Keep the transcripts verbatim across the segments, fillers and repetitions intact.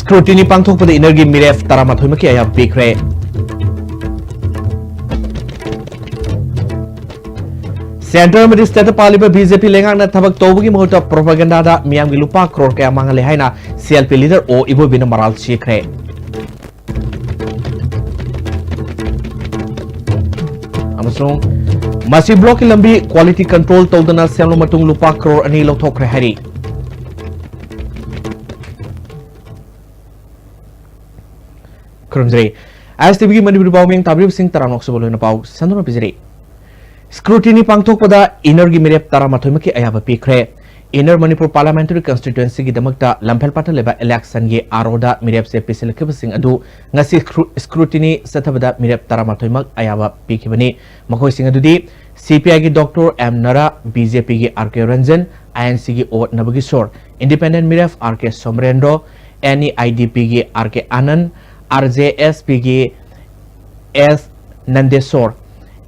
Scrutiny ꯄꯥꯡꯊꯣꯛꯄꯗ inner ꯒꯤ ꯃꯤꯔꯦꯞ ꯇꯔꯥꯃꯥꯊꯣꯏꯃꯛꯀꯤ ꯑꯌꯥꯕ ꯄꯤꯈ꯭ꯔꯦ꯫ Centre ꯑꯃꯗꯤ state ꯄꯥꯜꯂꯤꯕ BJP ꯂꯩꯉꯥꯛꯅ ꯊꯕꯛ ꯇꯧꯕꯒꯤ ꯃꯍꯨꯠꯇ propaganda ꯗ ꯃꯤꯌꯥꯝꯒꯤ ꯂꯨꯄꯥ ꯀ꯭ꯔꯣꯔ ꯀꯌꯥ ꯃꯥꯡꯍꯜꯂꯦ ꯍꯥꯏꯅ CLP leader O ꯏꯕꯣꯕꯤꯅ ꯃꯔꯥꯜ ꯁꯤꯈ꯭ꯔꯦ꯫ ꯑꯃꯁꯨꯡ ꯃꯁꯤ block ꯀꯤ ꯂꯝꯕꯤ quality control ꯇꯧꯗꯅ ꯁꯦꯝꯂꯕ ꯃꯇꯨꯡ ꯂꯨꯄꯥ ꯀ꯭ꯔꯣꯔ ꯑꯅꯤ ꯂꯧꯊꯣꯛꯈ꯭ꯔꯦ ꯍꯥꯏꯔꯤ꯫ ꯈꯨꯔꯨꯝꯖꯔꯤ꯫ ISTV ꯒꯤ ꯃꯅꯤꯄꯨꯔꯤ ꯄꯥꯎ ꯃꯤꯡ ꯇꯥꯕꯤꯔꯤꯕꯁꯤꯡ ꯇꯔꯥꯃꯥꯊꯣꯏ ꯁꯨꯕ ꯂꯣꯏꯅ ꯄꯥꯎ ꯁꯟꯗꯣꯛꯅ ꯄꯤꯖꯔꯤ꯫ Scrutiny ꯄꯥꯡꯊꯣꯛꯄꯗ inner ꯒꯤ ꯃꯤꯔꯦꯞ ꯇꯔꯥꯃꯥꯊꯣꯏꯃꯛꯀꯤ ꯑꯌꯥꯕ ꯄꯤꯈ꯭ꯔꯦ꯫ Inner Manipur Parliamentary Constituency ꯒꯤꯗꯃꯛꯇ ꯂꯝꯐꯦꯜ ꯄꯥꯠꯇ ꯂꯩꯕ election ꯒꯤ RO ꯗ ꯃꯤꯔꯦꯞꯁꯦ ꯄꯤꯁꯤꯜꯂꯛꯈꯤꯕꯁꯤꯡ ꯑꯗꯨ ꯉꯁꯤ scru-, scrutiny ꯆꯠꯊꯕꯗ ꯃꯤꯔꯦꯞ ꯇꯔꯥꯃꯥꯊꯣꯏꯃꯛ ꯑꯌꯥꯕ ꯄꯤꯈꯤꯕꯅꯤ꯫ ꯃꯈꯣꯏꯁꯤꯡ ꯑꯗꯨꯗꯤ CPI ꯒꯤ Doctor M ꯅꯔꯥ, BJP ꯒꯤ RK ꯔꯟꯖꯟ, INC ꯒꯤ O ꯅꯕꯒꯤꯁꯣꯔ, independent ꯃꯤꯔꯦꯞ RK ꯁꯣꯃꯔꯦꯟꯗ꯭ꯔꯣ, NEIDP ꯒꯤ RK ꯑꯥꯅꯟꯗ, RJSP ꯒꯤ S ꯅꯟꯗꯦꯁꯣꯔ,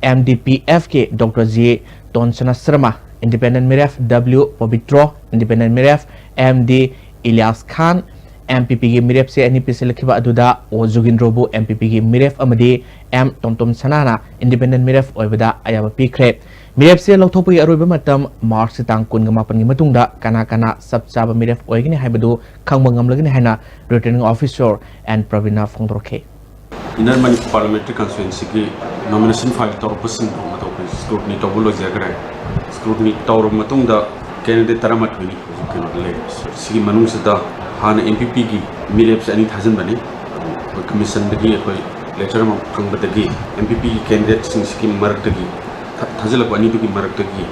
MDPF ꯀꯤ Doctor G ꯇꯣꯟꯁꯅꯥ ꯁꯔꯃ, independent ꯃꯤꯔꯦꯞ W ꯄꯕꯤꯇ꯭ꯔꯣ, independent ꯃꯤꯔꯦꯞ MD ꯏꯂꯤꯌꯥꯁ ꯈꯥꯟ, MPP ꯒꯤ ꯃꯤꯔꯦꯞꯁꯦ ꯑꯅꯤ ꯄꯤꯁꯤꯜꯂꯛꯈꯤꯕ ꯑꯗꯨꯗ O ꯖꯨꯒꯤꯟꯗ꯭ꯔꯣꯕꯨ MPP ꯒꯤ ꯃꯤꯔꯦꯞ ꯑꯃꯗꯤ M ꯇꯣꯝꯇꯣꯝ ꯁꯅꯥꯅ independent ꯃꯤꯔꯦꯞ ꯑꯣꯏꯕꯗ ꯑꯌꯥꯕ ꯄꯤꯈ꯭ꯔꯦ꯫ ꯃꯤꯔꯦꯞꯁꯦ ꯂꯧꯊꯣꯛꯄꯒꯤ ꯑꯔꯣꯏꯕ ꯃꯇꯝ ꯃꯥꯔꯆꯀꯤ ꯇꯥꯡ ꯀꯨꯟꯒ ꯃꯥꯄꯟꯒꯤ ꯃꯇꯨꯡꯗ ꯀꯅꯥ ꯀꯅꯥ ꯆꯞ ꯆꯥꯕ ꯃꯤꯔꯦꯞ ꯑꯣꯏꯒꯅꯤ ꯍꯥꯏꯕꯗꯨ ꯈꯪꯕ ꯉꯝꯂꯒꯅꯤ ꯍꯥꯏꯅ Returning Officer N ꯄ꯭ꯔꯕꯤꯟꯅ ꯐꯣꯡꯗꯣꯔꯛꯈꯤ꯫ Inner Manipur Parliamentary Constituency ꯒꯤ nomination file ꯇꯧꯔꯛꯄꯁꯤꯡꯗꯣ ꯃꯇꯧ ꯑꯩꯈꯣꯏ scrutiny ꯇꯧꯕ ꯂꯣꯏꯖꯈ꯭ꯔꯦ꯫ Scrutiny ꯇꯧꯔꯕ ꯃꯇꯨꯡꯗ candidate ꯇꯔꯥꯃꯥꯊꯣꯏꯅꯤ ꯍꯧꯖꯤꯛ ꯀꯩꯅꯣꯗ ꯂꯩꯔꯤꯕꯁꯦ꯫ ꯁꯤꯒꯤ ꯃꯅꯨꯡꯁꯤꯗ ꯍꯥꯟꯅ MPP ꯒꯤ ꯃꯤꯔꯦꯞꯁꯦ ꯑꯅꯤ ꯊꯥꯖꯤꯟꯕꯅꯤ꯫ ꯑꯗꯨ ꯑꯩꯈꯣꯏ commission ꯗꯒꯤ ꯑꯩꯈꯣꯏ letter ꯑꯃ ꯐꯪꯕꯗꯒꯤ MPP ꯒꯤ candidate ꯁꯤꯡꯁꯤꯒꯤ ꯃꯔꯛꯇꯒꯤ ꯊꯥ-, ꯊꯥꯖꯤꯜꯂꯛꯄ ꯑꯅꯤꯗꯨꯒꯤ ꯃꯔꯛꯇꯒꯤ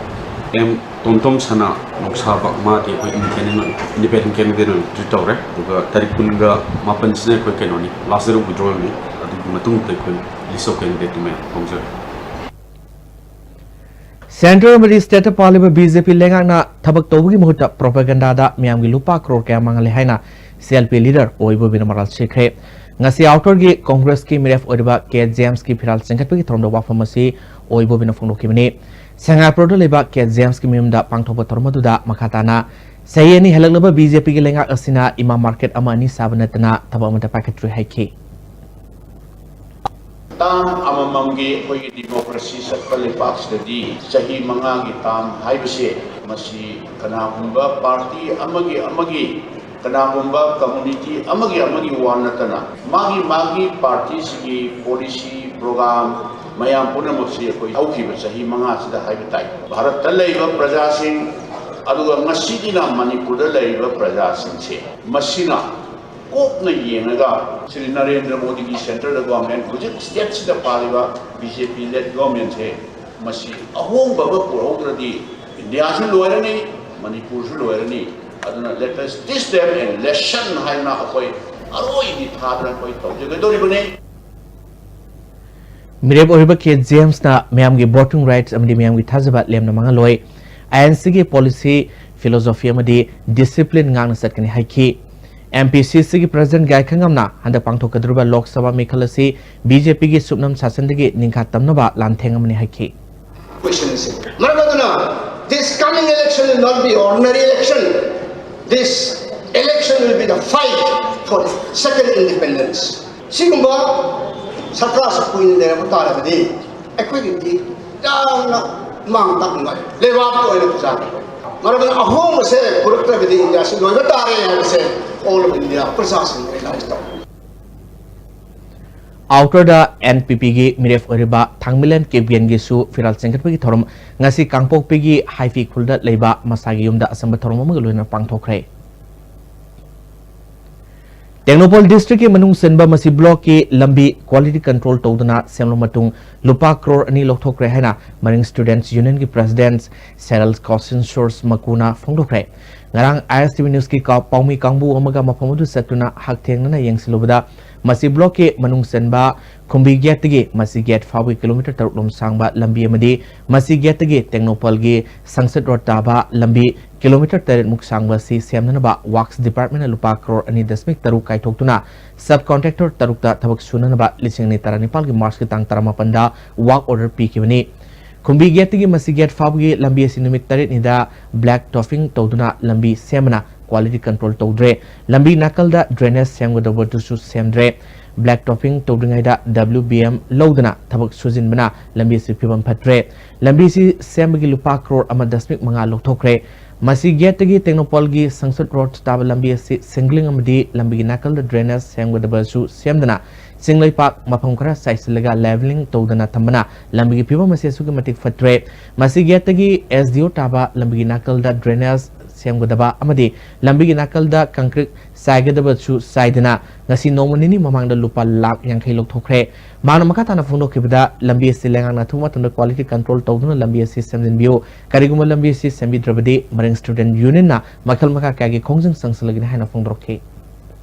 M ꯇꯣꯝꯇꯣꯝ ꯁꯅꯥ ꯅꯣꯡꯁꯥꯕ, ꯃꯥꯗꯤ ꯑꯩꯈꯣꯏ independent, independent candidate ꯑꯣꯏꯅ treat ꯇꯧꯔꯦ꯫ ꯑꯗꯨꯒ ꯇꯥꯔꯤꯛ ꯀꯨꯟꯒ ꯃꯥꯄꯟꯁꯤꯅ ꯑꯩꯈꯣꯏ ꯀꯩꯅꯣꯅꯤ, last date of withdrawal ꯅꯤ꯫ ꯑꯗꯨꯒꯤ ꯃꯇꯨꯡꯗ ꯑꯩꯈꯣꯏ list of candidate ꯇꯨ ꯃꯌꯥꯝ ꯐꯣꯡꯖꯔꯦ꯫ Centre ꯑꯃꯗꯤ state ꯇ ꯄꯥꯜꯂꯤꯕ BJP ꯂꯩꯉꯥꯛꯅ ꯊꯕꯛ ꯇꯧꯕꯒꯤ ꯃꯍꯨꯠꯇ propaganda ꯗ ꯃꯤꯌꯥꯝꯒꯤ ꯂꯨꯄꯥ ꯀ꯭ꯔꯣꯔ ꯀꯌꯥ ꯃꯥꯡꯍꯜꯂꯦ ꯍꯥꯏꯅ CLP leader ꯑꯣ ꯏꯕꯣꯕꯤꯅ ꯃꯔꯥꯜ ꯁꯤꯈ꯭ꯔꯦ꯫ ꯉꯁꯤ outer ꯒꯤ Congress ꯀꯤ ꯃꯤꯔꯦꯞ ꯑꯣꯏꯔꯤꯕ ꯀꯦ ꯖꯦꯝꯁꯀꯤ ꯐꯤꯔꯥꯜ ꯆꯤꯡꯈꯠꯄꯒꯤ ꯊꯧꯔꯝꯗ ꯋꯥꯐꯝ ꯑꯁꯤ ꯑꯣ ꯏꯕꯣꯕꯤꯅ ꯐꯣꯡꯗꯣꯛꯈꯤꯕꯅꯤ꯫ ꯁꯉꯥꯏꯄ꯭ꯔꯧꯗ ꯂꯩꯕ ꯀꯦ ꯖꯦꯝꯁꯀꯤ ꯃꯌꯨꯝꯗ ꯄꯥꯡꯊꯣꯛꯄ ꯊꯧꯔꯝ ꯑꯗꯨꯗ ꯃꯈꯥ ꯇꯥꯅ ꯆꯍꯤ ꯑꯅꯤ ꯍꯦꯜꯂꯛꯂꯕ ꯕꯤ ꯖꯦ ꯄꯤꯒꯤ ꯂꯩꯉꯥꯛ ꯑꯁꯤꯅ ꯏꯃꯥ ꯃꯥꯔꯀꯦꯠ ꯑꯃ ꯑꯅꯤ ꯁꯥꯕ ꯅꯠꯇꯅ ꯊꯕꯛ ꯑꯃꯠꯇ ꯄꯥꯏꯈꯠꯇ꯭ꯔꯦ ꯍꯥꯏꯈꯤ꯫ ꯇꯥꯝ ꯑꯃꯃꯝꯒꯤ ꯑꯩꯈꯣꯏꯒꯤ ꯗꯤꯃꯣꯀ꯭ꯔꯦꯁꯤ ꯆꯠꯄ ꯂꯩꯕꯥꯛꯁꯤꯗꯗꯤ ꯆꯍꯤ ꯃꯉꯥꯒꯤ ꯇꯥꯝ ꯍꯥꯏꯕꯁꯦ ꯃꯁꯤ ꯀꯅꯥꯒꯨꯝꯕ ꯄꯥꯔꯇꯤ ꯑꯃꯒꯤ ꯑꯃꯒꯤ ꯀꯅꯥꯒꯨꯝꯕ ꯀꯝꯃꯨꯅꯤꯇꯤ ꯑꯃꯒꯤ ꯑꯃꯒꯤ ꯋꯥ ꯅꯠꯇꯅ ꯃꯥꯒꯤ ꯃꯥꯒꯤ ꯄꯥꯔꯇꯤꯁꯤꯒꯤ ꯄꯣꯂꯤꯁꯤ ꯄ꯭ꯔꯣꯒ꯭ꯔꯥꯝ ꯃꯌꯥꯝ ꯄꯨꯝꯅꯃꯛꯁꯤ ꯑꯩꯈꯣꯏ ꯍꯧꯈꯤꯕ ꯆꯍꯤ ꯃꯉꯥꯁꯤꯗ ꯍꯥꯏꯕ ꯇꯥꯏ꯫ ꯚꯥꯔꯠꯇ ꯂꯩꯔꯤꯕ ꯄ꯭ꯔꯖꯥꯁꯤꯡ ꯑꯗꯨꯒ ꯉꯁꯤꯒꯤꯅ ꯃꯅꯤꯄꯨꯔꯗ ꯂꯩꯔꯤꯕ ꯄ꯭ꯔꯖꯥꯁꯤꯡꯁꯦ ꯃꯁꯤꯅ ꯀꯨꯞꯅ ꯌꯦꯡꯉꯒ ꯁ꯭ꯔꯤ ꯅꯔꯦꯟꯗ꯭ꯔ ꯃꯣꯗꯤꯒꯤ ꯁꯦꯟꯇꯔꯗ ꯒꯣꯔꯃꯦꯟ ꯍꯧꯖꯤꯛ ꯁ꯭ꯇꯦꯠꯁꯤꯗ ꯄꯥꯜꯂꯤꯕ ꯕꯤ ꯖꯦ ꯄꯤ ꯂꯦꯗ ꯒꯣꯔꯃꯦꯟꯁꯦ ꯃꯁꯤ ꯑꯍꯣꯡꯕ ꯑꯃ ꯄꯨꯔꯛꯍꯧꯗ꯭ꯔꯗꯤ ꯏꯟꯗꯤꯌꯥꯁꯨ ꯂꯣꯏꯔꯅꯤ, ꯃꯅꯤꯄꯨꯔꯁꯨ ꯂꯣꯏꯔꯅꯤ꯫ ꯑꯗꯨꯅ let us teach them a lesson ꯍꯥꯏꯅ ꯑꯩꯈꯣꯏ ꯑꯔꯣꯏꯕꯤ ꯊꯥꯗꯅ ꯑꯩꯈꯣꯏ ꯇꯧꯖꯒꯗꯧꯔꯤꯕꯅꯤ꯫ ꯃꯤꯔꯦꯞ ꯑꯣꯏꯔꯤꯕ ꯀꯦ ꯖꯦꯝꯁꯅ ꯃꯤꯌꯥꯝꯒꯤ ꯚꯣꯇꯤꯡ ꯔꯥꯏꯠꯁ ꯑꯃꯗꯤ ꯃꯤꯌꯥꯝꯒꯤ ꯊꯥꯖꯕ ꯂꯦꯝꯅ ꯃꯥꯡꯍꯜꯂꯣꯏ, ꯑꯥꯏ ꯑꯦꯟ ꯁꯤꯒꯤ ꯄꯣꯂꯤꯁꯤ, ꯐꯤꯂꯣꯁꯣꯐꯤ ꯑꯃꯗꯤ ꯗꯤꯁꯤꯄ꯭ꯂꯤꯟ ꯉꯥꯛꯅ ꯆꯠꯀꯅꯤ ꯍꯥꯏꯈꯤ꯫ ꯑꯦꯝ ꯄꯤ ꯁꯤ ꯁꯤꯒꯤ ꯄ꯭ꯔꯁꯤꯗꯦꯟ ꯒꯥꯏꯈꯪꯉꯝꯅ ꯍꯟꯗꯛ ꯄꯥꯡꯊꯣꯛꯀꯗꯧꯔꯤꯕ ꯂꯣꯛ ꯁꯚꯥ ꯃꯤꯈꯜ ꯑꯁꯤ ꯕꯤ ꯖꯦ ꯄꯤꯒꯤ ꯁꯨꯞꯅꯝ ꯁꯥꯁꯟꯗꯒꯤ ꯅꯤꯡꯈꯥ ꯇꯝꯅꯕ ꯂꯥꯟꯊꯦꯡ ꯑꯃꯅꯤ ꯍꯥꯏꯈꯤ꯫ ꯀꯣꯏꯁꯟꯁꯦ ꯃꯔꯝ ꯑꯗꯨꯅ this coming election will not be ordinary election. This election will be the fight for second independence. ꯁꯤꯒꯨꯝꯕ ꯁꯔꯀꯥꯔꯁꯦ ꯀꯨꯏꯅ ꯂꯩꯔꯛꯄ ꯇꯥꯔꯒꯗꯤ ꯑꯩꯈꯣꯏꯒꯤꯗꯤ ꯌꯥꯝꯅ ꯃꯥꯡ ꯇꯥꯛꯅꯤꯡꯉꯥꯏ ꯂꯩꯕꯥꯛꯀꯤ ꯑꯣꯏꯅ ꯄꯨꯖꯥ ꯃꯔꯝ ꯑꯗꯨꯅ ꯑꯍꯣꯡꯕꯁꯦ ꯄꯨꯔꯛꯇ꯭ꯔꯒꯗꯤ ꯏꯟꯗꯤꯌꯥꯁꯤ ꯂꯣꯏꯕ ꯇꯥꯔꯦ ꯍꯥꯏꯕꯁꯦ all of India ꯄ꯭ꯔꯖꯥꯁꯤꯡ realize ꯇꯧ꯫ ꯑꯥꯎꯇꯔꯗ ꯑꯦꯟ ꯄꯤ ꯄꯤꯒꯤ ꯃꯤꯔꯦꯞ ꯑꯣꯏꯔꯤꯕ ꯊꯥꯡꯃꯤꯂꯦꯟ ꯀꯦꯕꯤꯌꯟꯒꯤꯁꯨ ꯐꯤꯔꯥꯜ ꯆꯤꯡꯈꯠꯄꯒꯤ ꯊꯧꯔꯝ ꯉꯁꯤ ꯀꯥꯡꯄꯣꯛꯄꯤꯒꯤ ꯍꯥꯏꯐꯤ ꯈꯨꯜꯗ ꯂꯩꯕ ꯃꯁꯥꯒꯤ ꯌꯨꯝꯗ ꯑꯆꯝꯕ ꯊꯧꯔꯝ ꯑꯃꯒ ꯂꯣꯏꯅꯅ ꯄꯥꯡꯊꯣꯛꯈ꯭ꯔꯦ꯫ ꯇꯦꯡꯅꯧꯄꯜ ꯗꯤꯁꯇ꯭ꯔꯤꯛꯀꯤ ꯃꯅꯨꯡ ꯆꯟꯕ ꯃꯁꯤ ꯕ꯭ꯂꯣꯛꯀꯤ ꯂꯝꯕꯤ ꯀ꯭ꯋꯥꯂꯤꯇꯤ ꯀꯟꯇ꯭ꯔꯣꯜ ꯇꯧꯗꯅ ꯁꯦꯝꯂꯕ ꯃꯇꯨꯡ ꯂꯨꯄꯥ ꯀ꯭ꯔꯣꯔ ꯑꯅꯤ ꯂꯧꯊꯣꯛꯈ꯭ꯔꯦ ꯍꯥꯏꯅ ꯃꯔꯤꯡ ꯁ꯭ꯇꯨꯗꯦꯟꯠꯁ ꯌꯨꯅꯤꯌꯟꯒꯤ ꯄ꯭ꯔꯁꯤꯗꯦꯟꯠ ꯁꯦꯔꯜ ꯀꯣꯁꯤꯟꯁꯣꯔꯁ ꯃꯀꯨꯅ ꯐꯣꯡꯗꯣꯛꯈ꯭ꯔꯦ꯫ ꯉꯔꯥꯡ ꯑꯥꯏ ꯑꯦꯁ ꯇꯤ ꯚꯤ ꯅ꯭ꯌꯨꯁꯀꯤ ꯀꯥ-, ꯄꯥꯎꯃꯤ ꯀꯥꯡꯕꯨ ꯑꯃꯒ ꯃꯐꯝ ꯑꯗꯨ ꯆꯠꯇꯨꯅ ꯍꯛꯊꯦꯡꯅꯅ ꯌꯦꯡꯁꯤꯜꯂꯨꯕꯗ ꯃꯁꯤ ꯕ꯭ꯂꯣꯛꯀꯤ ꯃꯅꯨꯡ ꯆꯟꯕ ꯈꯨꯝꯕꯤ ꯒꯦꯠꯇꯒꯤ ꯃꯁꯤ ꯒꯦꯠ ꯐꯥꯎꯕꯒꯤ ꯀꯤꯂꯣꯃꯤꯇꯔ ꯇꯔꯨꯛ ꯂꯣꯝ ꯁꯥꯡꯕ ꯂꯝꯕꯤ ꯑꯃꯗꯤ ꯃꯁꯤ ꯒꯦꯠꯇꯒꯤ ꯇꯦꯡꯅꯧꯄꯜꯒꯤ ꯁꯪꯁꯠ ꯔꯣꯗ ꯇꯥꯕ ꯂꯝꯕꯤ ꯀꯤꯂꯣꯃꯤꯇꯔ ꯇꯔꯦꯠ ꯃꯨꯛ ꯁꯥꯡꯕ ꯑꯁꯤ ꯁꯦꯝꯅꯅꯕ ꯋꯥꯔꯛꯁ ꯗꯤꯄꯥꯔꯠꯃꯦꯟꯠꯅ ꯂꯨꯄꯥ ꯀ꯭ꯔꯣꯔ ꯑꯅꯤ ꯗꯁꯃꯤꯛ ꯇꯔꯨꯛ ꯀꯥꯏꯊꯣꯛꯇꯨꯅ ꯁꯕ ꯀꯣꯟꯇ꯭ꯔꯦꯛꯇꯔ ꯇꯔꯨꯛꯇ ꯊꯕꯛ ꯁꯨꯅꯅꯕ ꯂꯤꯁꯤꯡ ꯑꯅꯤ ꯇꯔꯥꯅꯤꯄꯥꯜꯒꯤ ꯃꯥꯔꯆꯀꯤ ꯇꯥꯡ ꯇꯔꯥꯃꯥꯄꯟꯗ ꯋꯥꯔꯛ ꯑꯣꯔꯗꯔ ꯄꯤꯈꯤꯕꯅꯤ꯫ ꯈꯨꯝꯕꯤ ꯒꯦꯠꯇꯒꯤ ꯃꯁꯤ ꯒꯦꯠ ꯐꯥꯎꯕꯒꯤ ꯂꯝꯕꯤ ꯑꯁꯤ ꯅꯨꯃꯤꯠ ꯇꯔꯦꯠꯅꯤꯗ black topping ꯇꯧꯗꯨꯅ ꯂꯝꯕꯤ ꯁꯦꯝꯕꯅ quality control ꯇꯧꯗ꯭ꯔꯦ꯫ ꯂꯝꯕꯤ ꯅꯥꯀꯜꯗ drainage ꯁꯦꯝꯒꯗꯧꯕꯗꯨꯁꯨ ꯁꯦꯝꯗ꯭ꯔꯦ꯫ Black topping ꯇꯧꯗ꯭ꯔꯤꯉꯩꯗ W B M ꯂꯧꯗꯨꯅ ꯊꯕꯛ ꯁꯨꯖꯤꯟꯕꯅ ꯂꯝꯕꯤ ꯑꯁꯤ ꯐꯤꯕꯝ ꯐꯠꯇ꯭ꯔꯦ꯫ ꯂꯝꯕꯤ ꯑꯁꯤ ꯁꯦꯝꯕꯒꯤ ꯂꯨꯄꯥ ꯀ꯭ꯔꯣꯔ ꯑꯃ ꯗꯁꯃꯤꯛ ꯃꯉꯥ ꯂꯧꯊꯣꯛꯈ꯭ꯔꯦ꯫ ꯃꯁꯤ ꯒꯦꯠꯇꯒꯤ ꯇꯦꯡꯅꯧꯄꯜꯒꯤ ꯁꯪꯁꯗ ꯔꯣꯗ ꯇꯥꯕ ꯂꯝꯕꯤ ꯑꯁꯤ ꯁꯤꯡꯒ꯭ꯂꯤꯡ ꯑꯃꯗꯤ ꯂꯝꯕꯤꯒꯤ ꯅꯥꯀꯜꯗ drainage ꯁꯦꯝꯒꯗꯕꯁꯨ ꯁꯦꯝꯗꯅ ꯆꯤꯡ ꯂꯩꯄꯥꯛ ꯃꯐꯝ ꯈꯔ ꯆꯥꯏꯁꯤꯜꯂꯒ levelling ꯇꯧꯗꯅ ꯊꯝꯕꯅ ꯂꯝꯕꯤꯒꯤ ꯐꯤꯕꯝ ꯑꯁꯤ ꯑꯁꯨꯛꯀꯤ ꯃꯇꯤꯛ ꯐꯠꯇ꯭ꯔꯦ꯫ ꯃꯁꯤ ꯒꯦꯠꯇꯒꯤ S D O ꯇꯥꯕ ꯂꯝꯕꯤꯒꯤ ꯅꯥꯀꯜꯗ drainage ꯁꯦꯝꯒꯗꯕ ꯑꯃꯗꯤ ꯂꯝꯕꯤꯒꯤ ꯅꯥꯀꯜꯗ concrete ꯆꯥꯏꯒꯗꯕꯁꯨ ꯆꯥꯏꯗꯅ ꯉꯁꯤ ꯅꯣꯡꯃ ꯅꯤꯅꯤ ꯃꯃꯥꯡꯗ ꯂꯨꯄꯥ ꯂꯥꯈ ꯌꯥꯡꯈꯩ ꯂꯧꯊꯣꯛꯈ꯭ꯔꯦ꯫ ꯃꯍꯥꯛꯅ ꯃꯈꯥ ꯇꯥꯅ ꯐꯣꯡꯗꯣꯛꯈꯤꯕꯗ ꯂꯝꯕꯤ ꯑꯁꯤ ꯂꯩꯉꯥꯛꯅ ꯑꯊꯨꯕ ꯃꯇꯝꯗ quality control ꯇꯧꯗꯨꯅ ꯂꯝꯕꯤ ꯑꯁꯤ ꯁꯦꯝꯖꯤꯟꯕꯤꯌꯨ꯫ ꯀꯔꯤꯒꯨꯝꯕ ꯂꯝꯕꯤ ꯑꯁꯤ ꯁꯦꯝꯕꯤꯗ꯭ꯔꯕꯗꯤ ꯃꯔꯤꯡ Student Unionꯅ ꯃꯈꯜ ꯃꯈꯥ ꯀꯌꯥꯒꯤ ꯈꯣꯡꯖꯪ ꯆꯪꯁꯤꯜꯂꯒꯅꯤ ꯍꯥꯏꯅ ꯐꯣꯡꯗꯣꯔꯛꯈꯤ꯫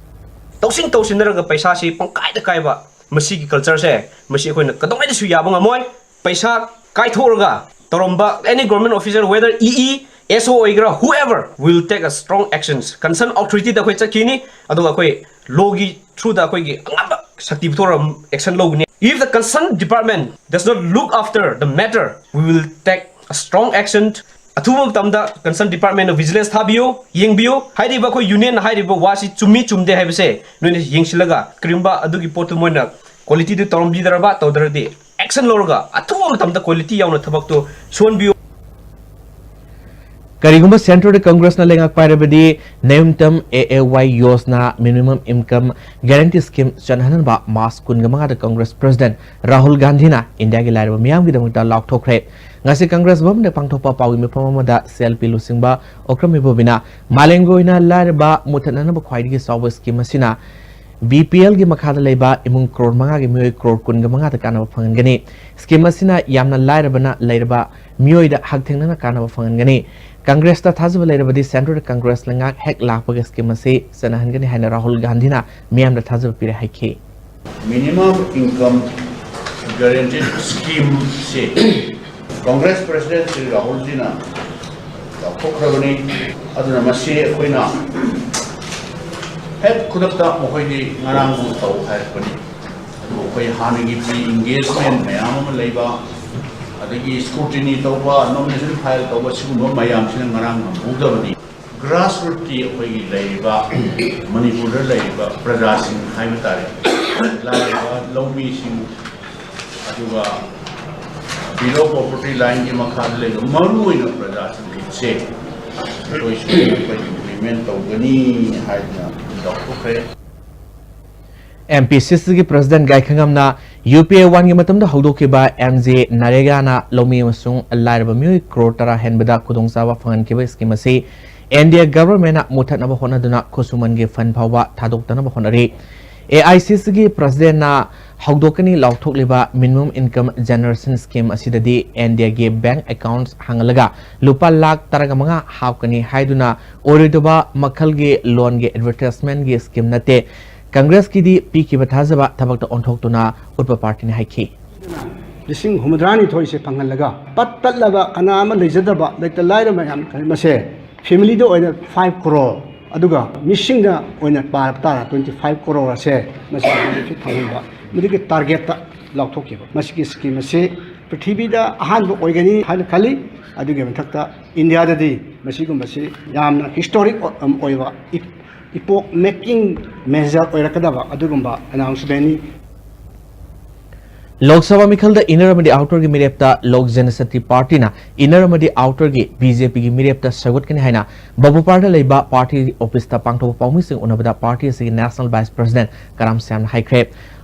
ꯇꯧꯁꯤꯟ ꯇꯧꯁꯤꯟꯅꯔꯒ ꯄꯩꯁꯥꯁꯤ ꯄꯪꯀꯥꯏꯗ ꯀꯥꯏꯕ, ꯃꯁꯤꯒꯤ cultureꯁꯦ ꯃꯁꯤ ꯑꯩꯈꯣꯏꯅ ꯀꯩꯗꯧꯉꯩꯗꯁꯨ ꯌꯥꯕ ꯉꯝꯃꯣꯏ꯫ ꯄꯩꯁꯥ ꯀꯥꯏꯊꯣꯛꯑꯒ ꯇꯧꯔꯝꯕ any government officer, whether E E, S O ꯑꯣꯏꯒꯦꯔꯥ, whoever, will take a strong actions. Concerned authorityꯗ ꯑꯩꯈꯣꯏ ꯆꯠꯈꯤꯅꯤ, ꯑꯗꯨꯒ ꯑꯩꯈꯣꯏ lawꯒꯤ throughꯗ ꯑꯩꯈꯣꯏꯒꯤ ꯑꯉꯝꯕ ꯁꯛꯇꯤ ꯄꯨꯊꯣꯛꯑꯒ action ꯂꯧꯒꯅꯤ꯫ If the concerned department does not look after the matter, we will take a strong action. ꯑꯊꯨꯕ ꯃꯇꯝꯗ concerned departmentꯅ vigilance ꯊꯥꯕꯤꯌꯨ, ꯌꯦꯡꯕꯤꯌꯨ꯫ ꯍꯥꯏꯔꯤꯕ ꯑꯩꯈꯣꯏ unionꯅ ꯍꯥꯏꯔꯤꯕ ꯋꯥꯁꯤ ꯆꯨꯝꯃꯤ ꯆꯨꯝꯗꯦ ꯍꯥꯏꯕꯁꯦ ꯅꯣꯏꯅ ꯌꯦꯡꯁꯤꯜꯂꯒ ꯀꯔꯤꯒꯨꯝꯕ ꯑꯗꯨꯒꯤ ꯄꯣꯠꯇꯨ ꯃꯣꯏꯅ qualityꯗꯨ ꯇꯧꯔꯝꯕꯤꯗ꯭ꯔꯕ, ꯇꯧꯗ꯭ꯔꯗꯤ action ꯂꯧꯔꯒ ꯑꯊꯨꯕ ꯃꯇꯝꯗ quality ꯌꯥꯎꯅ ꯊꯕꯛꯇꯨ ꯁꯨꯍꯟꯕꯤꯌꯨ꯫ ꯀꯔꯤꯒꯨꯝꯕ centreꯗ Congressꯅ ꯂꯩꯉꯥꯛ ꯄꯥꯏꯔꯕꯗꯤ ꯅ꯭ꯌꯨꯅꯇꯝ A A Y Yojana, Minimum Income Guarantee Scheme ꯆꯠꯅꯍꯟꯅꯕ March ꯀꯨꯟꯃꯉꯥꯗ Congress President Rahul ꯒꯥꯟꯙꯤꯅ ꯏꯟꯗꯤꯌꯥꯒꯤ ꯂꯥꯏꯔꯕ ꯃꯤꯌꯥꯝꯒꯤꯗꯃꯛꯇ ꯂꯥꯎꯊꯣꯛꯈ꯭ꯔꯦ꯫ ꯉꯁꯤ Congress ꯚꯕꯟꯗ ꯄꯥꯡꯊꯣꯛꯄ ꯄꯥꯎꯒꯤ ꯃꯤꯐꯝ ꯑꯃꯗ C L P ꯂꯨꯆꯤꯡꯕ ꯑꯣꯀ꯭ꯔꯝ ꯏꯕꯣꯕꯤꯅ ꯃꯥꯂꯦꯝꯒꯤ ꯑꯣꯏꯅ ꯂꯥꯏꯔꯕ ꯃꯨꯊꯠꯅꯅꯕ ꯈ꯭ꯋꯥꯏꯗꯒꯤ ꯆꯥꯎꯕ scheme ꯑꯁꯤꯅ B P Lꯒꯤ ꯃꯈꯥꯗ ꯂꯩꯕ ꯏꯃꯨꯡ ꯀ꯭ꯔꯣꯔ ꯃꯉꯥꯒꯤ ꯃꯤꯑꯣꯏ ꯀ꯭ꯔꯣꯔ ꯀꯨꯟꯒ ꯃꯉꯥꯗ ꯀꯥꯟꯅꯕ ꯐꯪꯍꯟꯒꯅꯤ꯫ Scheme ꯑꯁꯤꯅ ꯌꯥꯝꯅ ꯂꯥꯏꯔꯕꯅ ꯂꯩꯔꯕ ꯃꯤꯑꯣꯏꯗ ꯍꯛꯊꯦꯡꯅꯅ ꯀꯥꯟꯅꯕ ꯐꯪꯍꯟꯒꯅꯤ꯫ Congressꯇ ꯊꯥꯖꯕ ꯂꯩꯔꯕꯗꯤ centreꯗ Congress ꯂꯩꯉꯥꯛ ꯍꯦꯛ ꯂꯥꯛꯄꯒ scheme ꯑꯁꯤ ꯆꯠꯅꯍꯟꯒꯅꯤ ꯍꯥꯏꯅ ꯔꯥꯍꯨꯜ ꯒꯥꯟꯙꯤꯅ ꯃꯤꯌꯥꯝꯗ ꯊꯥꯖꯕ ꯄꯤꯔꯦ ꯍꯥꯏꯈꯤ꯫ Minimum Income Guarantee Schemeꯁꯤ Congress President Shri ꯔꯥꯍꯨꯜꯖꯤꯅ ꯂꯥꯎꯊꯣꯛꯈ꯭ꯔꯕꯅꯤ꯫ ꯑꯗꯨꯅ ꯃꯁꯤ ꯑꯩꯈꯣꯏꯅ ꯍꯦꯛ ꯈꯨꯗꯛꯇ ꯃꯈꯣꯏꯗꯤ ꯉꯔꯥꯡꯒꯨꯝ ꯇꯧ ꯍꯥꯏꯔꯛꯄꯅꯤ꯫ ꯑꯗꯨꯕꯨ ꯑꯩꯈꯣꯏ ꯍꯥꯟꯅꯒꯤ pre engagement ꯃꯌꯥꯝ ꯑꯃ ꯂꯩꯕ, ꯑꯗꯒꯤ scrutiny ꯇꯧꯕ, nomination file ꯇꯧꯕ, ꯁꯤꯒꯨꯝꯕ ꯃꯌꯥꯝꯁꯤꯅ ꯉꯔꯥꯡ ꯉꯝꯍꯧꯗꯕꯅꯤ꯫ Grassrootsꯀꯤ ꯑꯩꯈꯣꯏꯒꯤ ꯂꯩꯔꯤꯕ, ꯃꯅꯤꯄꯨꯔꯗ ꯂꯩꯔꯤꯕ ꯄ꯭ꯔꯖꯥꯁꯤꯡ ꯍꯥꯏꯕ ꯇꯥꯔꯦ, ꯂꯥꯏꯔꯕ ꯂꯧꯃꯤꯁꯤꯡ, ꯑꯗꯨꯒ below poverty lineꯒꯤ ꯃꯈꯥꯗ ꯂꯩꯕ ꯃꯔꯨꯑꯣꯏꯅ ꯄ꯭ꯔꯖꯥꯁꯤꯡꯁꯦ ꯑꯩꯈꯣꯏꯁꯨ ꯑꯩꯈꯣꯏ implement ꯇꯧꯒꯅꯤ ꯍꯥꯏꯗꯅ ꯂꯥꯎꯊꯣꯛꯈ꯭ꯔꯦ꯫ ꯑꯦꯝ ꯄꯤ ꯁꯤ ꯁꯤꯒꯤ ꯄ꯭ꯔꯁꯤꯗꯦꯟ ꯒꯥꯏꯈꯪꯉꯝꯅ ꯌꯨ ꯄꯤ ꯑꯦ ꯋꯥꯟꯒꯤ ꯃꯇꯝꯗ ꯍꯧꯗꯣꯛꯈꯤꯕ ꯑꯦꯝ ꯖꯦ ꯅꯔꯦꯒꯥꯅ ꯂꯧꯃꯤ ꯑꯃꯁꯨꯡ ꯂꯥꯏꯔꯕ ꯃꯤꯑꯣꯏ ꯀ꯭ꯔꯣꯔ ꯇꯔꯥ ꯍꯦꯟꯕꯗ ꯈꯨꯗꯣꯡꯆꯥꯕ ꯐꯪꯍꯟꯈꯤꯕ ꯁ꯭ꯀꯤꯝ ꯑꯁꯤ ꯑꯦꯟ ꯗꯤ ꯑꯦ ꯒꯚꯔꯟꯃꯦꯟꯠꯅ ꯃꯨꯊꯠꯅꯕ ꯍꯣꯠꯅꯗꯨꯅ ꯈꯨꯠꯁꯨꯃꯟꯒꯤ ꯐꯟ ꯐꯥꯎꯕ ꯊꯥꯗꯣꯛꯇꯅꯕ ꯍꯣꯠꯅꯔꯤ꯫ ꯑꯦ ꯑꯥꯏ ꯁꯤ ꯁꯤꯒꯤ ꯄ꯭ꯔꯁꯤꯗꯦꯟꯅ ꯍꯧꯗꯣꯛꯀꯅꯤ ꯂꯥꯎꯊꯣꯛꯂꯤꯕ minimum income generation scheme ꯑꯁꯤꯗꯗꯤ ꯑꯦꯟ ꯗꯤ ꯑꯦꯒꯤ ꯕꯦꯡꯛ ꯑꯦꯀꯥꯎꯟꯠ ꯍꯥꯡꯍꯜꯂꯒ ꯂꯨꯄꯥ ꯂꯥꯈ ꯇꯔꯥꯒ ꯃꯉꯥ ꯍꯥꯞꯀꯅꯤ ꯍꯥꯏꯗꯨꯅ ꯑꯣꯏꯔꯣꯏꯗꯕ ꯃꯈꯜꯒꯤ ꯂꯣꯟꯒꯤ ꯑꯦꯗꯚꯔꯇꯥꯏꯖꯃꯦꯟꯠꯀꯤ ꯁ꯭ꯀꯤꯝ ꯅꯠꯇꯦ꯫ ꯀꯪꯒ꯭ꯔꯦꯁꯀꯤꯗꯤ ꯄꯤꯈꯤꯕ ꯊꯥꯖꯕ ꯊꯕꯛꯇ ꯑꯣꯟꯊꯣꯛꯇꯨꯅ ꯎꯠꯄ ꯄꯥꯔꯇꯤꯅꯤ ꯍꯥꯏꯈꯤ꯫ ꯂꯤꯁꯤꯡ ꯍꯨꯝꯐꯨꯇꯔꯥꯅꯤꯊꯣꯏꯁꯦ ꯐꯪꯍꯜꯂꯒ ꯄꯠ ꯇꯠꯂꯕ ꯑꯅꯥ ꯑꯃ ꯂꯩꯖꯗꯕ ꯂꯩꯇ ꯂꯥꯏꯔ ꯃꯌꯥꯝ ꯃꯁꯦ ꯐꯦꯃꯤꯂꯤꯗ ꯑꯣꯏꯅ ꯐꯥꯏꯚ ꯀ꯭ꯔꯣꯔ ꯑꯗꯨꯒ ꯃꯤꯁꯤꯡꯗ ꯑꯣꯏꯅ ꯄꯥꯔꯕ ꯇꯥꯔ ꯇ꯭ꯋꯦꯟꯇꯤ ꯐꯥꯏꯚ ꯀ꯭ꯔꯣꯔ ꯑꯁꯦ ꯃꯁꯤ ꯕꯦꯅꯤꯐꯤꯠ ꯐꯪꯍꯟꯕ ꯃꯗꯨꯒꯤ ꯇꯥꯔꯒꯦꯠꯇ ꯂꯥꯎꯊꯣꯛꯈꯤꯕ ꯃꯁꯤꯒꯤ ꯁ꯭ꯀꯤꯝ ꯑꯁꯤ ꯄ꯭ꯔꯤꯊꯤꯕꯤꯗ ꯑꯍꯥꯟꯕ ꯑꯣꯏꯒꯅꯤ ꯍꯥꯏꯅ ꯈꯜꯂꯤ꯫ ꯑꯗꯨꯒꯤ ꯃꯊꯛꯇ ꯏꯟꯗꯤꯌꯥꯗꯗꯤ ꯃꯁꯤꯒꯨꯝꯕꯁꯤ ꯌꯥꯝꯅ ꯍꯤꯁꯇꯣꯔꯤꯛ ꯑꯣꯏꯕ epoch making measure ꯑꯣꯏꯔꯛꯀꯗꯕ ꯑꯗꯨꯒꯨꯝꯕ ꯑꯦꯅꯥꯎꯟꯁꯃꯦꯟꯅꯤ꯫ ꯂꯣꯛ ꯁꯚꯥ ꯃꯤꯈꯜꯗ ꯏꯟꯅꯔ ꯑꯃꯗꯤ ꯑꯥꯎꯇꯔꯒꯤ ꯃꯤꯔꯦꯞꯇ ꯂꯣꯛ ꯖꯅꯁꯛꯇꯤ ꯄꯥꯔꯇꯤꯅ ꯏꯟꯅꯔ ꯑꯃꯗꯤ ꯑꯥꯎꯇꯔꯒꯤ ꯕꯤ ꯖꯦ ꯄꯤꯒꯤ ꯃꯤꯔꯦꯞꯇ ꯁꯧꯒꯠꯀꯅꯤ ꯍꯥꯏꯅ ꯕꯕꯨꯄꯥꯔꯗ ꯂꯩꯕ ꯄꯥꯔꯇꯤ ꯑꯣꯐꯤꯁꯇ ꯄꯥꯡꯊꯣꯛꯄ ꯄꯥꯎꯃꯤꯁꯤꯡ ꯎꯅꯕꯗ ꯄꯥꯔꯇꯤ ꯑꯁꯤꯒꯤ ꯅꯦꯁꯅꯦꯜ ꯚꯥꯏꯁ ꯄ꯭ꯔꯁꯤꯗꯦꯟꯠ ꯀꯔꯥꯝ ꯁ꯭ꯌꯥꯝꯅ ꯍꯥꯏꯈ꯭ꯔꯦ꯫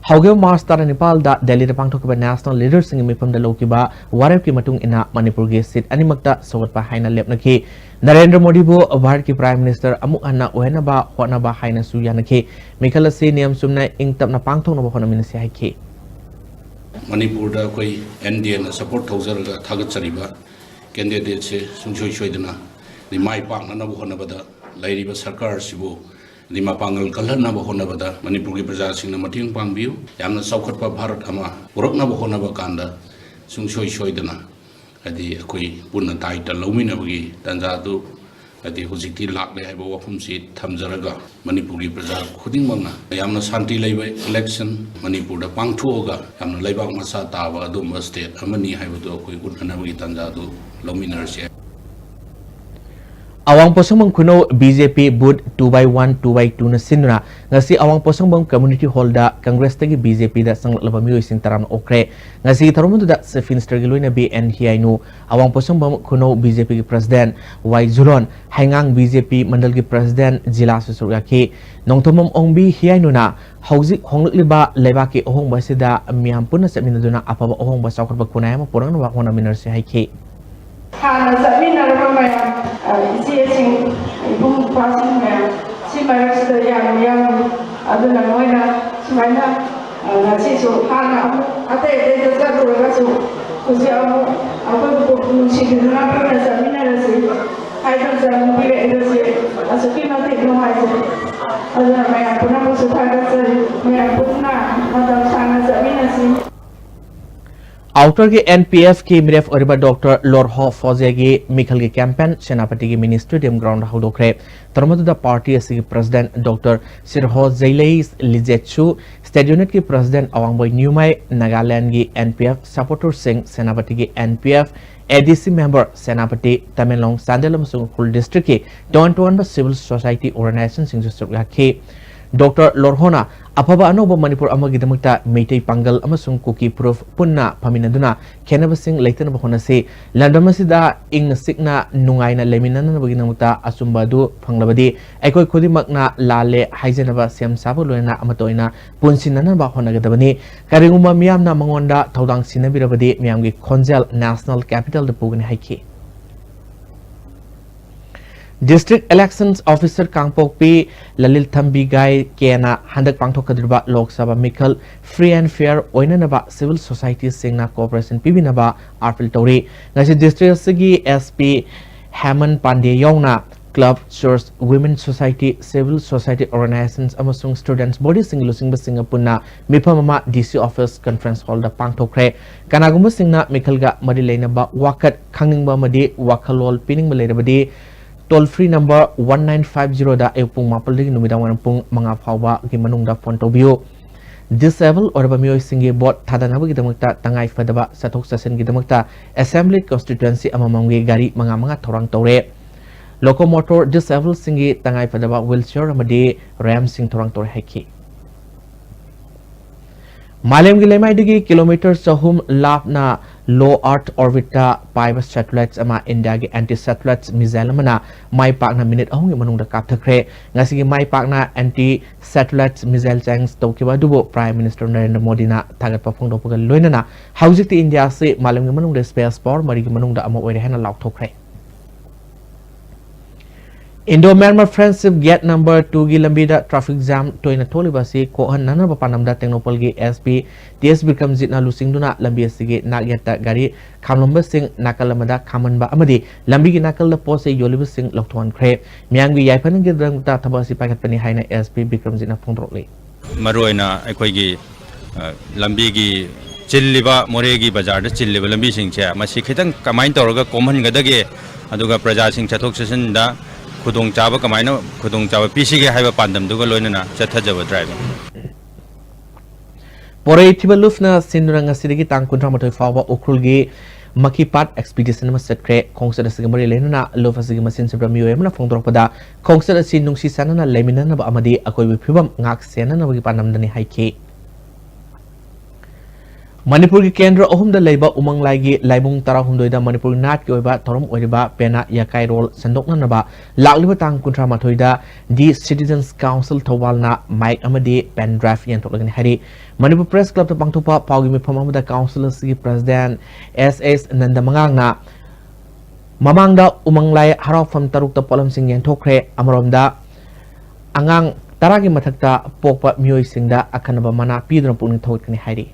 ꯍꯧꯈꯤꯕ ꯃꯥꯔꯆ ꯇꯔꯥꯅꯤꯄꯥꯜꯗ ꯗꯦꯜꯂꯤꯗ ꯄꯥꯡꯊꯣꯛꯈꯤꯕ ꯅꯦꯁꯅꯦꯜ ꯂꯤꯗꯔꯁꯤꯡꯒꯤ ꯃꯤꯐꯝꯗ ꯂꯧꯈꯤꯕ ꯋꯥꯔꯦꯞꯀꯤ ꯃꯇꯨꯡ ꯏꯟꯅ ꯃꯅꯤꯄꯨꯔꯒꯤ ꯁꯤꯠ ꯑꯅꯤꯃꯛꯇ ꯁꯧꯒꯠꯄ ꯍꯥꯏꯅ ꯂꯦꯞꯅꯈꯤ꯫ ꯅꯔꯦꯟꯗ꯭ꯔ ꯃꯣꯗꯤꯕꯨ ꯚꯥꯔꯠꯀꯤ ꯄ꯭ꯔꯥꯏꯝ ꯃꯤꯅꯤꯁꯇꯔ ꯑꯃꯨꯛ ꯍꯟꯅ ꯑꯣꯏꯍꯟꯅꯕ ꯍꯣꯠꯅꯕ ꯍꯥꯏꯅꯁꯨ ꯌꯥꯅꯈꯤ꯫ ꯃꯤꯈꯜ ꯑꯁꯤ ꯅꯤꯌꯝ ꯆꯨꯝꯅ ꯏꯪ ꯇꯞꯅ ꯄꯥꯡꯊꯣꯛꯅꯕ ꯍꯣꯠꯅꯃꯤꯟꯅꯁꯤ ꯍꯥꯏꯈꯤ꯫ ꯃꯅꯤꯄꯨꯔꯗ ꯑꯩꯈꯣꯏ ꯑꯦꯟ ꯗꯤ ꯑꯦꯅ ꯁꯄꯣꯔꯠ ꯇꯧꯖꯔꯒ ꯊꯥꯒꯠꯆꯔꯤꯕ ꯀꯦꯟꯗꯤꯗꯦꯠꯁꯦ ꯁꯨꯡꯁꯣꯏ ꯁꯣꯏꯗꯅ ꯃꯥꯏ ꯄꯥꯛꯅꯅꯕ ꯍꯣꯠꯅꯕꯗ ꯂꯩꯔꯤꯕ ꯁꯔꯀꯥꯔ ꯑꯁꯤꯕꯨ ꯃꯄꯥꯡꯒꯜ ꯀꯜꯍꯟꯅꯕ ꯍꯣꯠꯅꯕꯗ ꯃꯅꯤꯄꯨꯔꯒꯤ ꯄ꯭ꯔꯖꯥꯁꯤꯡꯅ ꯃꯇꯦꯡ ꯄꯥꯡꯕꯤꯌꯨ꯫ ꯌꯥꯝꯅ ꯆꯥꯎꯈꯠꯄ ꯚꯥꯔꯠ ꯑꯃ ꯄꯨꯔꯛꯅꯕ ꯍꯣꯠꯅꯕ ꯀꯥꯟꯗ ꯁꯨꯡꯁꯣꯏ ꯁꯣꯏꯗꯅ ꯍꯥꯏꯗꯤ ꯑꯩꯈꯣꯏ ꯄꯨꯟꯅ ꯇꯥꯏꯇ ꯂꯧꯃꯤꯟꯅꯕꯒꯤ ꯇꯥꯟꯖꯥꯗꯨ ꯍꯥꯏꯗꯤ ꯍꯧꯖꯤꯛꯇꯤ ꯂꯥꯛꯂꯦ ꯍꯥꯏꯕ ꯋꯥꯐꯝꯁꯤ ꯊꯝꯖꯔꯒ, ꯃꯅꯤꯄꯨꯔꯒꯤ ꯄ꯭ꯔꯖꯥ ꯈꯨꯗꯤꯡꯃꯛꯅ ꯌꯥꯝꯅ ꯁꯥꯟꯇꯤ ꯂꯩꯕ election ꯃꯅꯤꯄꯨꯔꯗ ꯄꯥꯡꯊꯣꯛꯑꯒ, ꯌꯥꯝꯅ ꯂꯩꯕꯥꯛ ꯃꯆꯥ ꯇꯥꯕ ꯑꯗꯨꯒꯨꯝꯕ state ꯑꯃꯅꯤ ꯍꯥꯏꯕꯗꯨ ꯑꯩꯈꯣꯏ ꯎꯠꯅꯅꯕꯒꯤ ꯇꯥꯟꯖꯥꯗꯨ ꯂꯧꯃꯤꯟꯅꯔꯁꯤ꯫ ꯑꯋꯥꯡ ꯄꯣꯠꯁꯪꯕꯝ ꯈꯨꯅꯧ B J P booth two by one, two by two ꯅ ꯁꯤꯟꯗꯨꯅ ꯉꯁꯤ ꯑꯋꯥꯡ ꯄꯣꯠꯁꯪꯕꯝ Community Hall ꯗ Congress ꯇꯒꯤ B J P ꯗ ꯆꯪꯂꯛꯂꯕ ꯃꯤꯑꯣꯏꯁꯤꯡ ꯇꯔꯥꯝꯅ ꯑꯣꯛꯈ꯭ꯔꯦ꯫ ꯉꯁꯤꯒꯤ ꯊꯧꯔꯝ ꯑꯗꯨꯗ Chief Minister ꯒꯤ ꯂꯣꯏꯅꯕꯤ N ꯍꯤꯌꯥꯏꯅꯨ, ꯑꯋꯥꯡ ꯄꯣꯠꯁꯪꯕꯝ ꯈꯨꯅꯧ B J P ꯒꯤ President ꯋꯥꯏ ꯖꯨꯂꯣꯟ, ꯍꯩꯉꯥꯡ B J P ꯃꯟꯗꯜꯒꯤ President ꯖꯤꯂꯥꯁꯨ ꯁꯔꯨꯛ ꯌꯥꯈꯤ꯫ ꯅꯣꯡꯊꯣꯝꯕꯝ ꯑꯣꯡꯕꯤ ꯍꯤꯌꯥꯏꯅꯨꯅ ꯍꯧꯖꯤꯛ ꯍꯣꯡꯂꯛꯂꯤꯕ ꯂꯩꯕꯥꯛꯀꯤ ꯑꯍꯣꯡꯕ ꯑꯁꯤꯗ ꯃꯤꯌꯥꯝ ꯄꯨꯟꯅ ꯆꯠꯃꯤꯟꯅꯗꯨꯅ ꯑꯐꯕ ꯑꯍꯣꯡꯕ ꯆꯥꯎꯈꯠꯄ ꯈꯨꯟꯅꯥꯏ ꯑꯃ ꯄꯨꯔꯛꯅꯕ ꯍꯣꯠꯅꯃꯤꯟꯅꯔꯁꯤ ꯍꯥꯏꯈꯤ꯫ ꯍꯥꯟꯅ ꯆꯠꯃꯤꯟꯅꯔꯕ ꯃꯌꯥꯝ, ꯑ, ꯏꯆꯦꯁꯤꯡ, ꯏꯕꯨꯡ ꯏꯄ꯭ꯋꯥꯁꯤꯡ ꯃꯌꯥꯝ, ꯁꯤ ꯃꯔꯛꯁꯤꯗ ꯌꯥꯝ ꯌꯥꯎꯔꯤ꯫ ꯑꯗꯨꯅ ꯃꯣꯏꯅ ꯁꯨꯃꯥꯏꯅ, ꯑ, ꯉꯁꯤꯁꯨ ꯍꯥꯟꯅ ꯑꯃꯨꯛ ꯑꯇꯩ ꯑꯇꯩꯗ ꯆꯠꯂꯨꯔꯒꯁꯨ ꯍꯧꯖꯤꯛ ꯑꯃꯨꯛ ꯑꯩꯈꯣꯏꯕꯨ ꯅꯨꯡꯁꯤꯕꯤꯗꯨꯅ ꯄꯨꯟꯅ ꯆꯠꯃꯤꯟꯅꯔꯁꯤ ꯍꯥꯏꯗꯨꯅ ꯆꯪꯕꯤꯔꯛꯏꯕꯁꯤ ꯑꯁꯨꯛꯀꯤ ꯃꯇꯤꯛ ꯅꯨꯡꯉꯥꯏꯖꯩ꯫ ꯑꯗꯨꯅ ꯃꯌꯥꯝ ꯄꯨꯝꯅꯃꯛꯁꯨ ꯊꯥꯒꯠꯆꯔꯤ꯫ ꯃꯌꯥꯝ ꯄꯨꯟꯅ ꯃꯇꯝ ꯁꯥꯡꯅ ꯆꯠꯃꯤꯟꯅꯁꯤ꯫ Outer ꯒꯤ N P F ꯀꯤ ꯃꯤꯔꯦꯞ ꯑꯣꯏꯔꯤꯕ Doctor ꯂꯣꯔꯍꯣ ꯐꯣꯖꯦꯒꯤ ꯃꯤꯈꯜꯒꯤ campaign ꯁꯦꯅꯥꯄꯇꯤꯒꯤ Mini Stadium ground ꯗ ꯍꯧꯗꯣꯛꯈ꯭ꯔꯦ꯫ ꯊꯧꯔꯝ ꯑꯗꯨꯗ party ꯑꯁꯤꯒꯤ President Doctor ꯁꯤꯔꯍꯣ ꯖꯩꯂꯩ ꯂꯤꯖꯦꯠꯁꯨ, State Unit ꯀꯤ President ꯑꯋꯥꯡꯕꯣꯏ ꯅ꯭ꯌꯨꯃꯥꯏ, ꯅꯥꯒꯥꯂꯦꯟꯗꯒꯤ N P F supporter ꯁꯤꯡ, ꯁꯦꯅꯥꯄꯇꯤꯒꯤ N P F A D C member, Senapati, Tamenglong, Chandel ꯑꯃꯁꯨꯡ ꯎꯈ꯭ꯔꯨꯜ district ꯀꯤ ꯇꯣꯉꯥꯟ ꯇꯣꯉꯥꯟꯕ civil society organization ꯁꯤꯡꯁꯨ ꯁꯔꯨꯛ ꯌꯥꯈꯤ꯫ Doctor ꯂꯣꯔꯍꯣꯅ ꯑꯐꯕ ꯑꯅꯧꯕ ꯃꯅꯤꯄꯨꯔ ꯑꯃꯒꯤꯗꯃꯛꯇ ꯃꯩꯇꯩ ꯄꯥꯡꯒꯜ ꯑꯃꯁꯨꯡ ꯀꯨꯀꯤ ꯐꯨꯔꯨꯞ ꯄꯨꯟꯅ ꯐꯝꯃꯤꯟꯅꯗꯨꯅ ꯈꯦꯠꯅꯕꯁꯤꯡ ꯂꯩꯇꯅꯕ ꯍꯣꯠꯅꯁꯤ꯫ ꯂꯝꯗꯝ ꯑꯁꯤꯗ ꯏꯪꯅ ꯆꯤꯛꯅ ꯅꯨꯡꯉꯥꯏꯅ ꯂꯩꯃꯤꯟꯅꯅꯕꯒꯤꯗꯃꯛꯇ ꯑꯆꯨꯝꯕ ꯑꯗꯨ ꯐꯪꯂꯕꯗꯤ ꯑꯩꯈꯣꯏ ꯈꯨꯗꯤꯡꯃꯛꯅ ꯂꯥꯜꯂꯦ ꯍꯥꯏꯖꯅꯕ ꯁꯦꯝ ꯁꯥꯕ ꯂꯣꯏꯅꯅ ꯑꯃꯠꯇ ꯑꯣꯏꯅ ꯄꯨꯟꯁꯤꯟꯅꯅꯕ ꯍꯣꯠꯅꯒꯗꯕꯅꯤ꯫ ꯀꯔꯤꯒꯨꯝꯕ ꯃꯤꯌꯥꯝꯅ ꯃꯉꯣꯟꯗ ꯊꯧꯗꯥꯡ ꯁꯤꯟꯅꯕꯤꯔꯕꯗꯤ ꯃꯤꯌꯥꯝꯒꯤ ꯈꯣꯟꯖꯦꯜ national capital ꯗ ꯄꯨꯒꯅꯤ ꯍꯥꯏꯈꯤ꯫ District Elections Officer ꯀꯥꯡꯄꯣꯛꯄꯤ ꯂꯂꯤꯠ ꯊꯝꯕꯤ ꯒꯥꯏ ꯀꯦꯅ ꯍꯟꯗꯛ ꯄꯥꯡꯊꯣꯛꯀꯗꯧꯔꯤꯕ ꯂꯣꯛ ꯁꯚꯥ ꯃꯤꯈꯜ free and fair ꯑꯣꯏꯅꯅꯕ civil society ꯁꯤꯡꯅ cooperation ꯄꯤꯕꯤꯅꯕ appeal ꯇꯧꯔꯤ꯫ ꯉꯁꯤ district ꯑꯁꯤꯒꯤ S P ꯍꯦꯃꯟ ꯄꯥꯟꯗꯦ ꯌꯥꯎꯅ club, church, women society, civil society organizations ꯑꯃꯁꯨꯡ students body ꯁꯤꯡꯒꯤ ꯂꯨꯆꯤꯡꯕꯁꯤꯡꯒ ꯄꯨꯟꯅ ꯃꯤꯐꯝ ꯑꯃ D C office conference hall ꯗ ꯄꯥꯡꯊꯣꯛꯈ꯭ꯔꯦ꯫ ꯀꯅꯥꯒꯨꯝꯕꯁꯤꯡꯅ ꯃꯤꯈꯜꯒ ꯃꯔꯤ ꯂꯩꯅꯕ ꯋꯥꯀꯠ ꯈꯪꯅꯤꯡꯕ ꯑꯃꯗꯤ ꯋꯥꯈꯜꯂꯣꯟ ꯄꯤꯅꯤꯡꯕ ꯂꯩꯔꯕꯗꯤ toll free number one nine five zero ꯗ ꯑꯌꯨꯛ ꯄꯨꯡ ꯃꯥꯄꯜꯗꯒꯤ ꯅꯨꯃꯤꯗꯥꯡ ꯋꯥꯏꯔꯝ ꯄꯨꯡ ꯃꯉꯥ ꯐꯥꯎꯕꯒꯤ ꯃꯅꯨꯡꯗ ꯐꯣꯟ ꯇꯧꯕꯤꯌꯨ꯫ Disable ꯑꯣꯏꯔꯕ ꯃꯤꯑꯣꯏꯁꯤꯡꯒꯤ ꯚꯣꯠ ꯊꯥꯗꯅꯕꯒꯤꯗꯃꯛꯇ ꯇꯉꯥꯏ ꯐꯗꯕ ꯆꯠꯊꯣꯛ ꯆꯠꯁꯤꯟꯒꯤꯗꯃꯛꯇ Assembly Constituency ꯑꯃꯃꯝꯒꯤ ꯒꯥꯔꯤ ꯃꯉꯥ ꯃꯉꯥ ꯊꯧꯔꯥꯡ ꯇꯧꯔꯦ꯫ Locomotor disabledꯁꯤꯡꯒꯤ ꯇꯉꯥꯏ ꯐꯗꯕ wheelchair ꯑꯃꯗꯤ ramp ꯁꯤꯡ ꯊꯧꯔꯥꯡ ꯇꯧꯔꯦ ꯍꯥꯏꯈꯤ꯫ ꯃꯥꯂꯦꯝꯒꯤ ꯂꯩꯃꯥꯏꯗꯒꯤ ꯀꯤꯂꯣꯃꯤꯇꯔ ꯆꯍꯨꯝ ꯂꯥꯞꯅ low Earth orbitꯇ ꯄꯥꯏꯕ satellites ꯑꯃ ꯏꯟꯗꯤꯌꯥꯒꯤ anti satellite missile ꯑꯃꯅ ꯃꯥꯏ ꯄꯥꯛꯅ ꯃꯤꯅꯤꯠ ꯑꯍꯨꯝꯒꯤ ꯃꯅꯨꯡꯗ ꯀꯥꯞꯊꯈ꯭ꯔꯦ꯫ ꯉꯁꯤꯒꯤ ꯃꯥꯏ ꯄꯥꯛꯅ anti satellite missile challenge ꯇꯧꯈꯤꯕ ꯑꯗꯨꯕꯨ Prime Minister ꯅꯔꯦꯟꯗ꯭ꯔ ꯃꯣꯗꯤꯅ ꯊꯥꯒꯠꯄ ꯐꯣꯡꯗꯣꯛꯄꯒ ꯂꯣꯏꯅꯅ ꯍꯧꯖꯤꯛꯇꯤ ꯏꯟꯗꯤꯌꯥ ꯑꯁꯤ ꯃꯥꯂꯦꯝꯒꯤ ꯃꯅꯨꯡꯗ space power ꯃꯔꯤꯒꯤ ꯃꯅꯨꯡꯗ ꯑꯃ ꯑꯣꯏꯔꯦ ꯍꯥꯏꯅ ꯂꯥꯎꯊꯣꯛꯈ꯭ꯔꯦ꯫ Indo Myanmar Friendship Gate number two ꯒꯤ ꯂꯝꯕꯤꯗ traffic jam ꯇꯣꯏꯅ ꯊꯣꯛꯂꯤꯕ ꯑꯁꯤ ꯀꯣꯛꯍꯟꯅꯅꯕ ꯄꯥꯟꯗꯝꯗ ꯇꯦꯡꯅꯧꯄꯜꯒꯤ SP ꯇꯤ ꯑꯦꯁ ꯕꯤꯀ꯭ꯔꯝꯖꯤꯠꯅ ꯂꯨꯆꯤꯡꯗꯨꯅ ꯂꯝꯕꯤ ꯑꯁꯤꯒꯤ ꯅꯥꯛꯌꯦꯠꯇ ꯒꯥꯔꯤ ꯈꯥꯝꯂꯝꯕꯁꯤꯡ ꯅꯥꯀꯜ ꯑꯃꯗ ꯈꯥꯝꯍꯟꯕ ꯑꯃꯗꯤ ꯂꯝꯕꯤꯒꯤ ꯅꯥꯀꯜꯗ ꯄꯣꯠ ꯆꯩ ꯌꯣꯜꯂꯤꯕꯁꯤꯡ ꯂꯧꯊꯣꯛꯍꯟꯈ꯭ꯔꯦ꯫ ꯃꯤꯌꯥꯝꯒꯤ ꯌꯥꯏꯐꯅꯕꯒꯤꯗꯃꯛꯇ ꯊꯕꯛ ꯑꯁꯤ ꯄꯥꯏꯈꯠꯄꯅꯤ ꯍꯥꯏꯅ SP ꯕꯤꯀ꯭ꯔꯝꯖꯤꯠꯅ ꯐꯣꯡꯗꯣꯔꯛꯂꯤ꯫ ꯃꯔꯨꯑꯣꯏꯅ ꯑꯩꯈꯣꯏꯒꯤ, ꯑ, ꯂꯝꯕꯤꯒꯤ ꯆꯤꯜꯂꯤꯕ, ꯃꯣꯔꯦꯒꯤ ꯕꯖꯥꯔꯗ ꯆꯤꯜꯂꯤꯕ ꯂꯝꯕꯤꯁꯤꯡꯁꯦ, ꯃꯁꯤ ꯈꯤꯇꯪ ꯀꯃꯥꯏꯅ ꯇꯧꯔꯒ ꯀꯣꯝꯍꯟꯒꯗꯒꯦ, ꯑꯗꯨꯒ ꯄ꯭ꯔꯖꯥꯁꯤꯡ ꯆꯠꯊꯣꯛ ꯆꯠꯁꯤꯟꯗ ꯈꯨꯗꯣꯡꯆꯥꯕ ꯀꯃꯥꯏꯅ ꯈꯨꯗꯣꯡꯆꯥꯕ ꯄꯤꯁꯤꯒꯦ ꯍꯥꯏꯕ ꯄꯥꯟꯗꯝꯗꯨꯒ ꯂꯣꯏꯅꯅ ꯆꯠꯊꯖꯕ driveꯅꯤ꯫ ꯄꯣꯔꯩ ꯊꯤꯕ ꯂꯨꯞꯅ ꯁꯤꯟꯗꯨꯅ ꯉꯁꯤꯗꯒꯤ ꯇꯥꯡ ꯀꯨꯟꯊ꯭ꯔꯥ ꯃꯥꯊꯣꯏ ꯐꯥꯎꯕ ꯎꯈ꯭ꯔꯨꯜꯒꯤ ꯃꯈꯤꯄꯥꯠ expedition ꯑꯃ ꯆꯠꯈ꯭ꯔꯦ꯫ ꯈꯣꯡꯆꯠ ꯑꯁꯤꯒ ꯃꯔꯤ ꯂꯩꯅꯅ ꯂꯨꯞ ꯑꯁꯤꯒꯤ ꯃꯆꯤꯟ ꯁꯤꯟꯕ ꯃꯤꯑꯣꯏ ꯑꯃꯅ ꯐꯣꯡꯗꯣꯔꯛꯄꯗ, ꯈꯣꯡꯆꯠ ꯑꯁꯤ ꯅꯨꯡꯁꯤ ꯆꯥꯟꯅꯅ ꯂꯩꯃꯤꯟꯅꯅꯕ ꯑꯃꯗꯤ ꯑꯀꯣꯏꯕꯒꯤ ꯐꯤꯕꯝ ꯉꯥꯛ ꯁꯦꯟꯅꯅꯕꯒꯤ ꯄꯥꯟꯗꯝꯗꯅꯤ ꯍꯥꯏꯈꯤ꯫ ꯃꯅꯤꯄꯨꯔꯒꯤ ꯀꯦꯟꯗ꯭ꯔ ꯑꯍꯨꯝꯗ ꯂꯩꯕ ꯎꯃꯪ ꯂꯥꯏꯒꯤ ꯂꯥꯏꯕꯨꯡ ꯇꯔꯥꯍꯨꯝꯗꯣꯏꯗ ꯃꯅꯤꯄꯨꯔ ꯅꯥꯠꯀꯤ ꯑꯣꯏꯕ ꯊꯧꯔꯝ ꯑꯣꯏꯔꯤꯕ ꯄꯦꯅꯥ ꯌꯥꯀꯥꯏꯔꯣꯜ ꯁꯟꯗꯣꯛꯅꯅꯕ ꯂꯥꯛꯂꯤꯕ ꯇꯥꯡ ꯀꯨꯟꯊ꯭ꯔꯥ ꯃꯥꯊꯣꯏꯗ The Citizens Council ꯊꯧꯕꯥꯜꯅ mic ꯑꯃꯗꯤ pen drive ꯌꯦꯟꯊꯣꯛꯂꯒꯅꯤ ꯍꯥꯏꯔꯤ꯫ ꯃꯅꯤꯄꯨꯔ Press Clubꯇ ꯄꯥꯡꯊꯣꯛꯄ ꯄꯥꯎꯒꯤ ꯃꯤꯐꯝ ꯑꯃꯗ council ꯑꯁꯤꯒꯤ president ꯑꯦꯁ ꯑꯦꯁ ꯅꯟꯗ ꯃꯉꯥꯡꯅ ꯃꯃꯥꯡꯗ ꯎꯃꯪ ꯂꯥꯏ ꯍꯔꯥꯎꯐꯝ ꯇꯔꯨꯛꯇ ꯄꯣꯠꯂꯝꯁꯤꯡ ꯌꯦꯟꯊꯣꯛꯈ꯭ꯔꯦ꯫ ꯑꯃꯔꯣꯝꯗ ꯑꯉꯥꯡ ꯇꯔꯥꯒꯤ ꯃꯊꯛꯇ ꯄꯣꯛꯄ ꯃꯤꯑꯣꯏꯁꯤꯡꯗ ꯑꯈꯟꯅꯕ ꯃꯅꯥ ꯄꯤꯗꯨꯅ ꯄꯨꯛꯅꯤꯡ ꯊꯧꯒꯠꯀꯅꯤ ꯍꯥꯏꯔꯤ꯫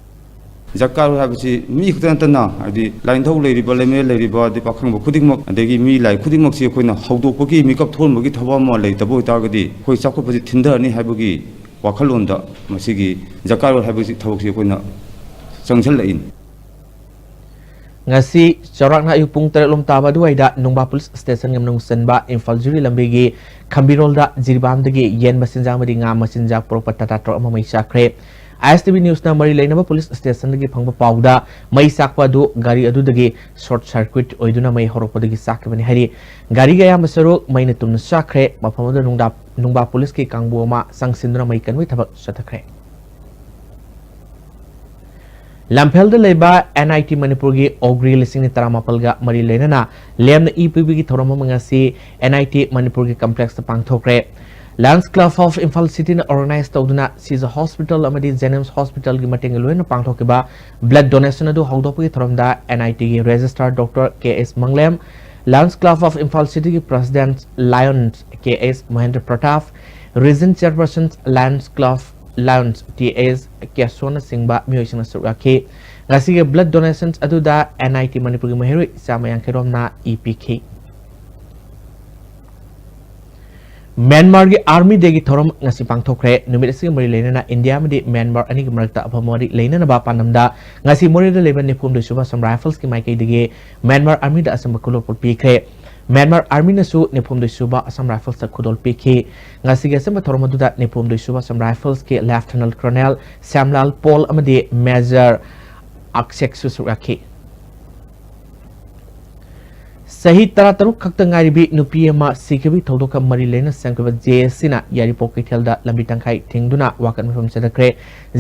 ꯖꯀꯥꯔ ꯍꯥꯏꯕꯁꯤ ꯃꯤ ꯈꯛꯇ ꯅꯠꯇꯅ, ꯍꯥꯏꯗꯤ ꯂꯥꯏꯅꯤꯡꯊꯧ ꯂꯩꯔꯤꯕ, ꯂꯩꯃꯔꯦꯜ ꯂꯩꯔꯤꯕ, ꯑꯗꯩ ꯄꯥꯈꯪꯕ ꯈꯨꯗꯤꯡꯃꯛ, ꯑꯗꯒꯤ ꯃꯤ ꯂꯥꯏ ꯈꯨꯗꯤꯡꯃꯛꯁꯤ ꯑꯩꯈꯣꯏꯅ ꯍꯧꯗꯣꯛꯄꯒꯤ, ꯃꯤꯀꯞ ꯊꯣꯛꯍꯟꯕꯒꯤ ꯊꯕꯛ ꯑꯃ ꯂꯩꯇꯕ ꯑꯣꯏꯇꯥꯔꯒꯗꯤ, ꯑꯩꯈꯣꯏ ꯆꯥꯎꯈꯠꯄꯁꯤ ꯊꯤꯟꯊꯔꯅꯤ ꯍꯥꯏꯕꯒꯤ ꯋꯥꯈꯜꯂꯣꯟꯗ ꯃꯁꯤꯒꯤ ꯖꯀꯥꯔ ꯍꯥꯏꯕꯁꯤ ꯊꯕꯛꯁꯤ ꯑꯩꯈꯣꯏꯅ ꯆꯪꯁꯤꯜꯂꯛꯏꯅꯤ꯫ ꯉꯁꯤ ꯆꯥꯎꯔꯥꯛꯅ ꯑꯌꯨꯛ ꯄꯨꯡ ꯇꯔꯦꯠ ꯂꯣꯝ ꯇꯥꯕ ꯑꯗꯨꯋꯥꯏꯗ ꯅꯨꯡꯕꯥ ꯄꯨꯂꯤꯁ ꯁ꯭ꯇꯦꯁꯟꯒꯤ ꯃꯅꯨꯡ ꯆꯟꯕ ꯏꯝꯐꯥꯜ ꯖꯤꯔꯤ ꯂꯝꯕꯤꯒꯤ ꯈꯝꯕꯤꯔꯣꯜꯗ ꯖꯤꯔꯤꯕꯥꯝꯗꯒꯤ ꯌꯦꯟ ꯃꯆꯤꯟꯖꯥꯛ ꯑꯃꯗꯤ ꯉꯥ ꯃꯆꯤꯟꯖꯥꯛ ꯄꯨꯔꯛꯄ ꯇꯥꯇꯥ ꯇ꯭ꯔꯛ ꯑꯃ ꯃꯩ ꯆꯥꯛꯈ꯭ꯔꯦ꯫ ꯑꯥꯏ ꯑꯦꯁ ꯇꯤ ꯚꯤ ꯅ꯭ꯌꯨꯁꯅ ꯃꯔꯤ ꯂꯩꯅꯕ ꯄꯨꯂꯤꯁ ꯁ꯭ꯇꯦꯁꯟꯗꯒꯤ ꯐꯪꯕ ꯄꯥꯎꯗ ꯃꯩ ꯆꯥꯛꯄ ꯑꯗꯨ ꯒꯥꯔꯤ ꯑꯗꯨꯗꯒꯤ ꯁꯣꯔꯠ ꯁꯔꯀ꯭ꯌꯨꯠ ꯑꯣꯏꯗꯨꯅ ꯃꯩ ꯍꯧꯔꯛꯄꯗꯒꯤ ꯆꯥꯛꯈꯤꯕꯅꯤ ꯍꯥꯏꯔꯤ꯫ ꯒꯥꯔꯤꯒꯤ ꯑꯌꯥꯝꯕ ꯁꯔꯨꯛ ꯃꯩꯅ ꯇꯨꯝꯅ ꯆꯥꯛꯈ꯭ꯔꯦ꯫ ꯃꯐꯝ ꯑꯗꯨꯗ ꯅꯨꯡꯗꯥ-, ꯅꯨꯡꯕꯥ ꯄꯨꯂꯤꯁꯀꯤ ꯀꯥꯡꯕꯨ ꯑꯃ ꯆꯪꯁꯤꯟꯗꯨꯅ ꯃꯩ ꯀꯟꯕꯒꯤ ꯊꯕꯛ ꯆꯠꯊꯈ꯭ꯔꯦ꯫ ꯂꯝꯐꯦꯜꯗ ꯂꯩꯕ ꯑꯦꯟ ꯑꯥꯏ ꯇꯤ ꯃꯅꯤꯄꯨꯔꯒꯤ ꯑꯣꯒ꯭ꯔꯤ ꯂꯤꯁꯤꯡ ꯇꯔꯥꯃꯥꯄꯜꯒ ꯃꯔꯤ ꯂꯩꯅꯅ ꯂꯦꯝꯅ ꯏ ꯄꯤꯕꯒꯤ ꯊꯧꯔꯝ ꯑꯃ ꯉꯁꯤ ꯑꯦꯟ ꯑꯥꯏ ꯇꯤ ꯃꯅꯤꯄꯨꯔꯒꯤ ꯀꯝꯄ꯭ꯂꯦꯛꯁꯇ ꯄꯥꯡꯊꯣꯛꯈ꯭ꯔꯦ꯫ ꯂꯥꯌꯟꯁ ꯀ꯭ꯂꯕ ꯑꯣꯐ ꯏꯝꯐꯥꯜ ꯁꯤꯇꯤꯅ ꯑꯣꯔꯒꯅꯥꯏꯖ ꯇꯧꯗꯨꯅ ꯁꯤꯖ ꯍꯣꯁꯄꯤꯇꯥꯜ ꯑꯃꯗꯤ ꯖꯦꯅꯤꯝꯁ ꯍꯣꯁꯄꯤꯇꯥꯜꯒꯤ ꯃꯇꯦꯡꯒ ꯂꯣꯏꯅꯅ ꯄꯥꯡꯊꯣꯛꯈꯤꯕ ꯕ꯭ꯂꯗ ꯗꯣꯅꯦꯁꯟ ꯑꯗꯨ ꯍꯧꯗꯣꯛꯄꯒꯤ ꯊꯧꯔꯝꯗ ꯑꯦꯟ ꯑꯥꯏ ꯇꯤꯒꯤ registrar doctor K S Manglem, lions club of Imphal ꯁꯤꯇꯤꯒꯤ president lion K S Mahendra Pratap, region chairperson lions club lions T S ꯀꯦꯁꯣꯅꯆꯤꯡꯕ ꯃꯤꯑꯣꯏꯁꯤꯡꯅ ꯁꯔꯨꯛ ꯌꯥꯈꯤ꯫ ꯉꯁꯤꯒꯤ ꯕ꯭ꯂꯗ ꯗꯣꯅꯦꯁꯟ ꯑꯗꯨꯗ ꯑꯦꯟ ꯑꯥꯏ ꯇꯤ ꯃꯅꯤꯄꯨꯔꯒꯤ ꯃꯍꯩꯔꯣꯏ ꯆꯥꯝꯃ ꯌꯥꯡꯈꯩ ꯔꯣꯝꯅ ꯏ ꯄꯤꯈꯤ꯫ ꯃ꯭ꯌꯥꯟꯃꯥꯔꯒꯤ ꯑꯥꯔꯃꯤ ꯗꯦꯒꯤ ꯊꯧꯔꯝ ꯉꯁꯤ ꯄꯥꯡꯊꯣꯛꯈ꯭ꯔꯦ꯫ ꯅꯨꯃꯤꯠ ꯑꯁꯤꯒ ꯃꯔꯤ ꯂꯩꯅꯅ ꯏꯟꯗꯤꯌꯥ ꯑꯃꯗꯤ ꯃ꯭ꯌꯥꯟꯃꯥꯔ ꯑꯅꯤꯒꯤ ꯃꯔꯛꯇ ꯑꯐꯕ ꯃꯔꯤ ꯂꯩꯅꯅꯕ ꯄꯥꯟꯗꯝꯗ ꯉꯁꯤ ꯃꯣꯔꯦꯗ ꯂꯩꯕ ꯅꯤꯐꯨ ꯍꯨꯝꯗꯣꯏ ꯁꯨꯕ ꯑꯁꯥꯝ ꯔꯥꯏꯐꯜꯁꯀꯤ ꯃꯥꯏꯀꯩꯗꯒꯤ ꯃ꯭ꯌꯥꯟꯃꯥꯔ ꯑꯥꯔꯃꯤꯗ ꯑꯆꯝꯕ ꯈꯨꯗꯣꯜꯄꯣꯠ ꯄꯤꯈ꯭ꯔꯦ꯫ ꯃ꯭ꯌꯥꯟꯃꯥꯔ ꯑꯥꯔꯃꯤꯅꯁꯨ ꯅꯤꯐꯨ ꯍꯨꯝꯗꯣꯏ ꯁꯨꯕ ꯑꯁꯥꯝ ꯔꯥꯏꯐꯜꯁꯇ ꯈꯨꯗꯣꯜ ꯄꯤꯈꯤ꯫ ꯉꯁꯤꯒꯤ ꯑꯆꯝꯕ ꯊꯧꯔꯝ ꯑꯗꯨꯗ ꯅꯤꯐꯨ ꯍꯨꯝꯗꯣꯏ ꯁꯨꯕ ꯑꯁꯥꯝ ꯔꯥꯏꯐꯜꯁꯀꯤ ꯂꯦꯐꯇꯤꯅꯦꯟꯠ ꯀꯔꯅꯦꯜ ꯁ꯭ꯌꯥꯝꯂꯥꯜ ꯄꯣꯜ ꯑꯃꯗꯤ ꯃꯦꯖꯔ ꯑꯛꯁꯦꯛꯁꯨ ꯁꯔꯨꯛ ꯌꯥꯈꯤ꯫ ꯆꯍꯤ ꯇꯔꯥꯇꯔꯨꯛ ꯈꯛꯇ ꯉꯥꯏꯔꯤꯕꯤ ꯅꯨꯄꯤ ꯑꯃ ꯁꯤꯈꯤꯕꯒꯤ ꯊꯧꯗꯣꯛꯀ ꯃꯔꯤ ꯂꯩꯅꯅ ꯁꯦꯝꯈꯤꯕ ꯖꯦ ꯑꯦꯁ ꯁꯤꯅ ꯌꯥꯏꯔꯤꯄꯣꯛ ꯀꯩꯊꯦꯜꯗ ꯂꯝꯕꯤ ꯇꯪꯈꯥꯏ ꯊꯤꯡꯗꯨꯅ ꯋꯥꯀꯠ ꯃꯤꯐꯝ ꯆꯠꯊꯈ꯭ꯔꯦ꯫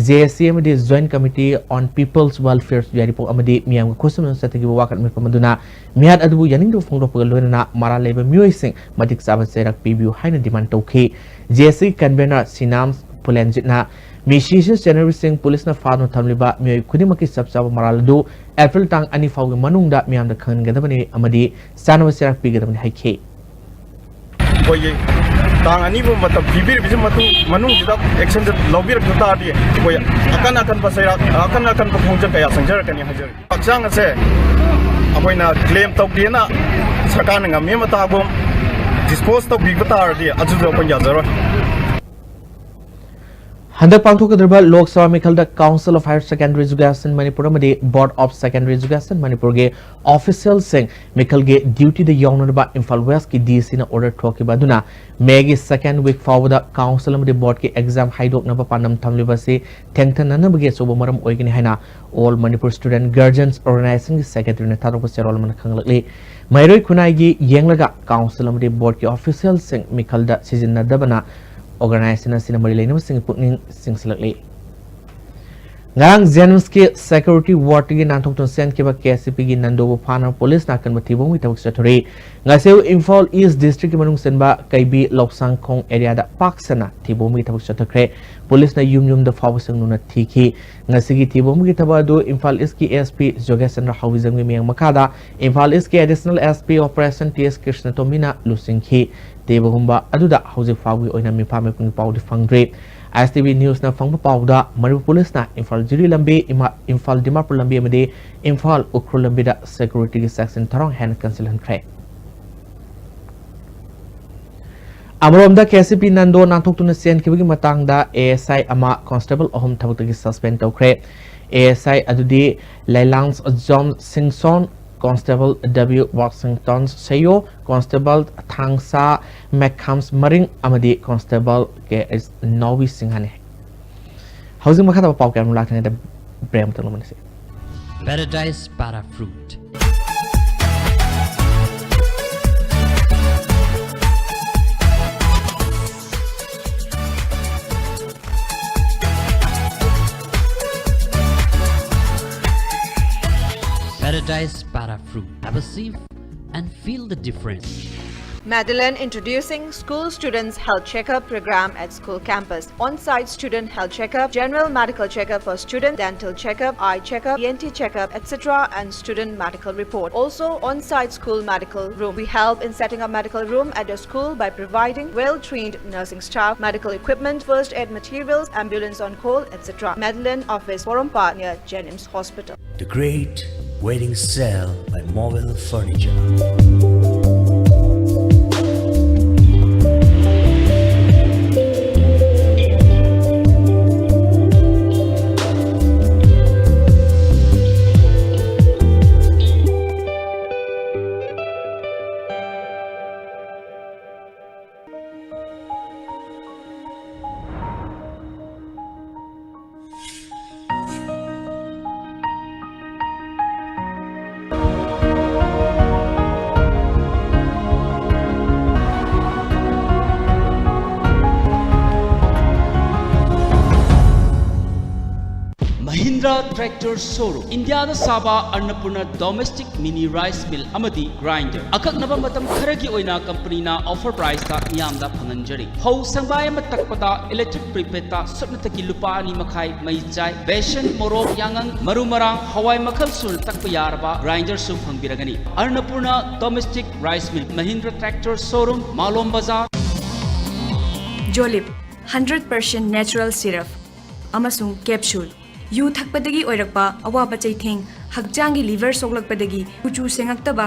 ꯖꯦ ꯑꯦꯁ ꯁꯤ ꯑꯃꯗꯤ Joint Committee on People's Welfare ꯌꯥꯏꯔꯤꯄꯣꯛ ꯑꯃꯗꯤ ꯃꯤꯌꯥꯝꯒ ꯈꯨꯠꯁꯝꯅꯅ ꯆꯠꯊꯈꯤꯕ ꯋꯥꯀꯠ ꯃꯤꯐꯝ ꯑꯗꯨꯅ ꯃꯤꯍꯥꯠ ꯑꯗꯨꯕꯨ ꯌꯥꯅꯤꯡꯗꯕ ꯐꯣꯡꯗꯣꯛꯄꯒ ꯂꯣꯏꯅꯅ ꯃꯔꯥꯜ ꯂꯩꯕ ꯃꯤꯑꯣꯏꯁꯤꯡ ꯃꯇꯤꯛ ꯆꯥꯕ ꯆꯩꯔꯥꯛ ꯄꯤꯕꯤꯌꯨ ꯍꯥꯏꯅ ꯗꯤꯃꯥꯟ ꯇꯧꯈꯤ꯫ ꯖꯦ ꯑꯦꯁ ꯁꯤ ꯀꯟꯚꯦꯅꯔ ꯁꯤꯅꯥꯝ ꯐꯨꯂꯦꯟꯖꯤꯠꯅ ꯃꯤꯁꯤꯁꯨ ꯆꯦꯟꯅꯔꯤꯕꯁꯤꯡ ꯄꯨꯂꯤꯁꯅ ꯐꯥꯗꯨꯅ ꯊꯝꯂꯤꯕ ꯃꯤꯑꯣꯏ ꯈꯨꯗꯤꯡꯃꯛꯀꯤ ꯆꯞ ꯆꯥꯕ ꯃꯔꯥꯜ ꯑꯗꯨ ꯑꯦꯄ꯭ꯔꯤꯜ ꯇꯥꯡ ꯑꯅꯤ ꯐꯥꯎꯒꯤ ꯃꯅꯨꯡꯗ ꯃꯤꯌꯥꯝꯗ ꯈꯪꯍꯟꯒꯗꯕꯅꯤ ꯑꯃꯗꯤ ꯆꯥꯅꯕ ꯆꯩꯔꯥꯛ ꯄꯤꯒꯗꯕꯅꯤ ꯍꯥꯏꯈꯤ꯫ ꯑꯩꯈꯣꯏꯒꯤ ꯇꯥꯡ ꯑꯅꯤ ꯐꯥꯎ ꯃꯇꯝ ꯄꯤꯕꯤꯔꯤꯕꯁꯤ ꯃꯇꯨꯡ, ꯃꯅꯨꯡꯁꯤꯗ ꯑꯦꯛꯁꯟꯁꯦ ꯂꯧꯕꯤꯔꯛꯇ ꯇꯥꯔꯗꯤ ꯑꯩꯈꯣꯏ ꯑꯀꯟ ꯑꯀꯟꯕ ꯆꯩꯔꯥꯛ, ꯑꯀꯟ ꯑꯀꯟꯕ ꯈꯣꯡꯖꯪ ꯀꯌꯥ ꯆꯪꯖꯔꯛꯀꯅꯤ ꯍꯥꯏꯖꯔꯤ꯫ ꯍꯛꯆꯥꯡ ꯑꯁꯦ ꯑꯩꯈꯣꯏꯅ ꯀ꯭ꯂꯦꯝ ꯇꯧꯗꯦꯅ ꯁꯔꯀꯥꯔꯅ ꯉꯝꯃꯤ ꯃꯇꯥꯒꯨꯝ ꯗꯤꯁꯄꯣꯖ ꯇꯧꯕꯤꯕ ꯇꯥꯔꯗꯤ ꯑꯗꯨꯁꯨ ꯑꯩꯈꯣꯏ ꯌꯥꯖꯔꯣꯏ꯫ ꯍꯟꯗꯛ ꯄꯥꯡꯊꯣꯛꯀꯗꯧꯔꯤꯕ Lok Sabha ꯃꯤꯈꯜꯗ Council of Higher Secondary Education Manipur ꯑꯃꯗꯤ Board of Secondary Education ꯃꯅꯤꯄꯨꯔꯒꯤ officialꯁꯤꯡ ꯃꯤꯈꯜꯒꯤ dutyꯗ ꯌꯥꯎꯅꯅꯕ ꯏꯝꯐꯥꯜ Westꯀꯤ DCꯅ order ꯊꯣꯛꯈꯤꯕ ꯑꯗꯨꯅ Mayꯒꯤ second week ꯐꯥꯎꯕꯗ council ꯑꯃꯗꯤ boardꯀꯤ exam ꯍꯥꯏꯗꯣꯛꯅꯕ ꯄꯥꯟꯗꯝ ꯊꯝꯂꯤꯕ ꯑꯁꯤ ꯊꯦꯡꯊꯅꯅꯕꯒꯤ ꯑꯆꯧꯕ ꯃꯔꯝ ꯑꯣꯏꯒꯅꯤ ꯍꯥꯏꯅ All Manipur Student Guardians Organizationꯒꯤ secretaryꯅ ꯊꯥꯗꯣꯛꯄ ꯆꯦꯔꯣꯜ ꯑꯃꯅ ꯈꯪꯂꯛꯂꯤ꯫ ꯃꯍꯩꯔꯣꯏ ꯈꯨꯟꯅꯥꯏꯒꯤ ꯌꯦꯡꯂꯒ council ꯑꯃꯗꯤ boardꯀꯤ officialꯁꯤꯡ ꯃꯤꯈꯜꯗ ꯁꯤꯖꯤꯟꯅꯗꯕꯅ organization ꯑꯁꯤꯅ ꯃꯔꯤ ꯂꯩꯅꯕꯁꯤꯡꯒꯤ ꯄꯨꯛꯅꯤꯡ ꯆꯤꯡꯁꯤꯜꯂꯛꯂꯤ꯫ ꯉꯔꯥꯡ JNIMSꯀꯤ security wardꯇꯒꯤ ꯅꯥꯟꯊꯣꯛꯇꯨꯅ ꯆꯦꯟꯈꯤꯕ KCPꯒꯤ ꯅꯟꯗꯣꯕꯨ ꯐꯥꯅꯕ ꯄꯨꯂꯤꯁꯅ ꯑꯀꯟꯕ ꯊꯤꯕ ꯍꯨꯝꯕꯒꯤ ꯊꯕꯛ ꯆꯠꯊꯔꯤ꯫ ꯉꯁꯤ ꯏꯝꯐꯥꯜ East Districtꯀꯤ ꯃꯅꯨꯡ ꯆꯟꯕ ꯀꯩꯕꯤ ꯂꯧꯁꯥꯡꯈꯣꯡ areaꯗ ꯄꯥꯛ ꯁꯟꯅ ꯊꯤꯕ ꯍꯨꯝꯕꯒꯤ ꯊꯕꯛ ꯆꯠꯊꯈ꯭ꯔꯦ꯫ ꯄꯨꯂꯤꯁꯅ ꯌꯨꯝ ꯌꯨꯝꯗ ꯐꯥꯎꯕ ꯆꯪꯗꯨꯅ ꯊꯤꯈꯤ꯫ ꯉꯁꯤꯒꯤ ꯊꯤꯕ ꯍꯨꯝꯕꯒꯤ ꯊꯕꯛ ꯑꯗꯨ ꯏꯝꯐꯥꯜ Eastꯀꯤ SP ꯖꯣꯒꯦꯁ ꯆꯟꯗ꯭ꯔ ꯍꯥꯎꯕꯤꯖꯝꯒꯤ ꯃꯤꯠꯌꯦꯡ ꯃꯈꯥꯗ Imphal Eastꯀꯤ Additional SP Operation T S ꯀ꯭ꯔꯤꯁꯅꯇꯣꯝꯕꯤꯅ ꯂꯨꯆꯤꯡꯈꯤ꯫ ꯊꯤꯕ ꯍꯨꯝꯕ ꯑꯗꯨꯗ ꯍꯧꯖꯤꯛ ꯐꯥꯎꯕꯒꯤ ꯑꯣꯏꯅ ꯃꯤꯐꯥ ꯃꯤꯄꯨꯝꯒꯤ ꯄꯥꯎꯗꯤ ꯐꯪꯗ꯭ꯔꯤ꯫ ISTV Newsꯅ ꯐꯪꯕ ꯄꯥꯎꯗ ꯃꯅꯤꯄꯨꯔ ꯄꯨꯂꯤꯁꯅ ꯏꯝꯐꯥꯜ ꯖꯤꯔꯤ ꯂꯝꯕꯤ, ꯏꯃꯥ-, ꯏꯝꯐꯥꯜ ꯗꯤꯃꯥꯄꯨꯔ ꯂꯝꯕꯤ ꯑꯃꯗꯤ ꯏꯝꯐꯥꯜ ꯎꯈ꯭ꯔꯨꯜ ꯂꯝꯕꯤꯗ securityꯒꯤ ꯆꯦꯛꯁꯤꯟ ꯊꯧꯔꯥꯡ ꯍꯦꯟꯅ ꯀꯟꯁꯤꯜꯍꯟꯈ꯭ꯔꯦ꯫ ꯑꯃꯔꯣꯝꯗ KCP ꯅꯟꯗꯣ ꯅꯥꯟꯊꯣꯛꯇꯨꯅ ꯆꯦꯟꯈꯤꯕꯒꯤ ꯃꯇꯥꯡꯗ ASI ꯑꯃ, constable ꯑꯍꯨꯝ ꯊꯕꯛꯇꯒꯤ suspend ꯇꯧꯈ꯭ꯔꯦ꯫ ASI ꯑꯗꯨꯗꯤ Leilang John Singson, Constable W Washington Seyo, Constable ꯊꯥꯡꯁꯥ ꯃꯦꯛꯈꯥꯝꯁ ꯃꯔꯤꯡ ꯑꯃꯗꯤ Constable K S ꯅꯥꯎꯕꯤ ꯁꯤꯡꯍꯅꯤ꯫ ꯍꯧꯖꯤꯛ ꯃꯈꯥ ꯇꯥꯕ ꯄꯥꯎ ꯀꯌꯥ ꯑꯃ ꯂꯥꯛꯇ꯭ꯔꯤꯉꯩꯗ break ꯑꯃꯇꯪ ꯂꯧꯃꯤꯟꯅꯁꯤ꯫ Paradise Para Fruit. Paradise Para Fruit. Have a sip and feel the difference. Madeline introducing School Students Health Checkup Program at school campus. On-site student health checkup, general medical checkup for student, dental checkup, eye checkup, E N T checkup, et cetera, and student medical report. Also, on-site school medical room. We help in setting up medical room at your school by providing well-trained nursing staff, medical equipment, first aid materials, ambulance on call, et cetera. Madeline office, Porompat near JNIMS Hospital. The Great Wedding Sale by Mobile Furniture. Tractor Showroom, ꯏꯟꯗꯤꯌꯥꯗ ꯁꯥꯕ ꯑꯟꯅꯄꯨꯔꯅ Domestic Mini Rice Mill ꯑꯃꯗꯤ Grinder꯫ ꯑꯀꯛꯅꯕ ꯃꯇꯝ ꯈꯔꯒꯤ ꯑꯣꯏꯅ ꯀꯝꯄꯅꯤꯅ offer priceꯇ ꯃꯤꯌꯥꯝꯗ ꯐꯪꯍꯟꯖꯔꯤ꯫ ꯐꯧ ꯁꯪꯒꯥꯏ ꯑꯃ ꯇꯛꯄꯗ electric prepaidꯇ ꯁꯨꯞꯅꯇꯒꯤ ꯂꯨꯄꯥ ꯑꯅꯤ ꯃꯈꯥꯏ ꯃꯩ ꯆꯥꯏ꯫ ꯕꯦꯁꯟ, ꯃꯣꯔꯣꯛ, ꯌꯥꯉꯪ, ꯃꯔꯨ ꯃꯔꯥꯡ, ꯍꯋꯥꯏ ꯃꯈꯜ ꯁꯨꯅ ꯇꯛꯄ ꯌꯥꯔꯕ Grinderꯁꯨ ꯐꯪꯕꯤꯔꯒꯅꯤ꯫ ꯑꯟꯅꯄꯨꯔꯅ Domestic Rice Mill, Mahindra Tractor Showroom, ꯃꯥꯂꯣꯝ ꯕꯖꯥꯔ꯫ ꯖꯣꯂꯤꯞ, hundred percent natural syrup ꯑꯃꯁꯨꯡ capsule꯫ ꯌꯨ ꯊꯛꯄꯗꯒꯤ ꯑꯣꯏꯔꯛꯄ ꯑꯋꯥꯕ ꯆꯩꯊꯦꯡ, ꯍꯛꯆꯥꯡꯒꯤ liver ꯁꯣꯛꯂꯛꯄꯗꯒꯤ ꯀꯨꯆꯨ ꯁꯦꯡꯉꯛꯇꯕ,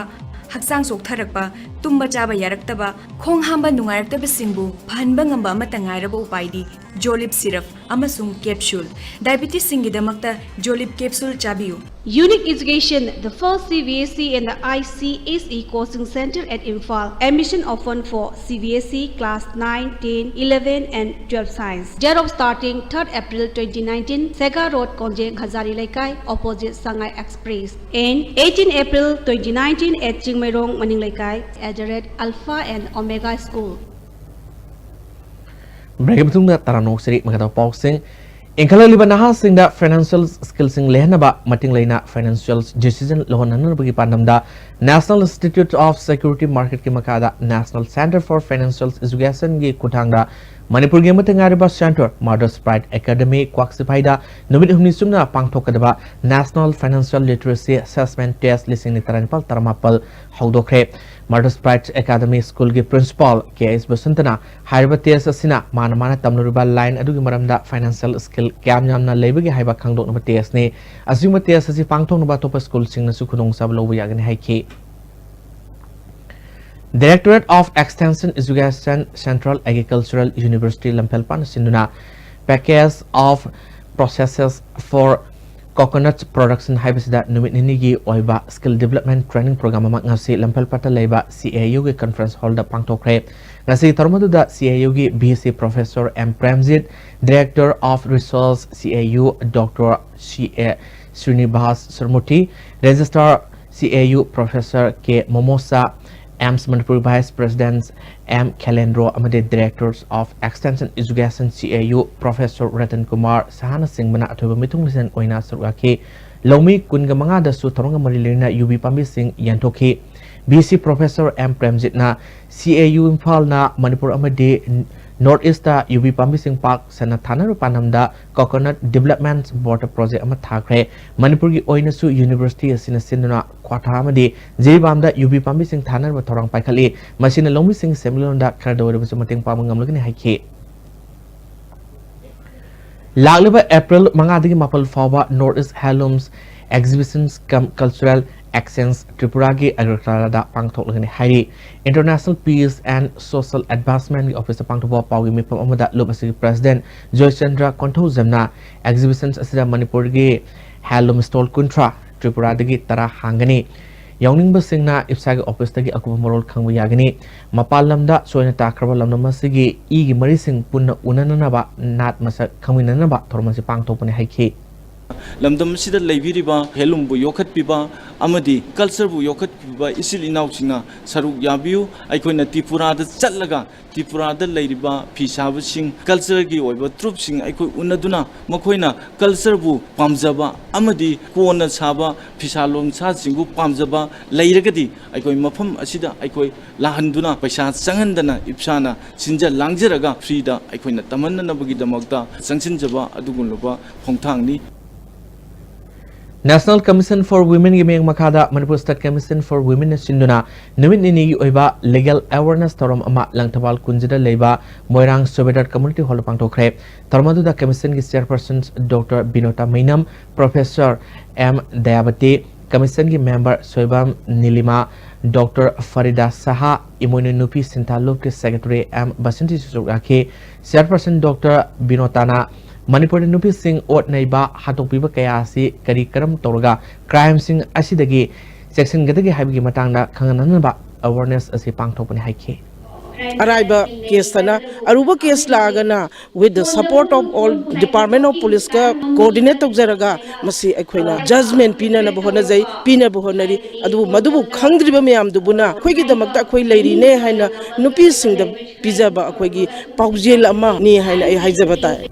ꯍꯛꯆꯥꯡ ꯆꯣꯛꯊꯔꯛꯄ, ꯇꯨꯝꯕ ꯆꯥꯕ ꯌꯥꯔꯛꯇꯕ, ꯈꯣꯡ ꯍꯥꯝꯕ ꯅꯨꯡꯉꯥꯏꯔꯛꯇꯕꯁꯤꯡꯕꯨ ꯐꯍꯟꯕ ꯉꯝꯕ ꯑꯃꯠꯇ ꯉꯥꯏꯔꯕ ꯎꯄꯥꯏꯗꯤ ꯖꯣꯂꯤꯞ syrup ꯑꯃꯁꯨꯡ capsule꯫ Diabetesꯁꯤꯡꯒꯤꯗꯃꯛꯇ ꯖꯣꯂꯤꯞ capsule ꯆꯥꯕꯤꯌꯨ꯫ Unique Education, the first C B S E and the I C S E coaching center at Imphal. Admission open for C B S E class nine, ten, eleven and twelve science. Date of starting third April twenty nineteen, Sega Road, Konjeng Hazari Leikai, opposite Sangai Express. And eighteen April twenty nineteen at Chingmeirong, Maning Leikai, at the Red Alpha and Omega School. Break ꯃꯇꯨꯡꯗ ꯇꯔꯥꯅꯣꯛ ꯁꯤꯔꯤ ꯃꯈꯥꯗ ꯄꯥꯎꯁꯤꯡ꯫ ꯏꯟꯈꯠꯂꯛꯂꯤꯕ ꯅꯍꯥꯁꯤꯡꯗ financial skillꯁꯤꯡ ꯂꯩꯍꯟꯅꯕ ꯃꯇꯤꯡ ꯂꯩꯅ financial decision ꯂꯧꯍꯟꯅꯅꯕꯒꯤ ꯄꯥꯟꯗꯝꯗ National Institute of Security Marketꯀꯤ ꯃꯈꯥꯗ National Centre for Financial Educationꯒꯤ ꯈꯨꯠꯊꯥꯡꯗ ꯃꯅꯤꯄꯨꯔꯒꯤ ꯑꯃꯠꯇ ꯉꯥꯏꯔꯕ centre Martyrs Pride Academy ꯀ꯭ꯋꯥꯛꯁꯤꯐꯥꯏꯗ ꯅꯨꯃꯤꯠ ꯍꯨꯝꯅꯤ ꯆꯨꯞꯅ ꯄꯥꯡꯊꯣꯛꯀꯗꯕ National Financial Literacy Assessment Test ꯂꯤꯁꯤꯡ ꯑꯅꯤ ꯇꯔꯥꯅꯤꯄꯥꯜ ꯇꯔꯥꯃꯥꯄꯜ ꯍꯧꯗꯣꯛꯈ꯭ꯔꯦ꯫ Martyrs Pride Academy Schoolꯒꯤ principal ꯀꯦ ꯑꯦꯁ ꯕꯁꯟꯇꯅ ꯍꯥꯏꯔꯤꯕ test ꯑꯁꯤꯅ ꯃꯥꯅ ꯃꯥꯅ ꯇꯝꯂꯨꯔꯤꯕ line ꯑꯗꯨꯒꯤ ꯃꯔꯝꯗ financial skill ꯀꯌꯥꯝ ꯌꯥꯝꯅ ꯂꯩꯕꯒꯦ ꯍꯥꯏꯕ ꯈꯪꯗꯣꯛꯅꯕ testꯅꯤ꯫ ꯑꯁꯤꯒꯨꯝꯕ test ꯑꯁꯤ ꯄꯥꯡꯊꯣꯛꯅꯕ ꯑꯇꯣꯞꯄ schoolꯁꯤꯡꯅꯁꯨ ꯈꯨꯗꯣꯡꯆꯥꯕ ꯂꯧꯕ ꯌꯥꯒꯅꯤ ꯍꯥꯏꯈꯤ꯫ Directorate of Extension Education, Central Agricultural University ꯂꯝꯐꯦꯜꯄꯥꯠꯅ ꯁꯤꯟꯗꯨꯅ Package of Processes for Coconut Production ꯍꯥꯏꯕꯁꯤꯗ ꯅꯨꯃꯤꯠ ꯅꯤꯅꯤꯒꯤ ꯑꯣꯏꯕ skill development training program ꯑꯃ ꯉꯁꯤ ꯂꯝꯐꯦꯜꯄꯥꯠꯇ ꯂꯩꯕ C A Uꯒꯤ conference hallꯗ ꯄꯥꯡꯊꯣꯛꯈ꯭ꯔꯦ꯫ ꯉꯁꯤꯒꯤ ꯊꯧꯔꯝ ꯑꯗꯨꯗ C A Uꯒꯤ V C Professor M Premjit, Director of Research C A U Doctor C A Srinivas Sarmurthy, Registrar C A U Professor K Momosa, MS Manipur vice president M Khelendro ꯑꯃꯗꯤ Directors of Extension Education, C A U, professor Ratan Kumar ꯁꯍꯥꯅꯆꯤꯡꯕꯅ ꯑꯊꯣꯏꯕ ꯃꯤꯊꯨꯡꯂꯦꯟ ꯑꯣꯏꯅ ꯁꯔꯨꯛ ꯌꯥꯈꯤ꯫ ꯂꯧꯃꯤ ꯀꯨꯟꯒ ꯃꯉꯥꯗꯁꯨ ꯊꯧꯔꯝꯒ ꯃꯔꯤ ꯂꯩꯅꯅ ꯌꯨꯕꯤ ꯄꯥꯝꯕꯤꯁꯤꯡ ꯌꯦꯟꯊꯣꯛꯈꯤ꯫ ꯚꯤ ꯁꯤ ꯄ꯭ꯔꯣꯐꯦꯁꯔ ꯑꯦꯝ ꯄ꯭ꯔꯦꯝꯖꯤꯠꯅ C A U ꯏꯝꯐꯥꯜꯅ ꯃꯅꯤꯄꯨꯔ ꯑꯃꯗꯤ North East ꯌꯨꯕꯤ ꯄꯥꯝꯕꯤꯁꯤꯡ ꯄꯥꯛ ꯁꯟꯅ ꯊꯥꯅꯕ ꯄꯥꯟꯗꯝꯗ Coconut Development Board Project ꯑꯃ ꯊꯥꯈ꯭ꯔꯦ꯫ ꯃꯅꯤꯄꯨꯔꯒꯤ ꯑꯣꯏꯅꯁꯨ ꯌꯨꯅꯤꯚꯔꯁꯤꯇꯤ ꯑꯁꯤꯅ ꯁꯤꯟꯗꯨꯅ ꯀ꯭ꯋꯥꯊꯥ ꯑꯃꯗꯤ ꯖꯤꯔꯤꯕꯥꯝꯗ ꯌꯨꯕꯤ ꯄꯥꯝꯕꯤꯁꯤꯡ ꯊꯥꯅꯅꯕ ꯊꯧꯔꯥꯡ ꯄꯥꯏꯈꯠꯂꯤ꯫ ꯃꯁꯤꯅ ꯂꯧꯃꯤꯁꯤꯡꯒꯤ ꯁꯦꯟꯃꯤꯠꯂꯣꯟꯗ ꯈꯔꯗ ꯑꯣꯏꯔꯕꯁꯨ ꯃꯇꯦꯡ ꯄꯥꯡꯕ ꯉꯝꯂꯒꯅꯤ ꯍꯥꯏꯈꯤ꯫ ꯂꯥꯛꯂꯤꯕ ꯑꯦꯄ꯭ꯔꯤꯜ ꯃꯉꯥꯗꯒꯤ ꯃꯥꯄꯜ ꯐꯥꯎꯕ North East Handlooms Exhibitions cum Cultural Exchange ꯇ꯭ꯔꯤꯄꯨꯔꯥꯒꯤ ꯑꯒꯔꯇꯂꯥꯗ ꯄꯥꯡꯊꯣꯛꯂꯒꯅꯤ ꯍꯥꯏꯔꯤ꯫ International Peace and Social Advancement ꯒꯤ ꯑꯣꯐꯤꯁꯇ ꯄꯥꯡꯊꯣꯛꯄ ꯄꯥꯎꯒꯤ ꯃꯤꯐꯝ ꯑꯃꯗ ꯂꯨꯞ ꯑꯁꯤꯒꯤ ꯄ꯭ꯔꯦꯁꯤꯗꯦꯟꯠ ꯖꯣꯏꯆꯟꯗ꯭ꯔ ꯀꯣꯟꯊꯧꯖꯝꯅ exhibitions ꯑꯁꯤꯗ ꯃꯅꯤꯄꯨꯔꯒꯤ handloom stall ꯀꯨꯟꯊ꯭ꯔꯥ, ꯇ꯭ꯔꯤꯄꯨꯔꯥꯗꯒꯤ ꯇꯔꯥ ꯍꯥꯡꯒꯅꯤ꯫ ꯌꯥꯎꯅꯤꯡꯕꯁꯤꯡꯅ ꯏꯞꯁꯥꯒꯤ ꯑꯣꯐꯤꯁꯇꯒꯤ ꯑꯀꯨꯞꯄ ꯃꯔꯣꯜ ꯈꯪꯕ ꯌꯥꯒꯅꯤ꯫ ꯃꯄꯥꯟ ꯂꯝꯗ ꯁꯣꯏꯅ ꯇꯥꯈ꯭ꯔꯕ ꯂꯝꯗꯝ ꯑꯁꯤꯒꯤ ꯏꯒꯤ ꯃꯔꯤꯁꯤꯡ ꯄꯨꯟꯅ ꯎꯅꯅꯅꯕ, ꯅꯥꯠ ꯃꯁꯛ ꯈꯪꯃꯤꯟꯅꯅꯕ ꯊꯧꯔꯝ ꯑꯁꯤ ꯄꯥꯡꯊꯣꯛꯄꯅꯤ ꯍꯥꯏꯈꯤ꯫ ꯂꯝꯗꯝ ꯑꯁꯤꯗ ꯂꯩꯕꯤꯔꯤꯕ handloomꯕꯨ ꯌꯣꯛꯈꯠꯄꯤꯕ ꯑꯃꯗꯤ cultureꯕꯨ ꯌꯣꯛꯈꯠꯄꯤꯕ ꯏꯆꯤꯜ ꯏꯅꯥꯎꯁꯤꯡꯅ ꯁꯔꯨꯛ ꯌꯥꯕꯤꯌꯨ꯫ ꯑꯩꯈꯣꯏꯅ ꯇ꯭ꯔꯤꯄꯨꯔꯥꯗ ꯆꯠꯂꯒ ꯇ꯭ꯔꯤꯄꯨꯔꯥꯗ ꯂꯩꯔꯤꯕ ꯐꯤ ꯁꯥꯕꯁꯤꯡ, cultureꯒꯤ ꯑꯣꯏꯕ troupeꯁꯤꯡ ꯑꯩꯈꯣꯏ ꯎꯅꯗꯨꯅ ꯃꯈꯣꯏꯅ cultureꯕꯨ ꯄꯥꯝꯖꯕ ꯑꯃꯗꯤ ꯀꯣꯟꯅ ꯁꯥꯕ ꯐꯤꯁꯥ ꯂꯣꯟꯁꯥꯁꯤꯡꯕꯨ ꯄꯥꯝꯖꯕ ꯂꯩꯔꯒꯗꯤ ꯑꯩꯈꯣꯏ ꯃꯐꯝ ꯑꯁꯤꯗ ꯑꯩꯈꯣꯏ ꯂꯥꯛꯍꯟꯗꯨꯅ ꯄꯩꯁꯥ ꯆꯪꯍꯟꯗꯅ ꯏꯞꯁꯥꯅ ꯁꯤꯟꯖ ꯂꯥꯡꯖꯔꯒ freeꯗ ꯑꯩꯈꯣꯏꯅ ꯇꯝꯍꯟꯅꯅꯕꯒꯤꯗꯃꯛꯇ ꯆꯪꯁꯤꯟꯖꯕ ꯑꯗꯨꯒꯨꯝꯂꯕ ꯈꯣꯡꯊꯥꯡꯅꯤ꯫ National Commission for Womenꯒꯤ ꯃꯤꯠꯌꯦꯡ ꯃꯈꯥꯗ Manipur State Commission for Womenꯅ ꯁꯤꯟꯗꯨꯅ ꯅꯨꯃꯤꯠ ꯅꯤꯅꯤꯒꯤ ꯑꯣꯏꯕ legal awareness ꯊꯧꯔꯝ ꯑꯃ ꯂꯪꯊꯕꯥꯜ ꯀꯨꯟꯖꯗ ꯂꯩꯕ ꯃꯣꯏꯔꯥꯡ ꯁꯨꯕꯦꯗꯥꯔ Community Hallꯗ ꯄꯥꯡꯊꯣꯛꯈ꯭ꯔꯦ꯫ ꯊꯧꯔꯝ ꯑꯗꯨꯗ Commissionꯒꯤ Chairperson Doctor Binota Meinam, Professor M Dayabati, Commissionꯒꯤ member ꯁꯣꯏꯕꯝ ꯅꯤꯂꯤꯃꯥ, Doctor ꯐꯔꯤꯗꯥ ꯁꯍꯥ, ꯏꯃꯣꯏꯅꯨ ꯅꯨꯄꯤ ꯁꯤꯟꯊꯥ ꯂꯨꯞꯀꯤ Secretary ꯑꯦꯝ ꯕꯁꯟꯇꯤꯁꯨ ꯁꯔꯨꯛ ꯌꯥꯈꯤ꯫ Chairperson Doctor ꯕꯤꯅꯣꯇꯥꯅ ꯃꯅꯤꯄꯨꯔꯗ ꯅꯨꯄꯤꯁꯤꯡ ꯑꯣꯠ ꯅꯩꯕ, ꯍꯥꯠꯇꯣꯛꯄꯤꯕ ꯀꯌꯥ ꯑꯁꯤ ꯀꯔꯤ ꯀꯔꯝ ꯇꯧꯔꯒ crimeꯁꯤꯡ ꯑꯁꯤꯗꯒꯤ ꯆꯦꯛꯁꯤꯟꯒꯗꯒꯦ ꯍꯥꯏꯕꯒꯤ ꯃꯇꯥꯡꯗ ꯈꯪꯍꯟꯅꯅꯕ awareness ꯑꯁꯤ ꯄꯥꯡꯊꯣꯛꯄꯅꯤ ꯍꯥꯏꯈꯤ꯫ ꯑꯔꯥꯏꯕ ꯀꯦꯁꯇꯅ, ꯑꯔꯨꯕ case ꯂꯥꯛꯑꯒꯅ with the support of all department of police ꯀ coordinate ꯇꯧꯖꯔꯒ ꯃꯁꯤ ꯑꯩꯈꯣꯏꯅ judgment ꯄꯤꯅꯅꯕ ꯍꯣꯠꯅꯖꯩ꯫ ꯄꯤꯅꯕ ꯍꯣꯠꯅꯔꯤ꯫ ꯑꯗꯨꯕꯨ ꯃꯗꯨꯕꯨ ꯈꯪꯗ꯭ꯔꯤꯕ ꯃꯌꯥꯝꯗꯨꯕꯨꯅ ꯑꯩꯈꯣꯏꯒꯤꯗꯃꯛꯇ ꯑꯩꯈꯣꯏ ꯂꯩꯔꯤꯅꯦ ꯍꯥꯏꯅ ꯅꯨꯄꯤꯁꯤꯡꯗ ꯄꯤꯖꯕ ꯑꯩꯈꯣꯏꯒꯤ ꯄꯥꯎꯖꯦꯜ ꯑꯃꯅꯤ ꯍꯥꯏꯅ ꯑꯩ ꯍꯥꯏꯖꯕ ꯇꯥꯏ꯫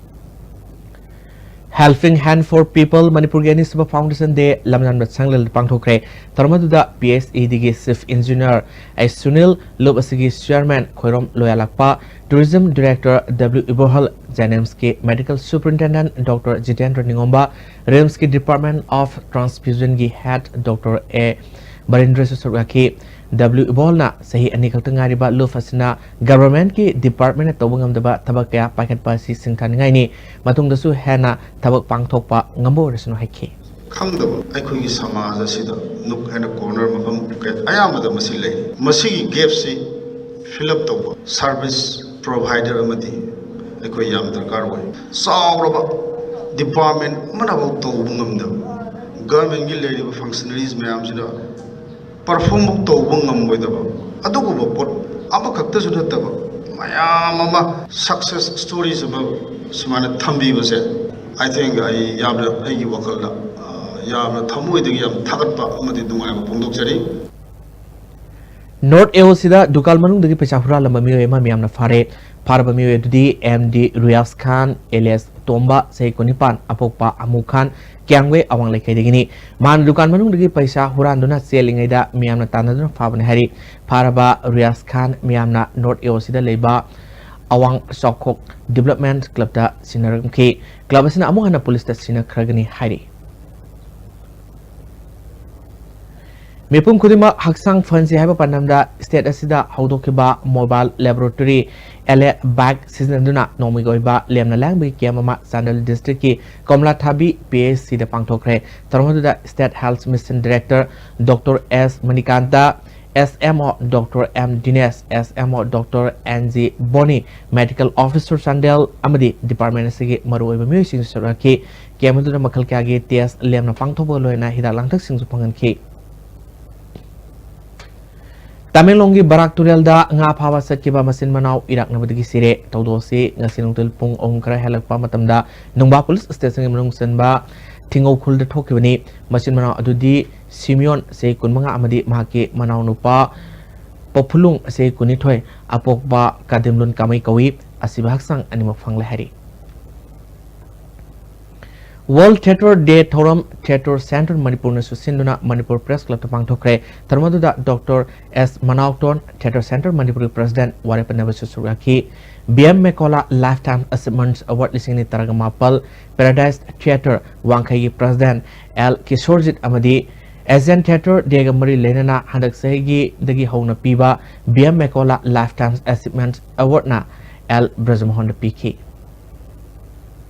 Helping Hand for People ꯃꯅꯤꯄꯨꯔꯒꯤ ꯑꯅꯤꯁꯨꯕ Foundation Day ꯂꯝꯖꯥꯟꯕ ꯁꯪꯂꯩꯗ ꯄꯥꯡꯊꯣꯛꯈ꯭ꯔꯦ꯫ ꯊꯧꯔꯝ ꯑꯗꯨꯗ P H E D ꯒꯤ Chief Engineer ꯑꯩ ꯁꯨꯅꯤꯜ, ꯂꯨꯞ ꯑꯁꯤꯒꯤ Chairman Khoirom ꯂꯣꯌꯥꯂꯛꯄ, Tourism Director W ꯏꯕꯣꯍꯜ, JNIMS ꯀꯤ Medical Superintendent Doctor Jitendra ꯅꯤꯉꯣꯝꯕ, RIMS ꯀꯤ Department of Transfusion ꯒꯤ Head Doctor ꯑꯦ ꯕꯔꯤꯟꯗ꯭ꯔꯁꯨ ꯁꯔꯨꯛ ꯌꯥꯈꯤ꯫ W ꯏꯕꯣꯍꯜꯅ ꯆꯍꯤ ꯑꯅꯤ ꯈꯛꯇ ꯉꯥꯏꯔꯤꯕ ꯂꯨꯞ ꯑꯁꯤꯅ government ꯀꯤ department ꯅ ꯇꯧꯕ ꯉꯝꯗꯕ ꯊꯕꯛ ꯀꯌꯥ ꯄꯥꯏꯈꯠꯄ ꯑꯁꯤ ꯁꯤꯡꯊꯥꯅꯤꯡꯉꯥꯏꯅꯤ꯫ ꯃꯇꯨꯡꯗꯁꯨ ꯍꯦꯟꯅ ꯊꯕꯛ ꯄꯥꯡꯊꯣꯛꯄ ꯉꯝꯕ ꯑꯣꯏꯔꯁꯅꯨ ꯍꯥꯏꯈꯤ꯫ ꯈꯪꯗꯕ ꯑꯩꯈꯣꯏꯒꯤ ꯁꯃꯥꯖ ꯑꯁꯤꯗ nook ꯍꯥꯏꯅ corner ꯃꯐꯝ ꯀꯌꯥ ꯑꯌꯥꯝꯕꯗ ꯃꯁꯤ ꯂꯩꯔꯤ꯫ ꯃꯁꯤꯒꯤ gap ꯁꯤ fill up ꯇꯧꯕ service provider ꯑꯃꯗꯤ ꯑꯩꯈꯣꯏ ꯌꯥꯝ ꯗꯔꯀꯥꯔ ꯑꯣꯏ꯫ ꯆꯥꯎꯔꯕ department ꯑꯃꯅꯐꯥꯎ ꯇꯧꯕ ꯉꯝꯗꯕ, government ꯀꯤ ꯂꯩꯔꯤꯕ functionaries ꯃꯌꯥꯝꯁꯤꯅ perform ꯐꯥꯎ ꯇꯧꯕ ꯉꯝꯃꯣꯏꯗꯕ ꯑꯗꯨꯒꯨꯝꯕ ꯄꯣꯠ ꯑꯃꯈꯛꯇꯁꯨ ꯅꯠꯇꯕ ꯃꯌꯥꯝ ꯑꯃ success stories ꯑꯃ ꯁꯨꯃꯥꯏꯅ ꯊꯝꯕꯤꯕꯁꯦ, I think, ꯑꯩ ꯌꯥꯝꯅ, ꯑꯩꯒꯤ ꯋꯥꯈꯜꯗ, ꯑ, ꯌꯥꯝꯅ ꯊꯃꯣꯏꯗꯒꯤ ꯌꯥꯝ ꯊꯥꯒꯠꯄ ꯑꯃꯗꯤ ꯅꯨꯡꯉꯥꯏꯕ ꯐꯣꯡꯗꯣꯛꯆꯔꯤ꯫ North A O C ꯗ ꯗꯨꯀꯥꯟ ꯃꯅꯨꯡꯗꯒꯤ ꯄꯩꯁꯥ ꯍꯨꯔꯥꯜꯂꯝꯕ ꯃꯤꯑꯣꯏ ꯑꯃ ꯃꯤꯌꯥꯝꯅ ꯐꯥꯔꯦ꯫ ꯐꯥꯔꯕ ꯃꯤꯑꯣꯏ ꯑꯗꯨꯗꯤ M D ꯔꯤꯌꯥꯖ ꯈꯥꯟ alias ꯇꯣꯝꯕ, ꯆꯍꯤ ꯀꯨꯟꯅꯤꯄꯥꯟ, ꯑꯄꯣꯛꯄ ꯑꯃꯨ ꯈꯥꯟ, ꯀ꯭ꯌꯥꯝꯒꯩ ꯑꯋꯥꯡ ꯂꯩꯀꯥꯏꯗꯒꯤꯅꯤ꯫ ꯃꯍꯥꯛꯅ ꯗꯨꯀꯥꯟ ꯃꯅꯨꯡꯗꯒꯤ ꯄꯩꯁꯥ ꯍꯨꯔꯥꯟꯗꯨꯅ ꯆꯦꯜꯂꯤꯉꯩꯗ ꯃꯤꯌꯥꯝꯅ ꯇꯥꯟꯅꯗꯨꯅ ꯐꯥꯕꯅꯤ ꯍꯥꯏꯔꯤ꯫ ꯐꯥꯔꯕ ꯔꯤꯌꯥꯖ ꯈꯥꯟ ꯃꯤꯌꯥꯝꯅ North A O C ꯗ ꯂꯩꯕ ꯑꯋꯥꯡ ꯆꯥꯎꯈꯣꯛ Development Club ꯇ ꯁꯤꯟꯅꯔꯝꯈꯤ꯫ Club ꯑꯁꯤꯅ ꯑꯃꯨꯛ ꯍꯟꯅ ꯄꯨꯂꯤꯁꯇ ꯁꯤꯟꯅꯈ꯭ꯔꯒꯅꯤ ꯍꯥꯏꯔꯤ꯫ ꯃꯤꯄꯨꯝ ꯈꯨꯗꯤꯡꯃꯛ ꯍꯛꯆꯥꯡ ꯐꯍꯟꯁꯤ ꯍꯥꯏꯕ ꯄꯥꯟꯗꯝꯗ state ꯑꯁꯤꯗ ꯍꯧꯗꯣꯛꯈꯤꯕ mobile laboratory L A bike ꯁꯤꯖꯤꯟꯅꯗꯨꯅ ꯅꯣꯡꯃꯒꯤ ꯑꯣꯏꯕ ꯂꯦꯝꯅ ꯂꯥꯡꯕꯒꯤ camp ꯑꯃ ꯆꯥꯟꯗꯦꯜ district ꯀꯤ ꯀꯣꯝꯂꯥꯊꯥꯕꯤ P H C ꯗ ꯄꯥꯡꯊꯣꯛꯈ꯭ꯔꯦ꯫ ꯊꯧꯔꯝ ꯑꯗꯨꯗ State Health Mission Director Doctor S Manikanta, S M O Doctor M ꯗꯤꯅꯦꯁ, S M O Doctor N G ꯕꯣꯅꯤ, Medical Officer Chandel ꯑꯃꯗꯤ department ꯑꯁꯤꯒꯤ ꯃꯔꯨꯑꯣꯏꯕ ꯃꯤꯑꯣꯏꯁꯤꯡꯁꯨ ꯁꯔꯨꯛ ꯌꯥꯈꯤ꯫ Camp ꯑꯗꯨꯗ ꯃꯈꯜ ꯀꯌꯥꯒꯤ test ꯂꯦꯝꯅ ꯄꯥꯡꯊꯣꯛꯄꯒ ꯂꯣꯏꯅꯅ ꯍꯤꯗꯥꯛ ꯂꯥꯡꯊꯛꯁꯤꯡꯁꯨ ꯐꯪꯍꯟꯈꯤ꯫ ꯇꯃꯦꯡꯂꯣꯡꯒꯤ ꯕꯔꯥꯛ ꯇꯨꯔꯦꯜꯗ ꯉꯥ ꯐꯥꯕ ꯆꯠꯈꯤꯕ ꯃꯆꯤꯟ ꯃꯅꯥꯎ ꯏꯔꯥꯛꯅꯕꯗꯒꯤ ꯁꯤꯔꯦ꯫ ꯊꯧꯗꯣꯛ ꯑꯁꯤ ꯉꯁꯤ ꯅꯨꯡꯊꯤꯜ ꯄꯨꯡ ꯑꯍꯨꯝ ꯈꯔ ꯍꯦꯜꯂꯛꯄ ꯃꯇꯝꯗ ꯅꯨꯡꯕꯥ ꯄꯨꯂꯤꯁ ꯁ꯭ꯇꯦꯁꯟꯒꯤ ꯃꯅꯨꯡ ꯆꯟꯕ ꯊꯤꯡꯉꯧ ꯈꯨꯜꯗ ꯊꯣꯛꯈꯤꯕꯅꯤ꯫ ꯃꯆꯤꯟ ꯃꯅꯥꯎ ꯑꯗꯨꯗꯤ ꯁꯤꯃꯤꯌꯣꯟ, ꯆꯍꯤ ꯀꯨꯟꯃꯉꯥ, ꯑꯃꯗꯤ ꯃꯍꯥꯛꯀꯤ ꯃꯅꯥꯎꯅꯨꯄꯥ ꯄꯣꯐꯨꯂꯨꯡ, ꯆꯍꯤ ꯀꯨꯟꯅꯤꯊꯣꯏ, ꯑꯄꯣꯛꯄ ꯀꯥꯗꯤꯝꯂꯨꯟ ꯀꯥꯃꯩ ꯀꯧꯏ꯫ ꯑꯁꯤꯕ ꯍꯛꯆꯥꯡ ꯑꯅꯤꯃꯛ ꯐꯪꯂꯦ ꯍꯥꯏꯔꯤ꯫ World Theatre Day ꯊꯧꯔꯝ Theatre Centre ꯃꯅꯤꯄꯨꯔꯅꯁꯨ ꯁꯤꯟꯗꯨꯅ ꯃꯅꯤꯄꯨꯔ Press Clubꯇ ꯄꯥꯡꯊꯣꯛꯈ꯭ꯔꯦ꯫ ꯊꯧꯔꯝ ꯑꯗꯨꯗ doctor S Manaoton, Theatre Centre ꯃꯅꯤꯄꯨꯔꯒꯤ President, ꯋꯥꯔꯦꯞ ꯄꯟꯅꯕꯁꯨ ꯁꯔꯨꯛ ꯌꯥꯈꯤ꯫ B M Mekola Lifetime Achievements Award ꯂꯤꯁꯤꯡ ꯑꯅꯤ ꯇꯔꯥꯃꯥꯄꯜ, Paradise Theatre ꯋꯥꯡꯈꯩꯒꯤ President ꯑꯦꯜ ꯀꯤꯁꯣꯔꯖꯤꯠ ꯑꯃꯗꯤ Asian Theatre Dayꯒ ꯃꯔꯤ ꯂꯩꯅꯅ ꯍꯟꯗꯛ ꯆꯍꯤꯒꯤꯗꯒꯤ ꯍꯧꯅ ꯄꯤꯕ B M Mekola Lifetime Achievements Awardꯅ ꯑꯦꯜ ꯕ꯭ꯔꯖꯃꯣꯍꯟꯗ ꯄꯤꯈꯤ꯫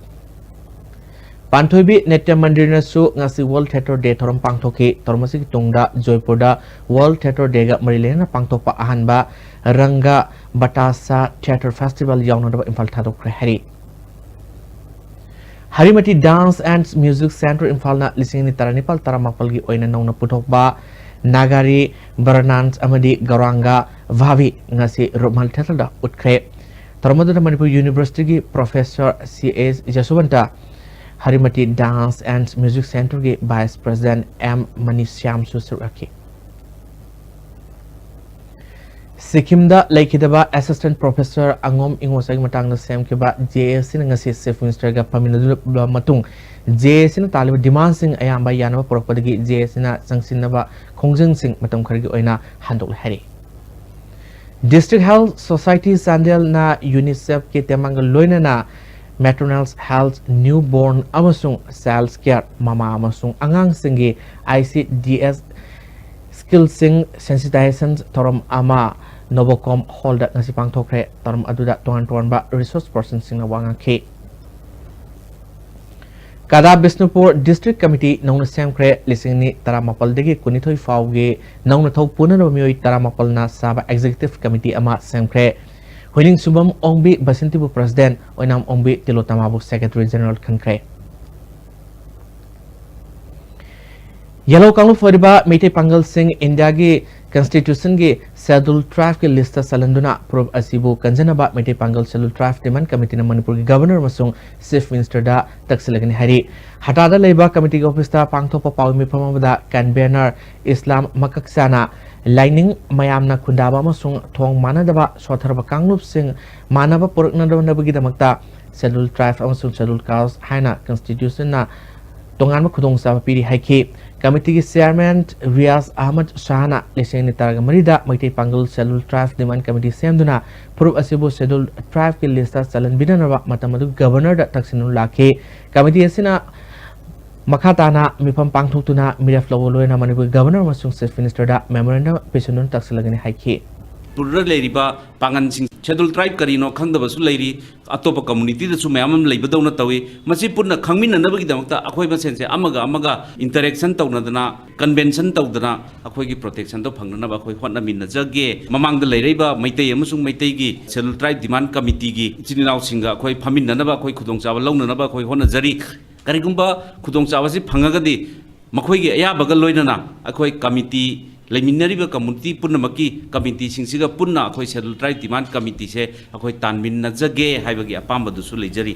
ꯄꯥꯟꯊꯣꯏꯕꯤ ꯅꯥꯇ꯭ꯌ ꯃꯟꯗꯤꯔꯅꯁꯨ ꯉꯁꯤ World Theatre Day ꯊꯧꯔꯝ ꯄꯥꯡꯊꯣꯛꯈꯤ꯫ ꯊꯧꯔꯝ ꯑꯁꯤꯒꯤ ꯇꯨꯡꯗ ꯖꯣꯏꯄꯨꯔꯗ World Theatre Dayꯒ ꯃꯔꯤ ꯂꯩꯅꯅ ꯄꯥꯡꯊꯣꯛꯄ ꯑꯍꯥꯟꯕ ꯔꯪꯒ ꯕꯇꯥꯁꯥ Theatre Festival ꯌꯥꯎꯅꯅꯕ ꯏꯝꯐꯥꯜ ꯊꯥꯗꯣꯛꯈ꯭ꯔꯦ ꯍꯥꯏꯔꯤ꯫ ꯍꯔꯤꯃꯇꯤ Dance and Music Centre ꯏꯝꯐꯥꯜꯅ ꯂꯤꯁꯤꯡ ꯑꯅꯤ ꯇꯔꯥꯅꯤꯄꯥꯜ ꯇꯔꯥꯃꯥꯄꯜꯒꯤ ꯑꯣꯏꯅ ꯅꯧꯅ ꯄꯨꯊꯣꯛꯄ ꯅꯥꯒꯥꯔꯤ, ꯚꯔꯅꯥꯟꯁ ꯑꯃꯗꯤ ꯒꯧꯔꯥꯡꯒ ꯚꯥꯕꯤ ꯉꯁꯤ ꯔꯨꯃꯥꯜ ꯊꯤꯌꯦꯇꯔꯗ ꯎꯠꯈ꯭ꯔꯦ꯫ ꯊꯧꯔꯝ ꯑꯗꯨꯗ ꯃꯅꯤꯄꯨꯔ ꯌꯨꯅꯤꯚꯔꯁꯤꯇꯤꯒꯤ professor C S Yashobanta, Harimati Dance and Music Centreꯒꯤ Vice President ꯑꯦꯝ ꯃꯅꯤꯁ꯭ꯌꯥꯝꯁꯨ ꯁꯔꯨꯛ ꯌꯥꯈꯤ꯫ ꯁꯤꯛꯀꯤꯝꯗ ꯂꯩꯈꯤꯗꯕ Assistant Professor ꯑꯉꯣꯝ ꯏꯉꯣꯁꯥꯒꯤ ꯃꯇꯥꯡꯗ ꯁꯦꯝꯈꯤꯕ ꯖꯦ ꯑꯦ ꯁꯤꯅ ꯉꯁꯤ Chief Ministerꯒ ꯐꯝꯃꯤꯟꯅꯔꯕ ꯃꯇꯨꯡ, ꯖꯦ ꯑꯦ ꯁꯤꯅ ꯇꯥꯜꯂꯤꯕ demandꯁꯤꯡ ꯑꯌꯥꯝꯕ ꯌꯥꯅꯕ ꯄꯨꯔꯛꯄꯗꯒꯤ ꯖꯦ ꯑꯦ ꯁꯤꯅ ꯆꯪꯁꯤꯟꯅꯕ ꯈꯣꯡꯖꯪꯁꯤꯡ ꯃꯇꯝ ꯈꯔꯒꯤ ꯑꯣꯏꯅ ꯍꯟꯗꯣꯛꯂꯦ ꯍꯥꯏꯔꯤ꯫ District Health Society ꯆꯥꯟꯗꯦꯜꯅ UNICEFꯀꯤ ꯇꯦꯡꯕꯥꯡꯒ ꯂꯣꯏꯅꯅ Maternal Health, Newborn ꯑꯃꯁꯨꯡ Child Care, ꯃꯃꯥ ꯑꯃꯁꯨꯡ ꯑꯉꯥꯡꯁꯤꯡꯒꯤ I C D S skillꯁꯤꯡ sensitization ꯊꯧꯔꯝ ꯑꯃ ꯅꯣꯕꯣꯀꯣꯝ ꯍꯣꯜꯗ ꯉꯁꯤ ꯄꯥꯡꯊꯣꯛꯈ꯭ꯔꯦ꯫ ꯊꯧꯔꯝ ꯑꯗꯨꯗ ꯇꯣꯉꯥꯟ ꯇꯣꯉꯥꯟꯕ resource personꯁꯤꯡꯅ ꯋꯥ ꯉꯥꯡꯈꯤ꯫ ꯀꯗꯥ ꯕꯤꯁꯅꯨꯄꯨꯔ District Committee ꯅꯧꯅ ꯁꯦꯝꯈ꯭ꯔꯦ꯫ ꯂꯤꯁꯤꯡ ꯑꯅꯤ ꯇꯔꯥꯃꯥꯄꯜꯗꯒꯤ ꯀꯨꯟꯅꯤꯊꯣꯏ ꯐꯥꯎꯒꯤ ꯅꯧꯅ ꯊꯧ ꯄꯨꯅꯅꯕ ꯃꯤꯑꯣꯏ ꯇꯔꯥꯃꯥꯄꯜꯅ ꯁꯥꯕ Executive Committee ꯑꯃ ꯁꯦꯝꯈ꯭ꯔꯦ꯫ ꯍꯨꯏꯅꯤꯡꯁꯨꯕꯝ ꯑꯣꯡꯕꯤ ꯕꯁꯟꯇꯤꯕꯨ President, ꯑꯣꯏꯅꯥꯝ ꯑꯣꯡꯕꯤ ꯇꯤꯂꯣꯇꯃꯥꯕꯨ Secretary General ꯈꯟꯈ꯭ꯔꯦ꯫ ꯌꯦꯜꯂꯣ ꯀꯥꯡꯂꯨꯞ ꯑꯣꯏꯔꯤꯕ ꯃꯩꯇꯩ ꯄꯥꯡꯒꯜꯁꯤꯡ ꯏꯟꯗꯤꯌꯥꯒꯤ ꯀꯟꯁꯇꯤꯇ꯭ꯌꯨꯁꯟꯒꯤ ꯁꯦꯗ꯭ꯌꯨꯜ ꯇ꯭ꯔꯥꯏꯕꯀꯤ ꯂꯤꯁꯇ ꯆꯜꯍꯟꯗꯨꯅ ꯐꯨꯔꯨꯞ ꯑꯁꯤꯕꯨ ꯀꯟꯖꯅꯕ ꯃꯩꯇꯩ ꯄꯥꯡꯒꯜ ꯁꯦꯗ꯭ꯌꯨꯜ ꯇ꯭ꯔꯥꯏꯕ ꯗꯤꯃꯥꯟꯗ ꯀꯃꯤꯇꯤꯅ ꯃꯅꯤꯄꯨꯔꯒꯤ ꯒꯕꯔꯅꯔ ꯑꯃꯁꯨꯡ ꯆꯤꯐ ꯃꯤꯅꯤꯁꯇꯔꯗ ꯇꯛꯁꯤꯜꯂꯒꯅꯤ ꯍꯥꯏꯔꯤ꯫ ꯍꯇꯥꯗ ꯂꯩꯕ ꯀꯃꯤꯇꯤꯒꯤ ꯑꯣꯐꯤꯁꯇ ꯄꯥꯡꯊꯣꯛꯄ ꯄꯥꯎ ꯃꯤꯐꯝ ꯑꯃꯗ ꯀꯟꯚꯦꯅꯔ ꯏꯁꯂꯥꯝ ꯃꯀꯛꯆꯥꯅ ꯂꯥꯏꯅꯤꯡ ꯃꯌꯥꯝꯅ ꯈꯨꯟꯗꯥꯕ ꯑꯃꯁꯨꯡ ꯊꯣꯡ ꯃꯥꯟꯅꯗꯕ ꯁꯣꯠꯊꯔꯕ ꯀꯥꯡꯂꯨꯞꯁꯤꯡ ꯃꯥꯟꯅꯕ ꯄꯨꯔꯛꯅꯗꯅꯕꯒꯤꯗꯃꯛꯇ ꯁꯦꯗ꯭ꯌꯨꯜ ꯇ꯭ꯔꯥꯏꯕ ꯑꯃꯁꯨꯡ ꯁꯦꯗ꯭ꯌꯨꯜ ꯀꯥꯁ ꯍꯥꯏꯅ ꯀꯟꯁꯇꯤꯇ꯭ꯌꯨꯁꯟꯅ ꯇꯣꯉꯥꯟꯕ ꯈꯨꯗꯣꯡꯆꯥꯕ ꯄꯤꯔꯤ ꯍꯥꯏꯈꯤ꯫ ꯀꯃꯤꯇꯤꯒꯤ ꯆꯤꯌꯥꯔꯃꯦꯟ ꯔꯤꯌꯥꯖ ꯑꯍꯃꯗ ꯁꯥꯍꯅ ꯂꯤꯁꯤꯡ ꯑꯅꯤ ꯇꯔꯥꯃꯔꯤꯗ ꯃꯩꯇꯩ ꯄꯥꯡꯒꯜ ꯁꯦꯗ꯭ꯌꯨꯜ ꯇ꯭ꯔꯥꯏꯕ ꯗꯤꯃꯥꯟꯗ ꯀꯃꯤꯇꯤ ꯁꯦꯝꯗꯨꯅ ꯐꯨꯔꯨꯞ ꯑꯁꯤꯕꯨ ꯁꯦꯗ꯭ꯌꯨꯜ ꯇ꯭ꯔꯥꯏꯕꯀꯤ ꯂꯤꯁꯇ ꯆꯜꯍꯟꯕꯤꯅꯅꯕ ꯃꯇꯝ ꯑꯗꯨꯒꯤ ꯒꯕꯔꯅꯔꯗ ꯇꯛꯁꯤꯟꯗꯨꯅ ꯂꯥꯛꯈꯤ꯫ ꯀꯃꯤꯇꯤ ꯑꯁꯤꯅ ꯃꯈꯥ ꯇꯥꯅ ꯃꯤꯐꯝ ꯄꯥꯡꯊꯣꯛꯇꯨꯅ ꯃꯤꯔꯦꯞ ꯂꯧꯕ ꯂꯣꯏꯅ ꯃꯅꯤꯄꯨꯔꯒꯤ ꯒꯕꯔꯅꯔ ꯑꯃꯁꯨꯡ ꯆꯤꯐ ꯃꯤꯅꯤꯁꯇꯔꯗ ꯃꯦꯃꯣꯔꯦꯟꯗꯝ ꯄꯤꯁꯤꯟꯗꯨꯅ ꯇꯛꯁꯤꯜꯂꯒꯅꯤ ꯍꯥꯏꯈꯤ꯫ ꯃꯅꯤꯄꯨꯔꯗ ꯂꯩꯔꯤꯕ ꯄꯥꯡꯒꯜꯁꯤꯡ ꯁꯦꯗ꯭ꯌꯨꯜ ꯇ꯭ꯔꯥꯏꯕ ꯀꯔꯤꯅꯣ ꯈꯪꯗꯕꯁꯨ ꯂꯩꯔꯤ, ꯑꯇꯣꯞꯄ ꯀꯝꯃꯨꯅꯤꯇꯤꯗꯁꯨ ꯃꯌꯥꯝ ꯑꯃ ꯂꯩꯕꯗꯧꯅ ꯇꯧꯏ꯫ ꯃꯁꯤ ꯄꯨꯟꯅ ꯈꯪꯃꯤꯟꯅꯅꯕꯒꯤꯗꯃꯛꯇ ꯑꯩꯈꯣꯏ ꯃꯁꯦꯟꯁꯦ ꯑꯃꯒ ꯑꯃꯒ ꯏꯟꯇꯔꯦꯛꯁꯟ ꯇꯧꯅꯗꯅ, ꯀꯟꯚꯦꯟꯁꯟ ꯇꯧꯗꯅ ꯑꯩꯈꯣꯏꯒꯤ ꯄ꯭ꯔꯣꯇꯦꯛꯁꯟꯗꯣ ꯐꯪꯅꯅꯕ ꯑꯩꯈꯣꯏ ꯍꯣꯠꯅꯃꯤꯟꯅꯖꯒꯦ꯫ ꯃꯃꯥꯡꯗ ꯂꯩꯔꯛꯏꯕ ꯃꯩꯇꯩ ꯑꯃꯁꯨꯡ ꯃꯩꯇꯩꯒꯤ ꯁꯦꯗ꯭ꯌꯨꯜ ꯇ꯭ꯔꯥꯏꯕ ꯗꯤꯃꯥꯟꯗ ꯀꯃꯤꯇꯤꯒꯤ ꯏꯆꯤꯟ ꯏꯅꯥꯎꯁꯤꯡꯒ ꯑꯩꯈꯣꯏ ꯐꯝꯃꯤꯟꯅꯅꯕ ꯑꯩꯈꯣꯏ ꯈꯨꯗꯣꯡꯆꯥꯕ ꯂꯧꯅꯅꯕ ꯑꯩꯈꯣꯏ ꯍꯣꯠꯅꯖꯔꯤ꯫ ꯀꯔꯤꯒꯨꯝꯕ ꯈꯨꯗꯣꯡꯆꯥꯕꯁꯤ ꯐꯪꯉꯒꯗꯤ ꯃꯈꯣꯏꯒꯤ ꯑꯌꯥꯕꯒ ꯂꯣꯏꯅꯅ ꯑꯩꯈꯣꯏ ꯀꯃꯤꯇꯤ, ꯂꯩꯃꯤꯟꯅꯔꯤꯕ ꯀꯝꯃꯨꯅꯤꯇꯤ ꯄꯨꯝꯅꯃꯛꯀꯤ ꯀꯃꯤꯇꯤꯁꯤꯡꯁꯤꯒ ꯄꯨꯟꯅ ꯑꯩꯈꯣꯏ ꯁꯦꯗ꯭ꯌꯨꯜ ꯇ꯭ꯔꯥꯏꯕ ꯗꯤꯃꯥꯟꯗ ꯀꯃꯤꯇꯤꯁꯦ ꯑꯩꯈꯣꯏ ꯇꯥꯟꯃꯤꯟꯅꯖꯒꯦ ꯍꯥꯏꯕꯒꯤ ꯑꯄꯥꯝꯕꯗꯨꯁꯨ ꯂꯩꯖꯔꯤ꯫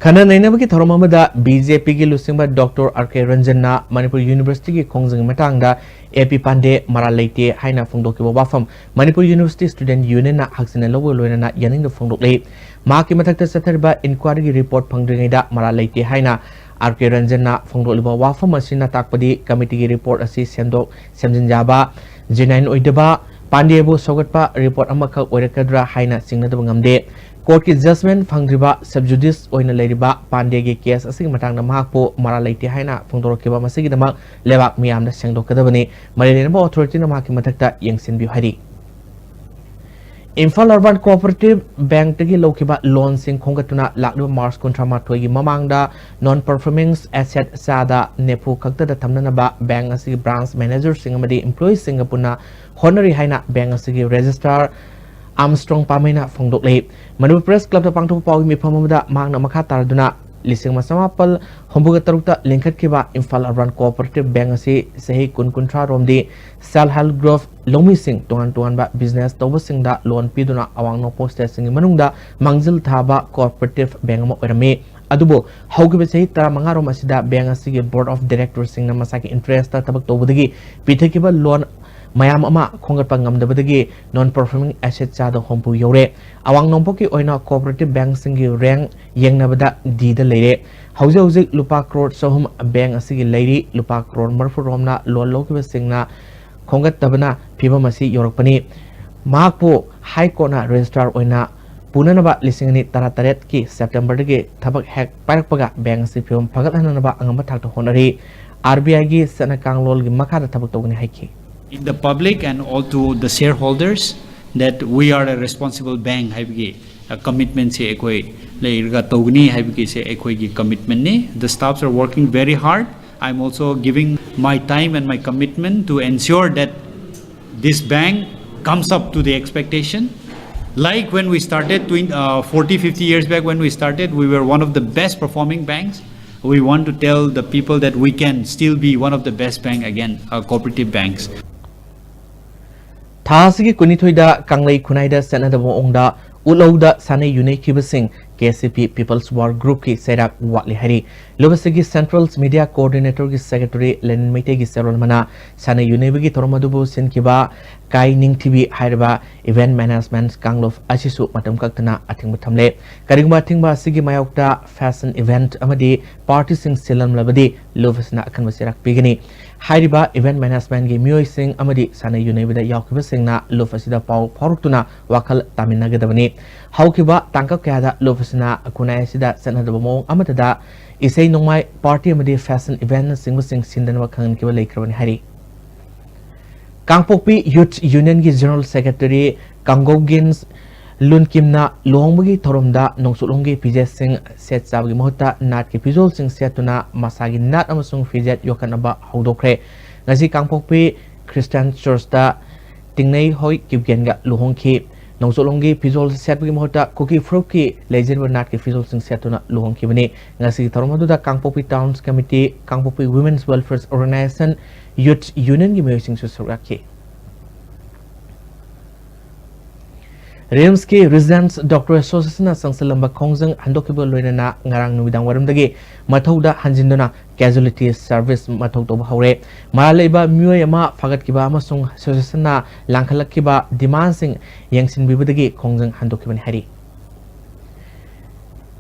ꯈꯟꯅ ꯅꯩꯅꯕꯒꯤ ꯊꯧꯔꯝ ꯑꯃꯗ ꯕꯤ ꯖꯦ ꯄꯤꯒꯤ ꯂꯨꯆꯤꯡꯕ ꯗꯣꯛꯇꯔ ꯑꯥꯔ ꯀꯦ ꯔꯟꯖꯟꯅ ꯃꯅꯤꯄꯨꯔ ꯌꯨꯅꯤꯚꯔꯁꯤꯇꯤꯒꯤ ꯈꯣꯡꯖꯪꯒꯤ ꯃꯇꯥꯡꯗ ꯑꯦ ꯄꯤ ꯄꯥꯟꯗꯦ ꯃꯔꯥꯜ ꯂꯩꯇꯦ ꯍꯥꯏꯅ ꯐꯣꯡꯗꯣꯛꯈꯤꯕ ꯋꯥꯐꯝ ꯃꯅꯤꯄꯨꯔ ꯌꯨꯅꯤꯚꯔꯁꯤꯇꯤ ꯁ꯭ꯇꯨꯗꯦꯟꯠ ꯌꯨꯅꯤꯌꯟꯅ ꯍꯛꯆꯤꯟꯅ ꯂꯧꯕꯒ ꯂꯣꯏꯅꯅ ꯌꯥꯅꯤꯡꯗꯕ ꯐꯣꯡꯗꯣꯛꯂꯤ꯫ ꯃꯍꯥꯛꯀꯤ ꯃꯊꯛꯇ ꯆꯠꯊꯔꯤꯕ ꯏꯟꯀ꯭ꯋꯥꯏꯔꯤꯒꯤ ꯔꯤꯄꯣꯔꯠ ꯐꯪꯗ꯭ꯔꯤꯉꯩꯗ ꯃꯔꯥꯜ ꯂꯩꯇꯦ ꯍꯥꯏꯅ ꯑꯥꯔ ꯀꯦ ꯔꯟꯖꯟꯅ ꯐꯣꯡꯗꯣꯛꯂꯤꯕ ꯋꯥꯐꯝ ꯑꯁꯤꯅ ꯇꯥꯛꯄꯗꯤ ꯀꯃꯤꯇꯤꯒꯤ ꯔꯤꯄꯣꯔꯠ ꯑꯁꯤ ꯁꯦꯝꯗꯣꯛ ꯁꯦꯝꯖꯤꯟ ꯌꯥꯕ, ꯖꯦꯅ꯭ꯌꯨꯏꯟ ꯑꯣꯏꯗꯕ, ꯄꯥꯟꯗꯦꯕꯨ ꯁꯧꯒꯠꯄ ꯔꯤꯄꯣꯔꯠ ꯑꯃꯈꯛ ꯑꯣꯏꯔꯛꯀꯗ꯭ꯔꯥ ꯍꯥꯏꯅ ꯆꯤꯡꯅꯗꯕ ꯉꯝꯗꯦ꯫ ꯀꯣꯔꯠꯀꯤ ꯖꯖꯃꯦꯟꯠ ꯐꯪꯗ꯭ꯔꯤꯕ ꯁꯕ ꯖꯨꯗꯤꯁ ꯑꯣꯏꯅ ꯂꯩꯔꯤꯕ ꯄꯥꯟꯗꯦꯒꯤ ꯀꯦꯁ ꯑꯁꯤꯒꯤ ꯃꯇꯥꯡꯗ ꯃꯍꯥꯛꯄꯨ ꯃꯔꯥꯜ ꯂꯩꯇꯦ ꯍꯥꯏꯅ ꯐꯣꯡꯗꯣꯔꯛꯈꯤꯕ ꯃꯁꯤꯒꯤꯗꯃꯛ ꯂꯩꯕꯥꯛ ꯃꯤꯌꯥꯝꯅ ꯁꯦꯡꯗꯣꯛꯀꯗꯕꯅꯤ꯫ ꯃꯔꯤ ꯂꯩꯅꯕ ꯑꯣꯊꯣꯔꯤꯇꯤꯅ ꯃꯍꯥꯛꯀꯤ ꯃꯊꯛꯇ ꯌꯦꯡꯁꯤꯟꯕꯤꯌꯨ ꯍꯥꯏꯔꯤ꯫ ꯏꯝꯐꯥꯜ ꯑꯔꯕꯥꯟ ꯀꯣꯑꯣꯄꯔꯦꯇꯤꯚ ꯕꯦꯡꯛꯇꯒꯤ ꯂꯧꯈꯤꯕ ꯂꯣꯟꯁꯤꯡ ꯈꯣꯝꯒꯠꯇꯨꯅ ꯂꯥꯛꯂꯤꯕ ꯃꯥꯔꯆ ꯀꯨꯟꯊ꯭ꯔꯥ ꯃꯥꯊꯣꯏꯒꯤ ꯃꯃꯥꯡꯗ ꯅꯣꯟ ꯄꯔꯐꯣꯔꯃꯤꯡ ꯑꯦꯁꯦꯠ ꯆꯥꯗ ꯅꯤꯐꯨ ꯈꯛꯇꯗ ꯊꯝꯅꯅꯕ ꯕꯦꯡꯛ ꯑꯁꯤꯒꯤ ꯕ꯭ꯔꯥꯟꯆ ꯃꯦꯅꯦꯖꯔꯁꯤꯡ ꯑꯃꯗꯤ ꯏꯝꯄ꯭ꯂꯣꯌꯤꯁꯤꯡꯒ ꯄꯨꯟꯅ ꯍꯣꯠꯅꯔꯤ ꯍꯥꯏꯅ ꯕꯦꯡꯛ ꯑꯁꯤꯒꯤ ꯔꯦꯖꯤꯁꯇ꯭ꯔꯥꯔ ꯑꯥꯔꯝꯁꯇ꯭ꯔꯣꯡ ꯄꯥꯃꯩꯅ ꯐꯣꯡꯗꯣꯛꯂꯤ꯫ ꯃꯅꯤꯄꯨꯔ ꯄ꯭ꯔꯦꯁ ꯀ꯭ꯂꯕꯇ ꯄꯥꯡꯊꯣꯛꯄ ꯄꯥꯎꯒꯤ ꯃꯤꯐꯝ ꯑꯃꯗ ꯃꯍꯥꯛꯅ ꯃꯈꯥ ꯇꯥꯔꯗꯨꯅ ꯂꯤꯁꯤꯡ ꯑꯃ ꯆꯃꯥꯄꯜ ꯍꯨꯝꯐꯨꯒ ꯇꯔꯨꯛꯇ ꯂꯤꯡꯈꯠꯈꯤꯕ ꯏꯝꯐꯥꯜ ꯑꯔꯕꯥꯟ ꯀꯣꯑꯣꯄꯔꯦꯇꯤꯚ ꯕꯦꯡꯛ ꯑꯁꯤ ꯆꯍꯤ ꯀꯨꯟ ꯀꯨꯟꯊ꯭ꯔꯥ ꯔꯣꯝꯗꯤ ꯁꯦꯜꯐ ꯍꯦꯜꯞ ꯒ꯭ꯔꯨꯞ ꯂꯧꯃꯤꯁꯤꯡ ꯇꯣꯉꯥꯟ ꯇꯣꯉꯥꯟꯕ ꯕꯤꯖꯤꯅꯦꯁ ꯇꯧꯕꯁꯤꯡꯗ ꯂꯣꯟ ꯄꯤꯗꯨꯅ ꯑꯋꯥꯡ ꯅꯣꯡꯄꯣꯛ ꯁ꯭ꯇꯦꯠꯁꯤꯡꯒꯤ ꯃꯅꯨꯡꯗ ꯃꯥꯡꯖꯤꯜ ꯊꯥꯕ ꯀꯣꯑꯣꯄꯔꯦꯇꯤꯚ ꯕꯦꯡꯛ ꯑꯃ ꯑꯣꯏꯔꯝꯃꯤ꯫ ꯑꯗꯨꯕꯨ ꯍꯧꯈꯤꯕ ꯆꯍꯤ ꯇꯔꯥꯃꯉꯥ ꯔꯣꯝ ꯑꯁꯤꯗ ꯕꯦꯡꯛ ꯑꯁꯤꯒꯤ ꯕꯣꯔꯗ ꯑꯣꯐ ꯗꯥꯏꯔꯦꯛꯇꯔꯁꯤꯡꯅ ꯃꯁꯥꯒꯤ ꯏꯟꯇꯔꯦꯁꯇ ꯊꯕꯛ ꯇꯧꯕꯗꯒꯤ ꯄꯤꯊꯈꯤꯕ ꯂꯣꯟ ꯃꯌꯥꯝ ꯑꯃ ꯈꯣꯝꯒꯠꯄ ꯉꯝꯗꯕꯗꯒꯤ ꯅꯣꯟ ꯄꯔꯐꯣꯔꯃꯤꯡ ꯑꯦꯁꯦꯠ ꯆꯥꯗ ꯍꯨꯝꯐꯨ ꯌꯧꯔꯦ꯫ ꯑꯋꯥꯡ ꯅꯣꯡꯄꯣꯛꯀꯤ ꯑꯣꯏꯅ ꯀꯣꯑꯣꯄꯔꯦꯇꯤꯚ ꯕꯦꯡꯛꯁꯤꯡꯒꯤ ꯔꯦꯡꯛ ꯌꯦꯡꯅꯕꯗ ꯗꯤꯗ ꯂꯩꯔꯦ꯫ ꯍꯧꯖꯤꯛ ꯍꯧꯖꯤꯛ ꯂꯨꯄꯥ ꯀ꯭ꯔꯣꯔ ꯆꯍꯨꯝ ꯕꯦꯡꯛ ꯑꯁꯤꯒꯤ ꯂꯩꯔꯤ꯫ ꯂꯨꯄꯥ ꯀ꯭ꯔꯣꯔ ꯃꯔꯤꯐꯨ ꯔꯣꯝꯅ ꯂꯣꯟ ꯂꯧꯈꯤꯕꯁꯤꯡꯅ ꯈꯣꯝꯒꯠꯇꯕꯅ ꯐꯤꯕꯝ ꯑꯁꯤ ꯌꯧꯔꯛꯄꯅꯤ꯫ ꯃꯍꯥꯛꯄꯨ ꯍꯥꯏ ꯀꯣꯔꯠꯅ ꯔꯦꯖꯤꯁꯇ꯭ꯔꯥꯔ ꯑꯣꯏꯅ ꯄꯨꯅꯅꯕ ꯂꯤꯁꯤꯡ ꯑꯅꯤ ꯇꯔꯥꯇꯔꯦꯠꯀꯤ ꯁꯦꯞꯇꯦꯝꯕꯔꯗꯒꯤ ꯊꯕꯛ ꯍꯦꯛ ꯄꯥꯏꯔꯛꯄꯒ ꯕꯦꯡꯛ ꯑꯁꯤ ꯐꯤꯕꯝ ꯐꯒꯠꯍꯟꯅꯅꯕ ꯑꯉꯝꯕ ꯊꯥꯛꯇ ꯍꯣꯠꯅꯔꯤ꯫ ꯑꯥꯔ ꯕꯤ ꯑꯥꯏꯒꯤ ꯆꯠꯅ ꯀꯥꯡꯂꯣꯟꯒꯤ ꯃꯈꯥꯗ ꯊꯕꯛ ꯇꯧꯒꯅꯤ ꯍꯥꯏꯈꯤ꯫ In the public and all to the shareholders that we are a responsible bank ꯍꯥꯏꯕꯒꯤ ꯀꯃꯤꯠꯃꯦꯟꯁꯦ ꯑꯩꯈꯣꯏ ꯂꯩꯔꯒ ꯇꯧꯒꯅꯤ ꯍꯥꯏꯕꯒꯤꯁꯦ ꯑꯩꯈꯣꯏꯒꯤ ꯀꯃꯤꯠꯃꯦꯟꯅꯤ꯫ The staffs are working very hard. I'm also giving my time and my commitment to ensure that this bank comes up to the expectation. Like when we started twen- uh, forty, fifty years back, when we started, we were one of the best performing banks. We want to tell the people that we can still be one of the best bank again, uh, cooperative banks. ꯊꯥ ꯑꯁꯤꯒꯤ ꯀꯨꯟꯅꯤꯊꯣꯏꯗ ꯀꯪꯂꯩ ꯈꯨꯟꯅꯥꯏꯗ ꯆꯠꯅꯗꯕ ꯃꯑꯣꯡꯗ ꯎꯠꯂꯧꯗ ꯁꯥꯟꯅꯩ ꯌꯨꯅꯩꯈꯤꯕꯁꯤꯡ K C ꯄꯤ People's War ꯒ꯭ꯔꯨꯞꯀꯤ ꯆꯩꯔꯥꯛ ꯋꯥꯠꯂꯤ ꯍꯥꯏꯔꯤ꯫ ꯂꯨꯞ ꯑꯁꯤꯒꯤ ꯁꯦꯟꯇ꯭ꯔꯦꯜ ꯃꯤꯗꯤꯌꯥ ꯀꯣꯑꯣꯔꯗꯤꯅꯦꯇꯔꯒꯤ ꯁꯦꯀ꯭ꯔꯦꯇꯔꯤ ꯂꯦꯅꯤꯟ ꯃꯩꯇꯩꯒꯤ ꯆꯦꯔꯣꯜ ꯑꯃꯅ ꯁꯥꯟꯅꯩ ꯌꯨꯅꯩꯕꯒꯤ ꯊꯧꯔꯝ ꯑꯗꯨꯕꯨ ꯁꯤꯟꯈꯤꯕ ꯀꯥꯏ ꯅꯤꯡꯊꯤꯕꯤ ꯍꯥꯏꯔꯤꯕ ꯏꯚꯦꯟꯠ ꯃꯦꯅꯦꯖꯃꯦꯟꯠ ꯀꯥꯡꯂꯨꯞ ꯑꯁꯤꯁꯨ ꯃꯇꯝ ꯀꯛꯇꯅ ꯑꯊꯤꯡꯕ ꯊꯝꯂꯦ꯫ ꯀꯔꯤꯒꯨꯝꯕ ꯑꯊꯤꯡꯕ ꯑꯁꯤꯒꯤ ꯃꯥꯌꯣꯛꯇ ꯐꯦꯁꯟ ꯏꯚꯦꯟꯠ ꯑꯃꯗꯤ ꯄꯥꯔꯇꯤꯁꯤꯡ ꯁꯤꯜꯂꯝꯂꯕꯗꯤ ꯂꯨꯞ ꯑꯁꯤꯅ ꯑꯀꯟꯕ ꯆꯩꯔꯥꯛ ꯄꯤꯒꯅꯤ꯫ ꯍꯥꯏꯔꯤꯕ ꯏꯚꯦꯟꯠ ꯃꯦꯅꯦꯖꯃꯦꯟꯠꯒꯤ ꯃꯤꯑꯣꯏꯁꯤꯡ ꯑꯃꯗꯤ ꯁꯥꯟꯅ ꯌꯨꯅꯩꯕꯗ ꯌꯥꯎꯈꯤꯕꯁꯤꯡꯅ ꯂꯨꯞ ꯑꯁꯤꯗ ꯄꯥꯎ ꯐꯥꯎꯔꯛꯇꯨꯅ ꯋꯥꯈꯜ ꯇꯥꯃꯤꯟꯅꯒꯗꯕꯅꯤ꯫ ꯍꯧꯈꯤꯕ ꯇꯥꯡꯀꯛ ꯀꯌꯥꯗ ꯂꯨꯞ ꯑꯁꯤꯅ ꯈꯨꯟꯅꯥꯏ ꯑꯁꯤꯗ ꯆꯠꯅꯗꯕ ꯃꯑꯣꯡ ꯑꯃꯠꯇꯗ ꯏꯁꯩ ꯅꯣꯡꯃꯥꯏ, ꯄꯥꯔꯇꯤ ꯑꯃꯗꯤ ꯐꯦꯁꯟ ꯏꯚꯦꯟꯠꯅꯆꯤꯡꯕꯁꯤꯡ ꯁꯤꯟꯗꯅꯕ ꯈꯪꯍꯟꯈꯤꯕ ꯂꯩꯈ꯭ꯔꯕꯅꯤ ꯍꯥꯏꯔꯤ꯫ ꯀꯥꯡꯄꯣꯛꯄꯤ ꯌꯨꯊ ꯌꯨꯅꯤꯌꯟꯒꯤ ꯖꯦꯅꯔꯦꯜ ꯁꯦꯀ꯭ꯔꯦꯇꯔꯤ ꯀꯥꯡꯒꯧꯒꯤꯟ ꯂꯨꯟꯀꯤꯝꯅ ꯂꯨꯍꯣꯡꯕꯒꯤ ꯊꯧꯔꯝꯗ ꯅꯣꯡꯆꯨꯞꯂꯣꯝꯒꯤ ꯐꯤꯖꯦꯠꯁꯤꯡ ꯁꯦꯠ ꯆꯥꯕꯒꯤ ꯃꯍꯨꯠꯇ ꯅꯥꯠꯀꯤ ꯐꯤꯖꯣꯜꯁꯤꯡ ꯁꯦꯠꯇꯨꯅ ꯃꯁꯥꯒꯤ ꯅꯥꯠ ꯑꯃꯁꯨꯡ ꯐꯤꯖꯦꯠ ꯌꯣꯛꯈꯠꯅꯕ ꯍꯧꯗꯣꯛꯈ꯭ꯔꯦ꯫ ꯉꯁꯤ ꯀꯥꯡꯄꯣꯛꯄꯤ ꯈ꯭ꯔꯤꯁꯇꯥꯟ ꯆꯔꯆꯇ ꯇꯤꯡꯅꯩ ꯍꯣꯏ ꯀꯤꯞꯒꯦꯟꯒ ꯂꯨꯍꯣꯡꯈꯤ꯫ ꯅꯣꯡꯆꯣꯠꯂꯣꯝꯒꯤ ꯐꯤꯖꯣꯜ ꯁꯦꯠꯄꯒꯤ ꯃꯍꯨꯠꯇ ꯀꯨꯀꯤ ꯐꯨꯔꯨꯞꯀꯤ ꯂꯩꯖꯔꯤꯕ ꯅꯥꯠꯀꯤ ꯐꯤꯖꯣꯜꯁꯤꯡ ꯁꯦꯠꯇꯨꯅ ꯂꯨꯍꯣꯡꯈꯤꯕꯅꯤ꯫ ꯉꯁꯤꯒꯤ ꯊꯧꯔꯝ ꯑꯗꯨꯗ ꯀꯥꯡꯄꯣꯛꯄꯤ Town Committee, ꯀꯥꯡꯄꯣꯛꯄꯤ Women's Welfare Organisation, Youth Unionꯒꯤ ꯃꯤꯑꯣꯏꯁꯤꯡꯁꯨ ꯁꯔꯨꯛ ꯌꯥꯈꯤ꯫ RIMSꯀꯤ Residents Doctor Associationꯅ ꯆꯪꯁꯤꯜꯂꯝꯕ ꯈꯣꯡꯖꯪ ꯍꯟꯗꯣꯛꯈꯤꯕꯒ ꯂꯣꯏꯅꯅ ꯉꯔꯥꯡ ꯅꯨꯃꯤꯗꯥꯡ ꯋꯥꯏꯔꯝꯗꯒꯤ ꯃꯊꯧꯗ ꯍꯟꯖꯤꯟꯗꯨꯅ casualty service ꯃꯊꯧ ꯇꯧꯕ ꯍꯧꯔꯦ꯫ ꯃꯔꯥꯜ ꯂꯩꯕ ꯃꯤꯑꯣꯏ ꯑꯃ ꯐꯥꯒꯠꯈꯤꯕ ꯑꯃꯁꯨꯡ associationꯅ ꯂꯥꯡꯈꯠꯂꯛꯈꯤꯕ demandꯁꯤꯡ ꯌꯦꯡꯁꯤꯟꯕꯤꯕꯗꯒꯤ ꯈꯣꯡꯖꯪ ꯍꯟꯗꯣꯛꯈꯤꯕꯅꯤ ꯍꯥꯏꯔꯤ꯫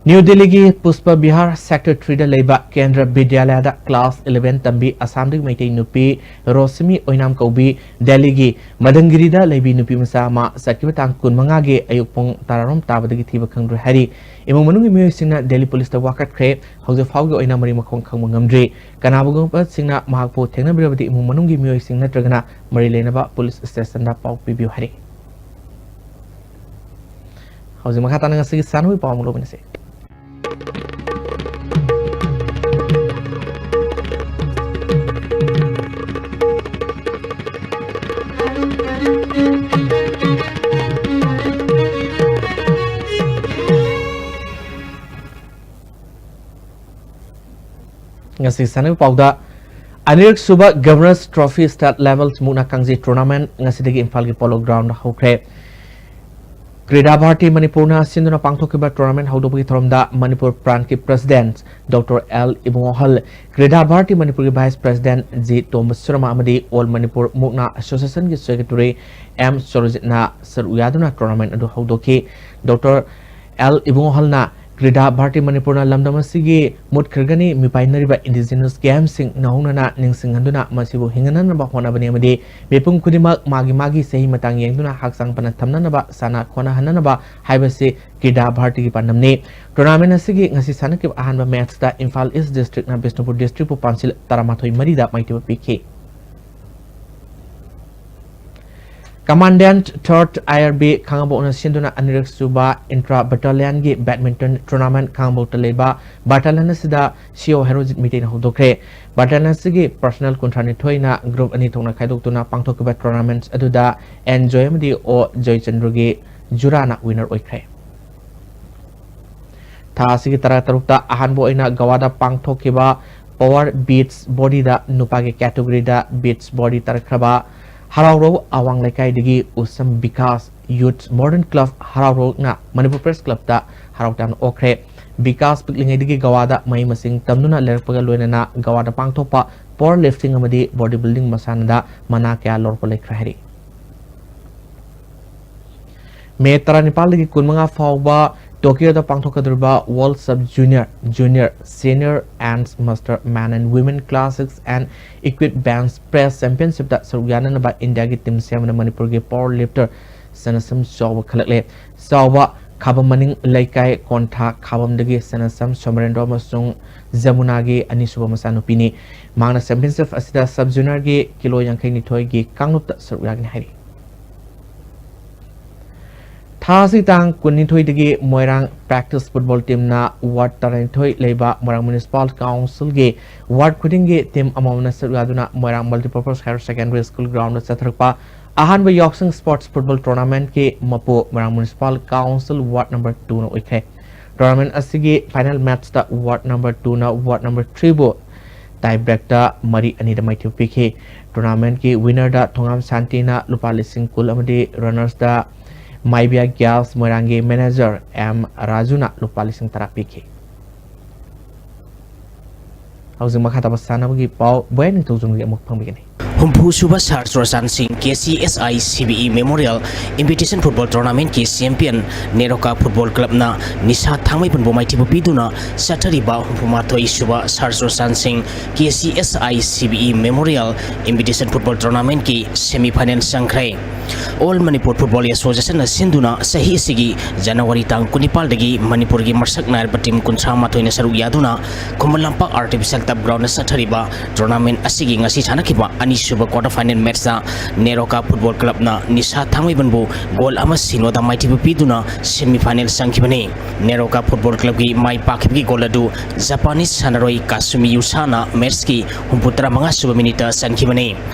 ꯅ꯭ꯌꯨ ꯗꯤꯜꯂꯤꯒꯤ ꯄꯨꯁꯄ ꯕꯤꯍꯥꯔ Sector threeꯗ ꯂꯩꯕ ꯀꯦꯟꯗ꯭ꯔ ꯕꯤꯗ꯭ꯌꯥꯂꯌꯥꯗ class eleven ꯇꯝꯕꯤ ꯑꯁꯥꯝꯗꯒꯤ ꯃꯩꯇꯩ ꯅꯨꯄꯤ ꯔꯣꯁꯃꯤ ꯑꯣꯏꯅꯥꯝ ꯀꯧꯕꯤ ꯗꯦꯜꯂꯤꯒꯤ ꯃꯗꯟꯒꯤꯔꯤꯗ ꯂꯩꯕꯤ ꯅꯨꯄꯤ ꯃꯆꯥ ꯑꯃ ꯆꯠꯈꯤꯕ ꯇꯥꯡ ꯀꯨꯟꯃꯉꯥꯒꯤ ꯑꯌꯨꯛ ꯄꯨꯡ ꯇꯔꯥꯔꯣꯝ ꯇꯥꯕꯗꯒꯤ ꯊꯤꯕ ꯈꯪꯗ꯭ꯔꯦ ꯍꯥꯏꯔꯤ꯫ ꯏꯃꯨꯡ ꯃꯅꯨꯡꯒꯤ ꯃꯤꯑꯣꯏꯁꯤꯡꯅ ꯗꯦꯜꯂꯤ ꯄꯨꯂꯤꯁꯇ ꯋꯥꯀꯠꯈ꯭ꯔꯦ꯫ ꯍꯧꯖꯤꯛ ꯐꯥꯎꯒꯤ ꯑꯣꯏꯅ ꯃꯔꯤ ꯃꯈꯣꯡ ꯈꯪꯕ ꯉꯝꯗ꯭ꯔꯤ꯫ ꯀꯅꯥꯒꯨꯝꯕꯁꯤꯡꯅ ꯃꯍꯥꯛꯄꯨ ꯊꯦꯡꯅꯕꯤꯔꯕꯗꯤ ꯏꯃꯨꯡ ꯃꯅꯨꯡꯒꯤ ꯃꯤꯑꯣꯏꯁꯤꯡ ꯅꯠꯇ꯭ꯔꯒꯅ ꯃꯔꯤ ꯂꯩꯅꯕ ꯄꯨꯂꯤꯁ ꯁ꯭ꯇꯦꯁꯟꯗ ꯄꯥꯎ ꯄꯤꯕꯤꯌꯨ ꯍꯥꯏꯔꯤ꯫ ꯍꯧꯖꯤꯛ ꯃꯈꯥ ꯇꯥꯅ ꯉꯁꯤꯒꯤ ꯁꯥꯟꯅꯕꯒꯤ ꯄꯥꯎ ꯑꯃꯨꯛ ꯂꯧꯃꯤꯟꯅꯁꯤ꯫ ꯉꯁꯤ ꯁꯥꯟꯅꯕ ꯄꯥꯎꯗ, ꯑꯅꯤꯔꯛ ꯁꯨꯕ Governor's Trophy State Level ꯃꯨꯛꯅꯥ ꯀꯥꯡꯖꯩ tournament ꯉꯁꯤꯗꯒꯤ ꯏꯝꯐꯥꯜꯒꯤ Polo Ground ꯍꯧꯈ꯭ꯔꯦ꯫ ꯀ꯭ꯔꯤꯗꯥ ꯚꯥꯔꯇꯤ ꯃꯅꯤꯄꯨꯔꯅ ꯁꯤꯟꯗꯨꯅ ꯄꯥꯡꯊꯣꯛꯈꯤꯕ tournament ꯍꯧꯗꯣꯛꯄꯒꯤ ꯊꯧꯔꯝꯗ Manipur ꯄ꯭ꯔꯥꯟꯠꯀꯤ President Doctor L ꯏꯕꯨꯡꯉꯣꯍꯜ, ꯀ꯭ꯔꯤꯗꯥ Bharti ꯃꯅꯤꯄꯨꯔꯒꯤ Vice President ꯖꯤ ꯇꯣꯝꯕ ꯁꯨꯔꯃ ꯑꯃꯗꯤ All Manipur ꯃꯨꯛꯅꯥ Associationꯒꯤ Secretary ꯑꯦꯝ ꯁꯨꯔꯖꯤꯠꯅ ꯁꯔꯨꯛ ꯌꯥꯗꯨꯅ tournament ꯑꯗꯨ ꯍꯧꯗꯣꯛꯈꯤ꯫ Doctor ꯑꯦꯜ ꯏꯕꯨꯡꯉꯣꯍꯜꯅ ꯀ꯭ꯔꯤꯗꯥ ꯚꯥꯔꯇꯤ ꯃꯅꯤꯄꯨꯔꯅ ꯂꯝꯗꯝ ꯑꯁꯤꯒꯤ ꯃꯨꯠꯈ꯭ꯔꯒꯅꯤ ꯃꯤꯄꯥꯏꯅꯔꯤꯕ indigenous gamesꯁꯤꯡ ꯅꯧꯍꯧꯅꯅ ꯅꯤꯡꯁꯤꯡꯍꯟꯗꯨꯅ ꯃꯁꯤꯕꯨ ꯍꯤꯡꯍꯟꯅꯅꯕ ꯍꯣꯠꯅꯕꯅꯤ ꯑꯃꯗꯤ ꯃꯤꯄꯨꯝ ꯈꯨꯗꯤꯡꯃꯛ ꯃꯥꯒꯤ ꯃꯥꯒꯤ ꯆꯍꯤ ꯃꯇꯥꯡ ꯌꯦꯡꯗꯨꯅ ꯍꯛꯆꯥꯡ ꯐꯅ ꯊꯝꯅꯅꯕ, ꯁꯥꯟꯅ ꯈꯣꯠꯅꯍꯟꯅꯅꯕ ꯍꯥꯏꯕꯁꯤ ꯀ꯭ꯔꯤꯗꯥ ꯚꯥꯔꯇꯤꯒꯤ ꯄꯥꯟꯗꯝꯅꯤ꯫ Tournament ꯑꯁꯤꯒꯤ ꯉꯁꯤ ꯁꯥꯟꯅꯈꯤꯕ ꯑꯍꯥꯟꯕ matchꯇ ꯏꯝꯐꯥꯜ East Districtꯅ ꯕꯤꯁꯅꯨꯄꯨꯔ Districtꯄꯨ ꯄꯥꯟꯁꯤꯜ ꯇꯔꯥꯃꯥꯊꯣꯏ ꯃꯔꯤꯗ ꯃꯥꯏꯊꯤꯕ ꯄꯤꯈꯤ꯫ Commandant Third I R B ꯈꯥꯉꯕꯣꯛꯅ ꯁꯤꯟꯗꯨꯅ ꯑꯅꯤꯔꯛ ꯁꯨꯕ Intra Battalionꯒꯤ badminton tournament ꯈꯥꯉꯕꯣꯛꯇ ꯂꯩꯕ battalion ꯑꯁꯤꯗ C O ꯍꯦꯔꯣꯖꯤꯠ ꯃꯤꯇꯩꯅ ꯍꯧꯗꯣꯛꯈ꯭ꯔꯦ꯫ Battalion ꯑꯁꯤꯒꯤ personnel ꯀꯨꯟꯊ꯭ꯔꯥ ꯅꯤꯊꯣꯏꯅ group ꯑꯅꯤ ꯊꯣꯛꯅ ꯈꯥꯏꯗꯣꯛꯇꯨꯅ ꯄꯥꯡꯊꯣꯛꯈꯤꯕ tournament ꯑꯗꯨꯗ N ꯖꯣꯏ ꯑꯃꯗꯤ O ꯖꯣꯏꯆꯟꯗ꯭ꯔꯒꯤ ꯖꯨꯔꯥꯅ winner ꯑꯣꯏꯈ꯭ꯔꯦ꯫ ꯊꯥ ꯑꯁꯤꯒꯤ ꯇꯔꯥ ꯇꯔꯨꯛꯇ ꯑꯍꯥꯟꯕ ꯑꯣꯏꯅ ꯒꯋꯥꯗ ꯄꯥꯡꯊꯣꯛꯈꯤꯕ Power Beach Volleyꯗ ꯅꯨꯄꯥꯒꯤ categoryꯗ beach volley ꯇꯥꯔꯛꯈ꯭ꯔꯕ ꯍꯔꯥꯎꯔꯧ ꯑꯋꯥꯡ ꯂꯩꯀꯥꯏꯗꯒꯤ ꯎꯁꯝ Vikas Youth Modern Club ꯍꯔꯥꯎꯔꯧꯅ Manipur Press Clubꯇ ꯍꯔꯥꯎ ꯇꯌꯥꯝꯅ ꯑꯣꯛꯈ꯭ꯔꯦ꯫ ꯕꯤꯀꯥꯁ ꯄꯤꯛꯂꯤꯉꯩꯗꯒꯤ ꯒꯋꯥꯗ ꯃꯍꯩ ꯃꯁꯤꯡ ꯇꯝꯗꯨꯅ ꯂꯩꯔꯛꯄꯒ ꯂꯣꯏꯅꯅ ꯒꯋꯥꯗ ꯄꯥꯡꯊꯣꯛꯄ power lifting ꯑꯃꯗꯤ body building ꯃꯁꯥꯟꯅꯗ ꯃꯅꯥ ꯀꯌꯥ ꯂꯧꯔꯛꯄ ꯂꯩꯈ꯭ꯔꯦ ꯍꯥꯏꯔꯤ꯫ ꯃꯦ ꯇꯔꯥꯅꯤꯄꯥꯜꯗꯒꯤ ꯀꯨꯟꯃꯉꯥ ꯐꯥꯎꯕ ꯇꯣꯀꯤꯌꯣꯗ ꯄꯥꯡꯊꯣꯛꯀꯗꯧꯔꯤꯕ World Sub Junior, Junior, Senior and Master Men and Women Classics and Equipment Bench Press Championshipꯇ ꯁꯔꯨꯛ ꯌꯥꯅꯅꯕ ꯏꯟꯗꯤꯌꯥꯒꯤ team ꯁꯦꯝꯕꯗ ꯃꯅꯤꯄꯨꯔꯒꯤ power lifter ꯁꯅꯁꯝ ꯆꯥꯎꯕ ꯈꯜꯂꯛꯂꯦ꯫ ꯆꯥꯎꯕ ꯈꯥꯕꯝ ꯃꯅꯤꯡ ꯂꯩꯀꯥꯏ ꯀꯣꯟꯊꯥ ꯈꯥꯕꯝꯗꯒꯤ ꯁꯅꯁꯝ ꯁꯣꯃꯔꯦꯟꯗ꯭ꯔꯣ ꯑꯃꯁꯨꯡ ꯖꯃꯨꯅꯥꯒꯤ ꯑꯅꯤꯁꯨꯕ ꯃꯆꯥꯅꯨꯄꯤꯅꯤ꯫ ꯃꯍꯥꯛꯅ championship ꯑꯁꯤꯗ sub juniorꯒꯤ ꯀꯤꯂꯣ ꯌꯥꯡꯈꯩ ꯅꯤꯊꯣꯏꯒꯤ ꯀꯥꯡꯂꯨꯞꯇ ꯁꯔꯨꯛ ꯌꯥꯒꯅꯤ ꯍꯥꯏꯔꯤ꯫ ꯊꯥ ꯑꯁꯤ ꯇꯥꯡ ꯀꯨꯟꯅꯤꯊꯣꯏꯗꯒꯤ ꯃꯣꯏꯔꯥꯡ practice football teamꯅ ward ꯇꯔꯥꯅꯤꯊꯣꯏ ꯂꯩꯕ ꯃꯣꯏꯔꯥꯡ Municipal Councilꯒꯤ ward ꯈꯨꯗꯤꯡꯒꯤ team ꯑꯃꯃꯝꯅ ꯁꯔꯨꯛ ꯌꯥꯗꯨꯅ ꯃꯣꯏꯔꯥꯡ Multipurpose Higher Secondary School groundꯗ ꯆꯠꯊꯔꯛꯄ ꯑꯍꯥꯟꯕ ꯌꯥꯎꯁꯪ sports football tournamentꯀꯤ ꯃꯄꯨ ꯃꯣꯏꯔꯥꯡ Municipal Council ward number twoꯅ ꯑꯣꯏꯈ꯭ꯔꯦ꯫ Tournament ꯑꯁꯤꯒꯤ final matchꯇ ward number twoꯅ ward number threeꯕꯨ tie breakꯇ ꯃꯔꯤ ꯑꯅꯤꯗ ꯃꯥꯏꯊꯤꯕ ꯄꯤꯈꯤ꯫ Tournamentꯀꯤ winnerꯗ ꯊꯣꯉꯥꯝ ꯁꯥꯟꯇꯤꯅ ꯂꯨꯄꯥ ꯂꯤꯁꯤꯡ ꯀꯨꯟ ꯑꯃꯗꯤ runnersꯇ ꯃꯥꯏꯕꯤꯌꯥ ꯒ꯭ꯌꯥꯁ ꯃꯣꯏꯔꯥꯡꯒꯤ manager M ꯔꯥꯖꯨꯅ ꯂꯨꯄꯥ ꯂꯤꯁꯤꯡ ꯇꯔꯥ ꯄꯤꯈꯤ꯫ ꯍꯧꯖꯤꯛ ꯃꯈꯥ ꯇꯥꯕ ꯁꯥꯟꯅꯕꯒꯤ ꯄꯥꯎ ꯕꯣꯌꯥ ꯅꯤꯡꯊꯧꯖꯝꯒꯤ ꯑꯃꯨꯛ ꯐꯪꯕꯤꯒꯅꯤ꯫ ꯍꯨꯝꯐꯨ ꯁꯨꯕ ꯁꯥꯔ ꯆꯨꯔꯆꯥꯟ ꯁꯤꯡ KCSI CBE Memorial Invitation Football Tournamentꯀꯤ champion NEROCA Football Clubꯅ ꯅꯤꯁꯥ ꯊꯥꯡꯃꯩꯕꯟꯕꯨ ꯃꯥꯏꯊꯤꯕ ꯄꯤꯗꯨꯅ ꯆꯠꯊꯔꯤꯕ ꯍꯨꯝꯐꯨ ꯃꯥꯊꯣꯏ ꯁꯨꯕ ꯁꯥꯔ ꯆꯨꯔꯆꯥꯟ ꯁꯤꯡ KCSI CBE Memorial Invitation Football Tournamentꯀꯤ semi final ꯆꯪꯈ꯭ꯔꯦ꯫ All Manipur Football Associationꯅ ꯁꯤꯟꯗꯨꯅ ꯆꯍꯤ ꯑꯁꯤꯒꯤ ꯖꯅꯋꯥꯔꯤ ꯇꯥꯡ ꯀꯨꯟꯅꯤꯄꯥꯜꯗꯒꯤ ꯃꯅꯤꯄꯨꯔꯒꯤ ꯃꯁꯛ ꯅꯥꯏꯔꯕ team ꯀꯨꯟꯊ꯭ꯔꯥ ꯃꯥꯊꯣꯏꯅ ꯁꯔꯨꯛ ꯌꯥꯗꯨꯅ ꯈꯨꯃꯟ ꯂꯝꯄꯥꯛ Artificial Turf Groundꯗ ꯆꯠꯊꯔꯤꯕ tournament ꯑꯁꯤꯒꯤ ꯉꯁꯤ ꯁꯥꯟꯅꯈꯤꯕ ꯑꯅꯤꯁꯨꯕ ꯁꯨꯕ quarter final matchꯇ ꯅꯦꯔꯣꯀꯥ Football Clubꯅ ꯅꯤꯁꯥ ꯊꯥꯡꯃꯩꯕꯟꯕꯨ goal ꯑꯃ ꯁꯤꯅꯣꯗ ꯃꯥꯏꯊꯤꯕ ꯄꯤꯗꯨꯅ semi final ꯆꯪꯈꯤꯕꯅꯤ꯫ ꯅꯦꯔꯣꯀꯥ Football Clubꯀꯤ ꯃꯥꯏ ꯄꯥꯛꯈꯤꯕꯒꯤ goal ꯑꯗꯨ Japanese ꯁꯥꯟꯅꯔꯣꯏ ꯀꯥꯁꯨꯃꯤ ꯌꯨꯁꯥꯅ matchꯀꯤ ꯍꯨꯝꯐꯨꯇꯔꯥ ꯃꯉꯥ ꯁꯨꯕ minuteꯇ ꯆꯟꯈꯤꯕꯅꯤ꯫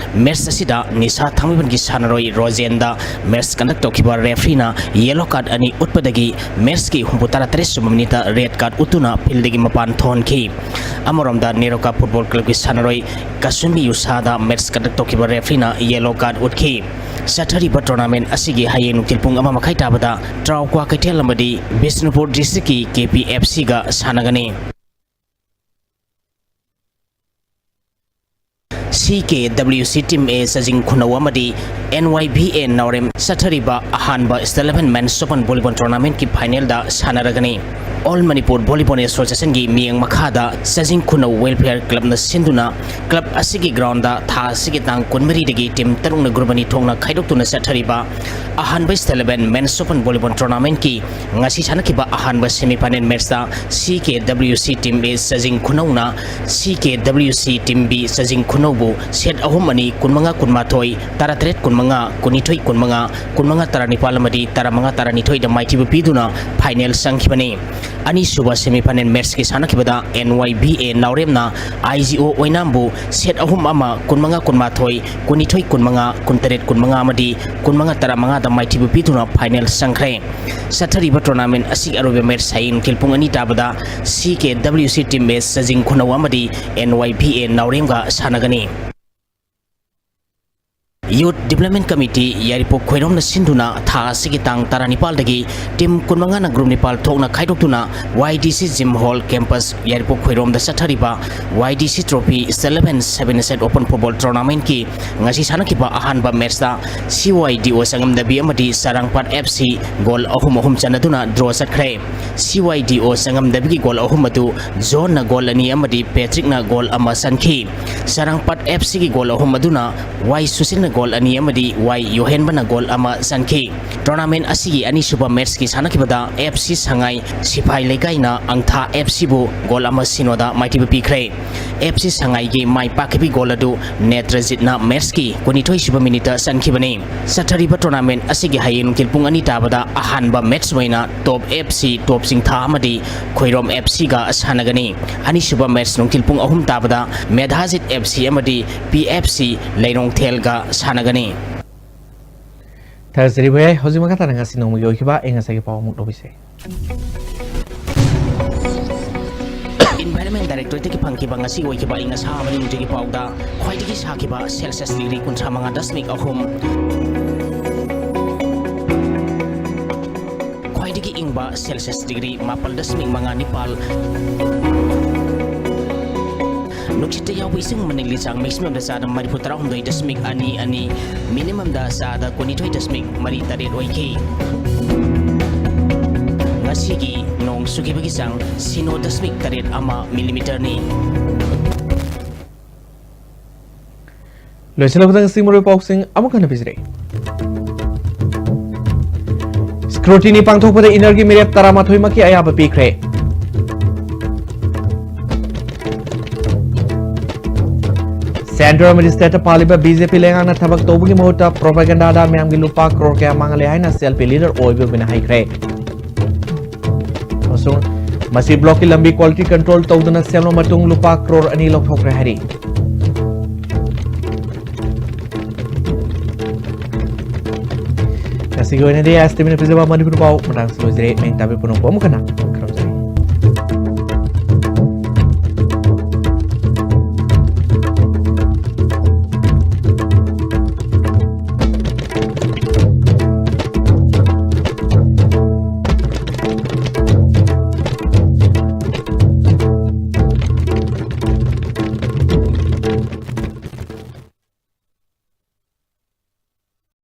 Match ꯑꯁꯤꯗ ꯅꯤꯁꯥ ꯊꯥꯡꯃꯩꯕꯟꯒꯤ ꯁꯥꯟꯅꯔꯣꯏ ꯔꯣꯖꯦꯟꯗ match conduct ꯇꯧꯈꯤꯕ refereeꯅ yellow card ꯑꯅꯤ ꯎꯠꯄꯗꯒꯤ matchꯀꯤ ꯍꯨꯝꯐꯨꯇꯔꯥ ꯇꯔꯦꯠ ꯁꯨꯕ minuteꯇ red card ꯎꯠꯇꯨꯅ fieldꯗꯒꯤ ꯃꯄꯥꯟ ꯊꯣꯛꯍꯟꯈꯤ꯫ ꯑꯃꯔꯣꯝꯗ ꯅꯦꯔꯣꯀꯥ Football Clubꯀꯤ ꯁꯥꯟꯅꯔꯣꯏ ꯀꯥꯁꯨꯃꯤ ꯌꯨꯁꯥꯗ match conduct ꯇꯧꯈꯤꯕ refereeꯅ yellow card ꯎꯠꯈꯤ꯫ ꯆꯠꯊꯔꯤꯕ tournament ꯑꯁꯤꯒꯤ ꯍꯌꯦꯡ ꯅꯨꯡꯊꯤꯜ ꯄꯨꯡ ꯑꯃ ꯃꯈꯥꯏ ꯇꯥꯕꯗ ꯇ꯭ꯔꯥꯎ ꯀ꯭ꯋꯥꯀꯩꯊꯦꯜ ꯑꯃꯗꯤ ꯕꯤꯁꯅꯨꯄꯨꯔ districtꯀꯤ KPFCꯒ ꯁꯥꯟꯅꯒꯅꯤ꯫ CKWC Team A ꯆꯖꯤꯡ ꯈꯨꯅꯧ ꯑꯃꯗꯤ NYBA ꯅꯥꯎꯔꯦꯝ ꯆꯠꯊꯔꯤꯕ ꯑꯍꯥꯟꯕ State eleven Men's Open Volleyball Tournamentꯀꯤ finalꯗ ꯁꯥꯟꯅꯔꯒꯅꯤ꯫ All Manipur Volleyball Associationꯒꯤ ꯃꯤꯠꯌꯦꯡ ꯃꯈꯥꯗ ꯆꯖꯤꯡ ꯈꯨꯅꯧ Welfare Clubꯅ ꯁꯤꯟꯗꯨꯅ club ꯑꯁꯤꯒꯤ groundꯗ ꯊꯥ ꯑꯁꯤꯒꯤ ꯇꯥꯡ ꯀꯨꯟꯃꯔꯤꯗꯒꯤ team ꯇꯔꯨꯛꯅ group ꯑꯅꯤ ꯊꯣꯛꯅ ꯈꯥꯏꯗꯣꯛꯇꯨꯅ ꯆꯠꯊꯔꯤꯕ ꯑꯍꯥꯟꯕ State eleven Men's Open Volleyball Tournamentꯀꯤ ꯉꯁꯤ ꯁꯥꯟꯅꯈꯤꯕ ꯑꯍꯥꯟꯕ semi final matchꯇ CKWC Team A ꯆꯖꯤꯡ ꯈꯨꯅꯧꯅ CKWC Team B ꯆꯖꯤꯡ ꯈꯨꯅꯧꯕꯨ set ꯑꯍꯨꯝ ꯑꯅꯤ, ꯀꯨꯟꯃꯉꯥ ꯀꯨꯟꯃꯥꯊꯣꯏ, ꯇꯔꯥꯇꯔꯦꯠ ꯀꯨꯟꯃꯉꯥ, ꯀꯨꯟꯅꯤꯊꯣꯏ ꯀꯨꯟꯃꯉꯥ, ꯀꯨꯟꯃꯉꯥ ꯇꯔꯥꯅꯤꯄꯥꯜ ꯑꯃꯗꯤ ꯇꯔꯥꯃꯉꯥ ꯇꯔꯥꯅꯤꯊꯣꯏꯗ ꯃꯥꯏꯊꯤꯕ ꯄꯤꯗꯨꯅ final ꯆꯪꯈꯤꯕꯅꯤ꯫ ꯑꯅꯤꯁꯨꯕ semi final matchꯀꯤ ꯁꯥꯟꯅꯈꯤꯕꯗ NYBA ꯅꯥꯎꯔꯦꯝꯅ IGO ꯑꯣꯏꯅꯥꯝꯕꯨ set ꯑꯍꯨꯝ ꯑꯃ, ꯀꯨꯟꯃꯉꯥ ꯀꯨꯟꯃꯥꯊꯣꯏ, ꯀꯨꯟꯅꯤꯊꯣꯏ ꯀꯨꯟꯃꯉꯥ, ꯀꯨꯟꯇꯔꯦꯠ ꯀꯨꯟꯃꯉꯥ ꯑꯃꯗꯤ ꯀꯨꯟꯃꯉꯥ ꯇꯔꯥꯃꯉꯥꯗ ꯃꯥꯏꯊꯤꯕ ꯄꯤꯗꯨꯅ final ꯆꯪꯈ꯭ꯔꯦ꯫ ꯆꯠꯊꯔꯤꯕ tournament ꯑꯁꯤꯒꯤ ꯑꯔꯣꯏꯕ match ꯍꯌꯦꯡ ꯅꯨꯡꯊꯤꯜ ꯄꯨꯡ ꯑꯅꯤ ꯇꯥꯕꯗ CKWC Team A ꯆꯖꯤꯡ ꯈꯨꯅꯧ ꯑꯃꯗꯤ NYBA ꯅꯥꯎꯔꯦꯝꯒ ꯁꯥꯟꯅꯒꯅꯤ꯫ Youth Development Committee ꯌꯥꯏꯔꯤꯄꯣꯛ ꯈꯣꯏꯔꯣꯝꯅ ꯁꯤꯟꯗꯨꯅ ꯊꯥ ꯑꯁꯤꯒꯤ ꯇꯥꯡ ꯇꯔꯥꯅꯤꯄꯥꯜꯗꯒꯤ team ꯀꯨꯟꯃꯉꯥꯅ group ꯅꯤꯄꯥꯜ ꯊꯣꯛꯅ ꯈꯥꯏꯗꯣꯛꯇꯨꯅ YDC Gym Hall Campus ꯌꯥꯏꯔꯤꯄꯣꯛ ꯈꯣꯏꯔꯣꯝꯗ ꯆꯠꯊꯔꯤꯕ YDC Trophy State eleven Seven Side Open Football Tournamentꯀꯤ ꯉꯁꯤ ꯁꯥꯟꯅꯈꯤꯕ ꯑꯍꯥꯟꯕ matchꯇ CYDO ꯆꯉꯝꯗꯕꯤ ꯑꯃꯗꯤ ꯆꯔꯥꯡꯄꯥꯠ FC goal ꯑꯍꯨꯝ ꯑꯍꯨꯝ ꯆꯟꯅꯗꯨꯅ draw ꯆꯠꯈ꯭ꯔꯦ꯫ CYDO ꯆꯉꯝꯗꯕꯤꯒꯤ goal ꯑꯍꯨꯝ ꯑꯗꯨ Johnꯅ goal ꯑꯅꯤ ꯑꯃꯗꯤ Patrickꯅ goal ꯑꯃ ꯆꯟꯈꯤ꯫ ꯆꯔꯥꯡꯄꯥꯠ FCꯒꯤ goal ꯑꯍꯨꯝ ꯑꯗꯨꯅ Y ꯁꯨꯁꯤꯜꯅ ꯒꯣꯜ ꯑꯅꯤ ꯑꯃꯗꯤ ꯋꯥꯏ ꯌꯣꯍꯦꯟꯕꯅ ꯒꯣꯜ ꯑꯃ ꯆꯟꯈꯤ꯫ ꯇꯣꯔꯅꯥꯃꯦꯟ ꯑꯁꯤꯒꯤ ꯑꯅꯤꯁꯨꯕ ꯃꯦꯠꯁꯀꯤ ꯁꯥꯟꯅꯈꯤꯕꯗ ꯑꯦꯐ ꯁꯤ ꯁꯉꯥꯏ ꯁꯤꯐꯥꯏ ꯂꯩꯀꯥꯏꯅ ꯑꯪꯊꯥ ꯑꯦꯐ ꯁꯤꯕꯨ ꯒꯣꯜ ꯑꯃ ꯁꯤꯅꯣꯗ ꯃꯥꯏꯊꯤꯕ ꯄꯤꯈ꯭ꯔꯦ꯫ ꯑꯦꯐ ꯁꯤ ꯁꯉꯥꯏꯒꯤ ꯃꯥꯏ ꯄꯥꯛꯈꯤꯕꯤ ꯒꯣꯜ ꯑꯗꯨ ꯅꯦꯇ꯭ꯔꯖꯤꯠꯅ ꯃꯦꯠꯁꯀꯤ ꯀꯨꯟꯅꯤꯊꯣꯏꯁꯨꯕ ꯃꯤꯅꯤꯠꯇ ꯆꯟꯈꯤꯕꯅꯤ꯫ ꯆꯠꯊꯔꯤꯕ ꯇꯣꯔꯅꯥꯃꯦꯟ ꯑꯁꯤꯒꯤ ꯍꯌꯦꯡ ꯅꯨꯡꯊꯤꯜ ꯄꯨꯡ ꯑꯅꯤ ꯇꯥꯕꯗ ꯑꯍꯥꯟꯕ ꯃꯦꯠꯁ ꯑꯣꯏꯅ ꯇꯣꯞ ꯑꯦꯐ ꯁꯤ ꯇꯣꯞ ꯆꯤꯡꯊꯥ ꯑꯃꯗꯤ ꯈꯣꯏꯔꯣꯝ ꯑꯦꯐ ꯁꯤꯒ ꯁꯥꯟꯅꯒꯅꯤ꯫ ꯑꯅꯤꯁꯨꯕ ꯃꯦꯠꯁ ꯅꯨꯡꯊꯤꯜ ꯄꯨꯡ ꯑꯍꯨꯝ ꯇꯥꯕꯗ ꯃꯦꯙꯥꯖꯤꯠ ꯑꯦꯐ ꯁꯤ ꯑꯃꯗꯤ ꯄꯤ ꯑꯦꯐ ꯁꯤ ꯂꯩꯔꯣꯡꯊꯦꯜꯒ ꯁꯥꯟꯅꯒꯅꯤ꯫ ꯊꯥꯒꯠꯆꯔꯤ ꯚꯩꯌꯥ꯫ ꯍꯧꯖꯤꯛ ꯃꯈꯥ ꯇꯥꯅ ꯉꯁꯤ ꯅꯣꯡꯃꯒꯤ ꯑꯣꯏꯈꯤꯕ ꯑꯏꯪ ꯑꯁꯥꯒꯤ ꯄꯥꯎ ꯑꯃꯨꯛ ꯂꯧꯕꯤꯁꯦ꯫ ꯏꯟꯚꯥꯏꯔꯟꯃꯦꯟ ꯗꯥꯏꯔꯦꯛꯇꯣꯔꯦꯠꯇꯒꯤ ꯐꯪꯈꯤꯕ ꯉꯁꯤ ꯑꯣꯏꯈꯤꯕ ꯑꯏꯪ ꯑꯁꯥ ꯑꯃꯗꯤ ꯅꯣꯡꯖꯨꯒꯤ ꯄꯥꯎꯗ ꯈ꯭ꯋꯥꯏꯗꯒꯤ ꯁꯥꯈꯤꯕ ꯁꯦꯜꯁꯤꯌꯁ ꯗꯤꯒ꯭ꯔꯤ ꯀꯨꯟꯊ꯭ꯔꯥ ꯃꯉꯥ ꯗꯁꯃꯤꯛ ꯑꯍꯨꯝ, ꯈ꯭ꯋꯥꯏꯗꯒꯤ ꯏꯪꯕ ꯁꯦꯜꯁꯤꯌꯁ ꯗꯤꯒ꯭ꯔꯤ ꯃꯥꯄꯜ ꯗꯁꯃꯤꯛ ꯃꯉꯥ ꯅꯤꯄꯥꯜ, ꯅꯨꯡꯁꯤꯠꯇ ꯌꯥꯎꯕ ꯏꯁꯤꯡ ꯃꯅꯤꯜꯒꯤ ꯆꯥꯡ ꯃꯦꯛꯁꯤꯃꯝꯗ ꯆꯥꯗ ꯃꯔꯤꯐꯨ ꯇꯔꯥꯍꯨꯝꯗꯣꯏ ꯗꯁꯃꯤꯛ ꯑꯅꯤ ꯑꯅꯤ, ꯃꯤꯅꯤꯃꯝꯗ ꯆꯥꯗ ꯀꯨꯟꯅꯤꯊꯣꯏ ꯗꯁꯃꯤꯛ ꯃꯔꯤ ꯇꯔꯦꯠ ꯑꯣꯏꯈꯤ꯫ ꯉꯁꯤꯒꯤ ꯅꯣꯡ ꯆꯨꯈꯤꯕꯒꯤ ꯆꯥꯡ ꯁꯤꯅꯣ ꯗꯁꯃꯤꯛ ꯇꯔꯦꯠ ꯑꯃ ꯃꯤꯂꯤꯃꯤꯇꯔꯅꯤ꯫ ꯂꯣꯏꯁꯤꯜꯂꯛꯄꯗ ꯉꯁꯤ ꯃꯔꯨꯑꯣꯏꯕ ꯄꯥꯎꯁꯤꯡ ꯑꯃꯨꯛ ꯍꯟꯅ ꯄꯤꯖꯔꯛꯏ꯫ ꯁ꯭ꯀ꯭ꯔꯨꯇꯤꯅꯤ ꯄꯥꯡꯊꯣꯛꯄꯗ ꯏꯅꯔꯒꯤ ꯃꯤꯔꯦꯞ ꯇꯔꯥꯃꯥꯊꯣꯏꯃꯛꯀꯤ ꯑꯌꯥꯕ ꯄꯤꯈ꯭ꯔꯦ꯫ ꯁꯦꯟꯇꯔ ꯑꯃꯗꯤ ꯁ꯭ꯇꯦꯠꯇ ꯄꯥꯜꯂꯤꯕ ꯕꯤ ꯖꯦ ꯄꯤ ꯂꯩꯉꯥꯛꯅ ꯊꯕꯛ ꯇꯧꯕꯒꯤ ꯃꯍꯨꯠꯇ ꯄ꯭ꯔꯣꯄꯥꯒꯦꯟꯗꯥꯗ ꯃꯌꯥꯝꯒꯤ ꯂꯨꯄꯥ ꯀ꯭ꯔꯣꯔ ꯀꯌꯥ ꯃꯥꯡꯍꯜꯂꯦ ꯍꯥꯏꯅ ꯁꯤ ꯑꯦꯜ ꯄꯤ ꯂꯤꯗꯔ ꯑꯣꯏꯕ ꯑꯣꯏꯅ ꯍꯥꯏꯈ꯭ꯔꯦ꯫ ꯑꯃꯁꯨꯡ ꯃꯁꯤ ꯕ꯭ꯂꯣꯛꯀꯤ ꯂꯝꯕꯤ ꯀ꯭ꯋꯥꯂꯤꯇꯤ ꯀꯟꯇ꯭ꯔꯣꯜ ꯇꯧꯗꯅ ꯁꯦꯝꯂꯕ ꯃꯇꯨꯡ ꯂꯨꯄꯥ ꯀ꯭ꯔꯣꯔ ꯑꯅꯤ ꯂꯧꯊꯣꯛꯈ꯭ꯔꯦ ꯍꯥꯏꯔꯤ꯫ ꯉꯁꯤꯒꯤ ꯑꯣꯏꯅꯗꯤ ꯑꯦꯁ ꯇꯤ ꯚꯤꯅ ꯄꯤꯖꯕ ꯃꯅꯤꯄꯨꯔ ꯄꯥꯎ ꯃꯇꯥꯡꯁꯤ ꯂꯣꯏꯖꯔꯦ꯫ ꯃꯌꯦꯛ ꯇꯥꯕꯤ ꯄꯨꯝꯅꯃꯛꯄꯨ ꯑꯃꯨꯛ ꯍꯟꯅ ꯈꯨꯔꯨꯝꯖꯔꯤ꯫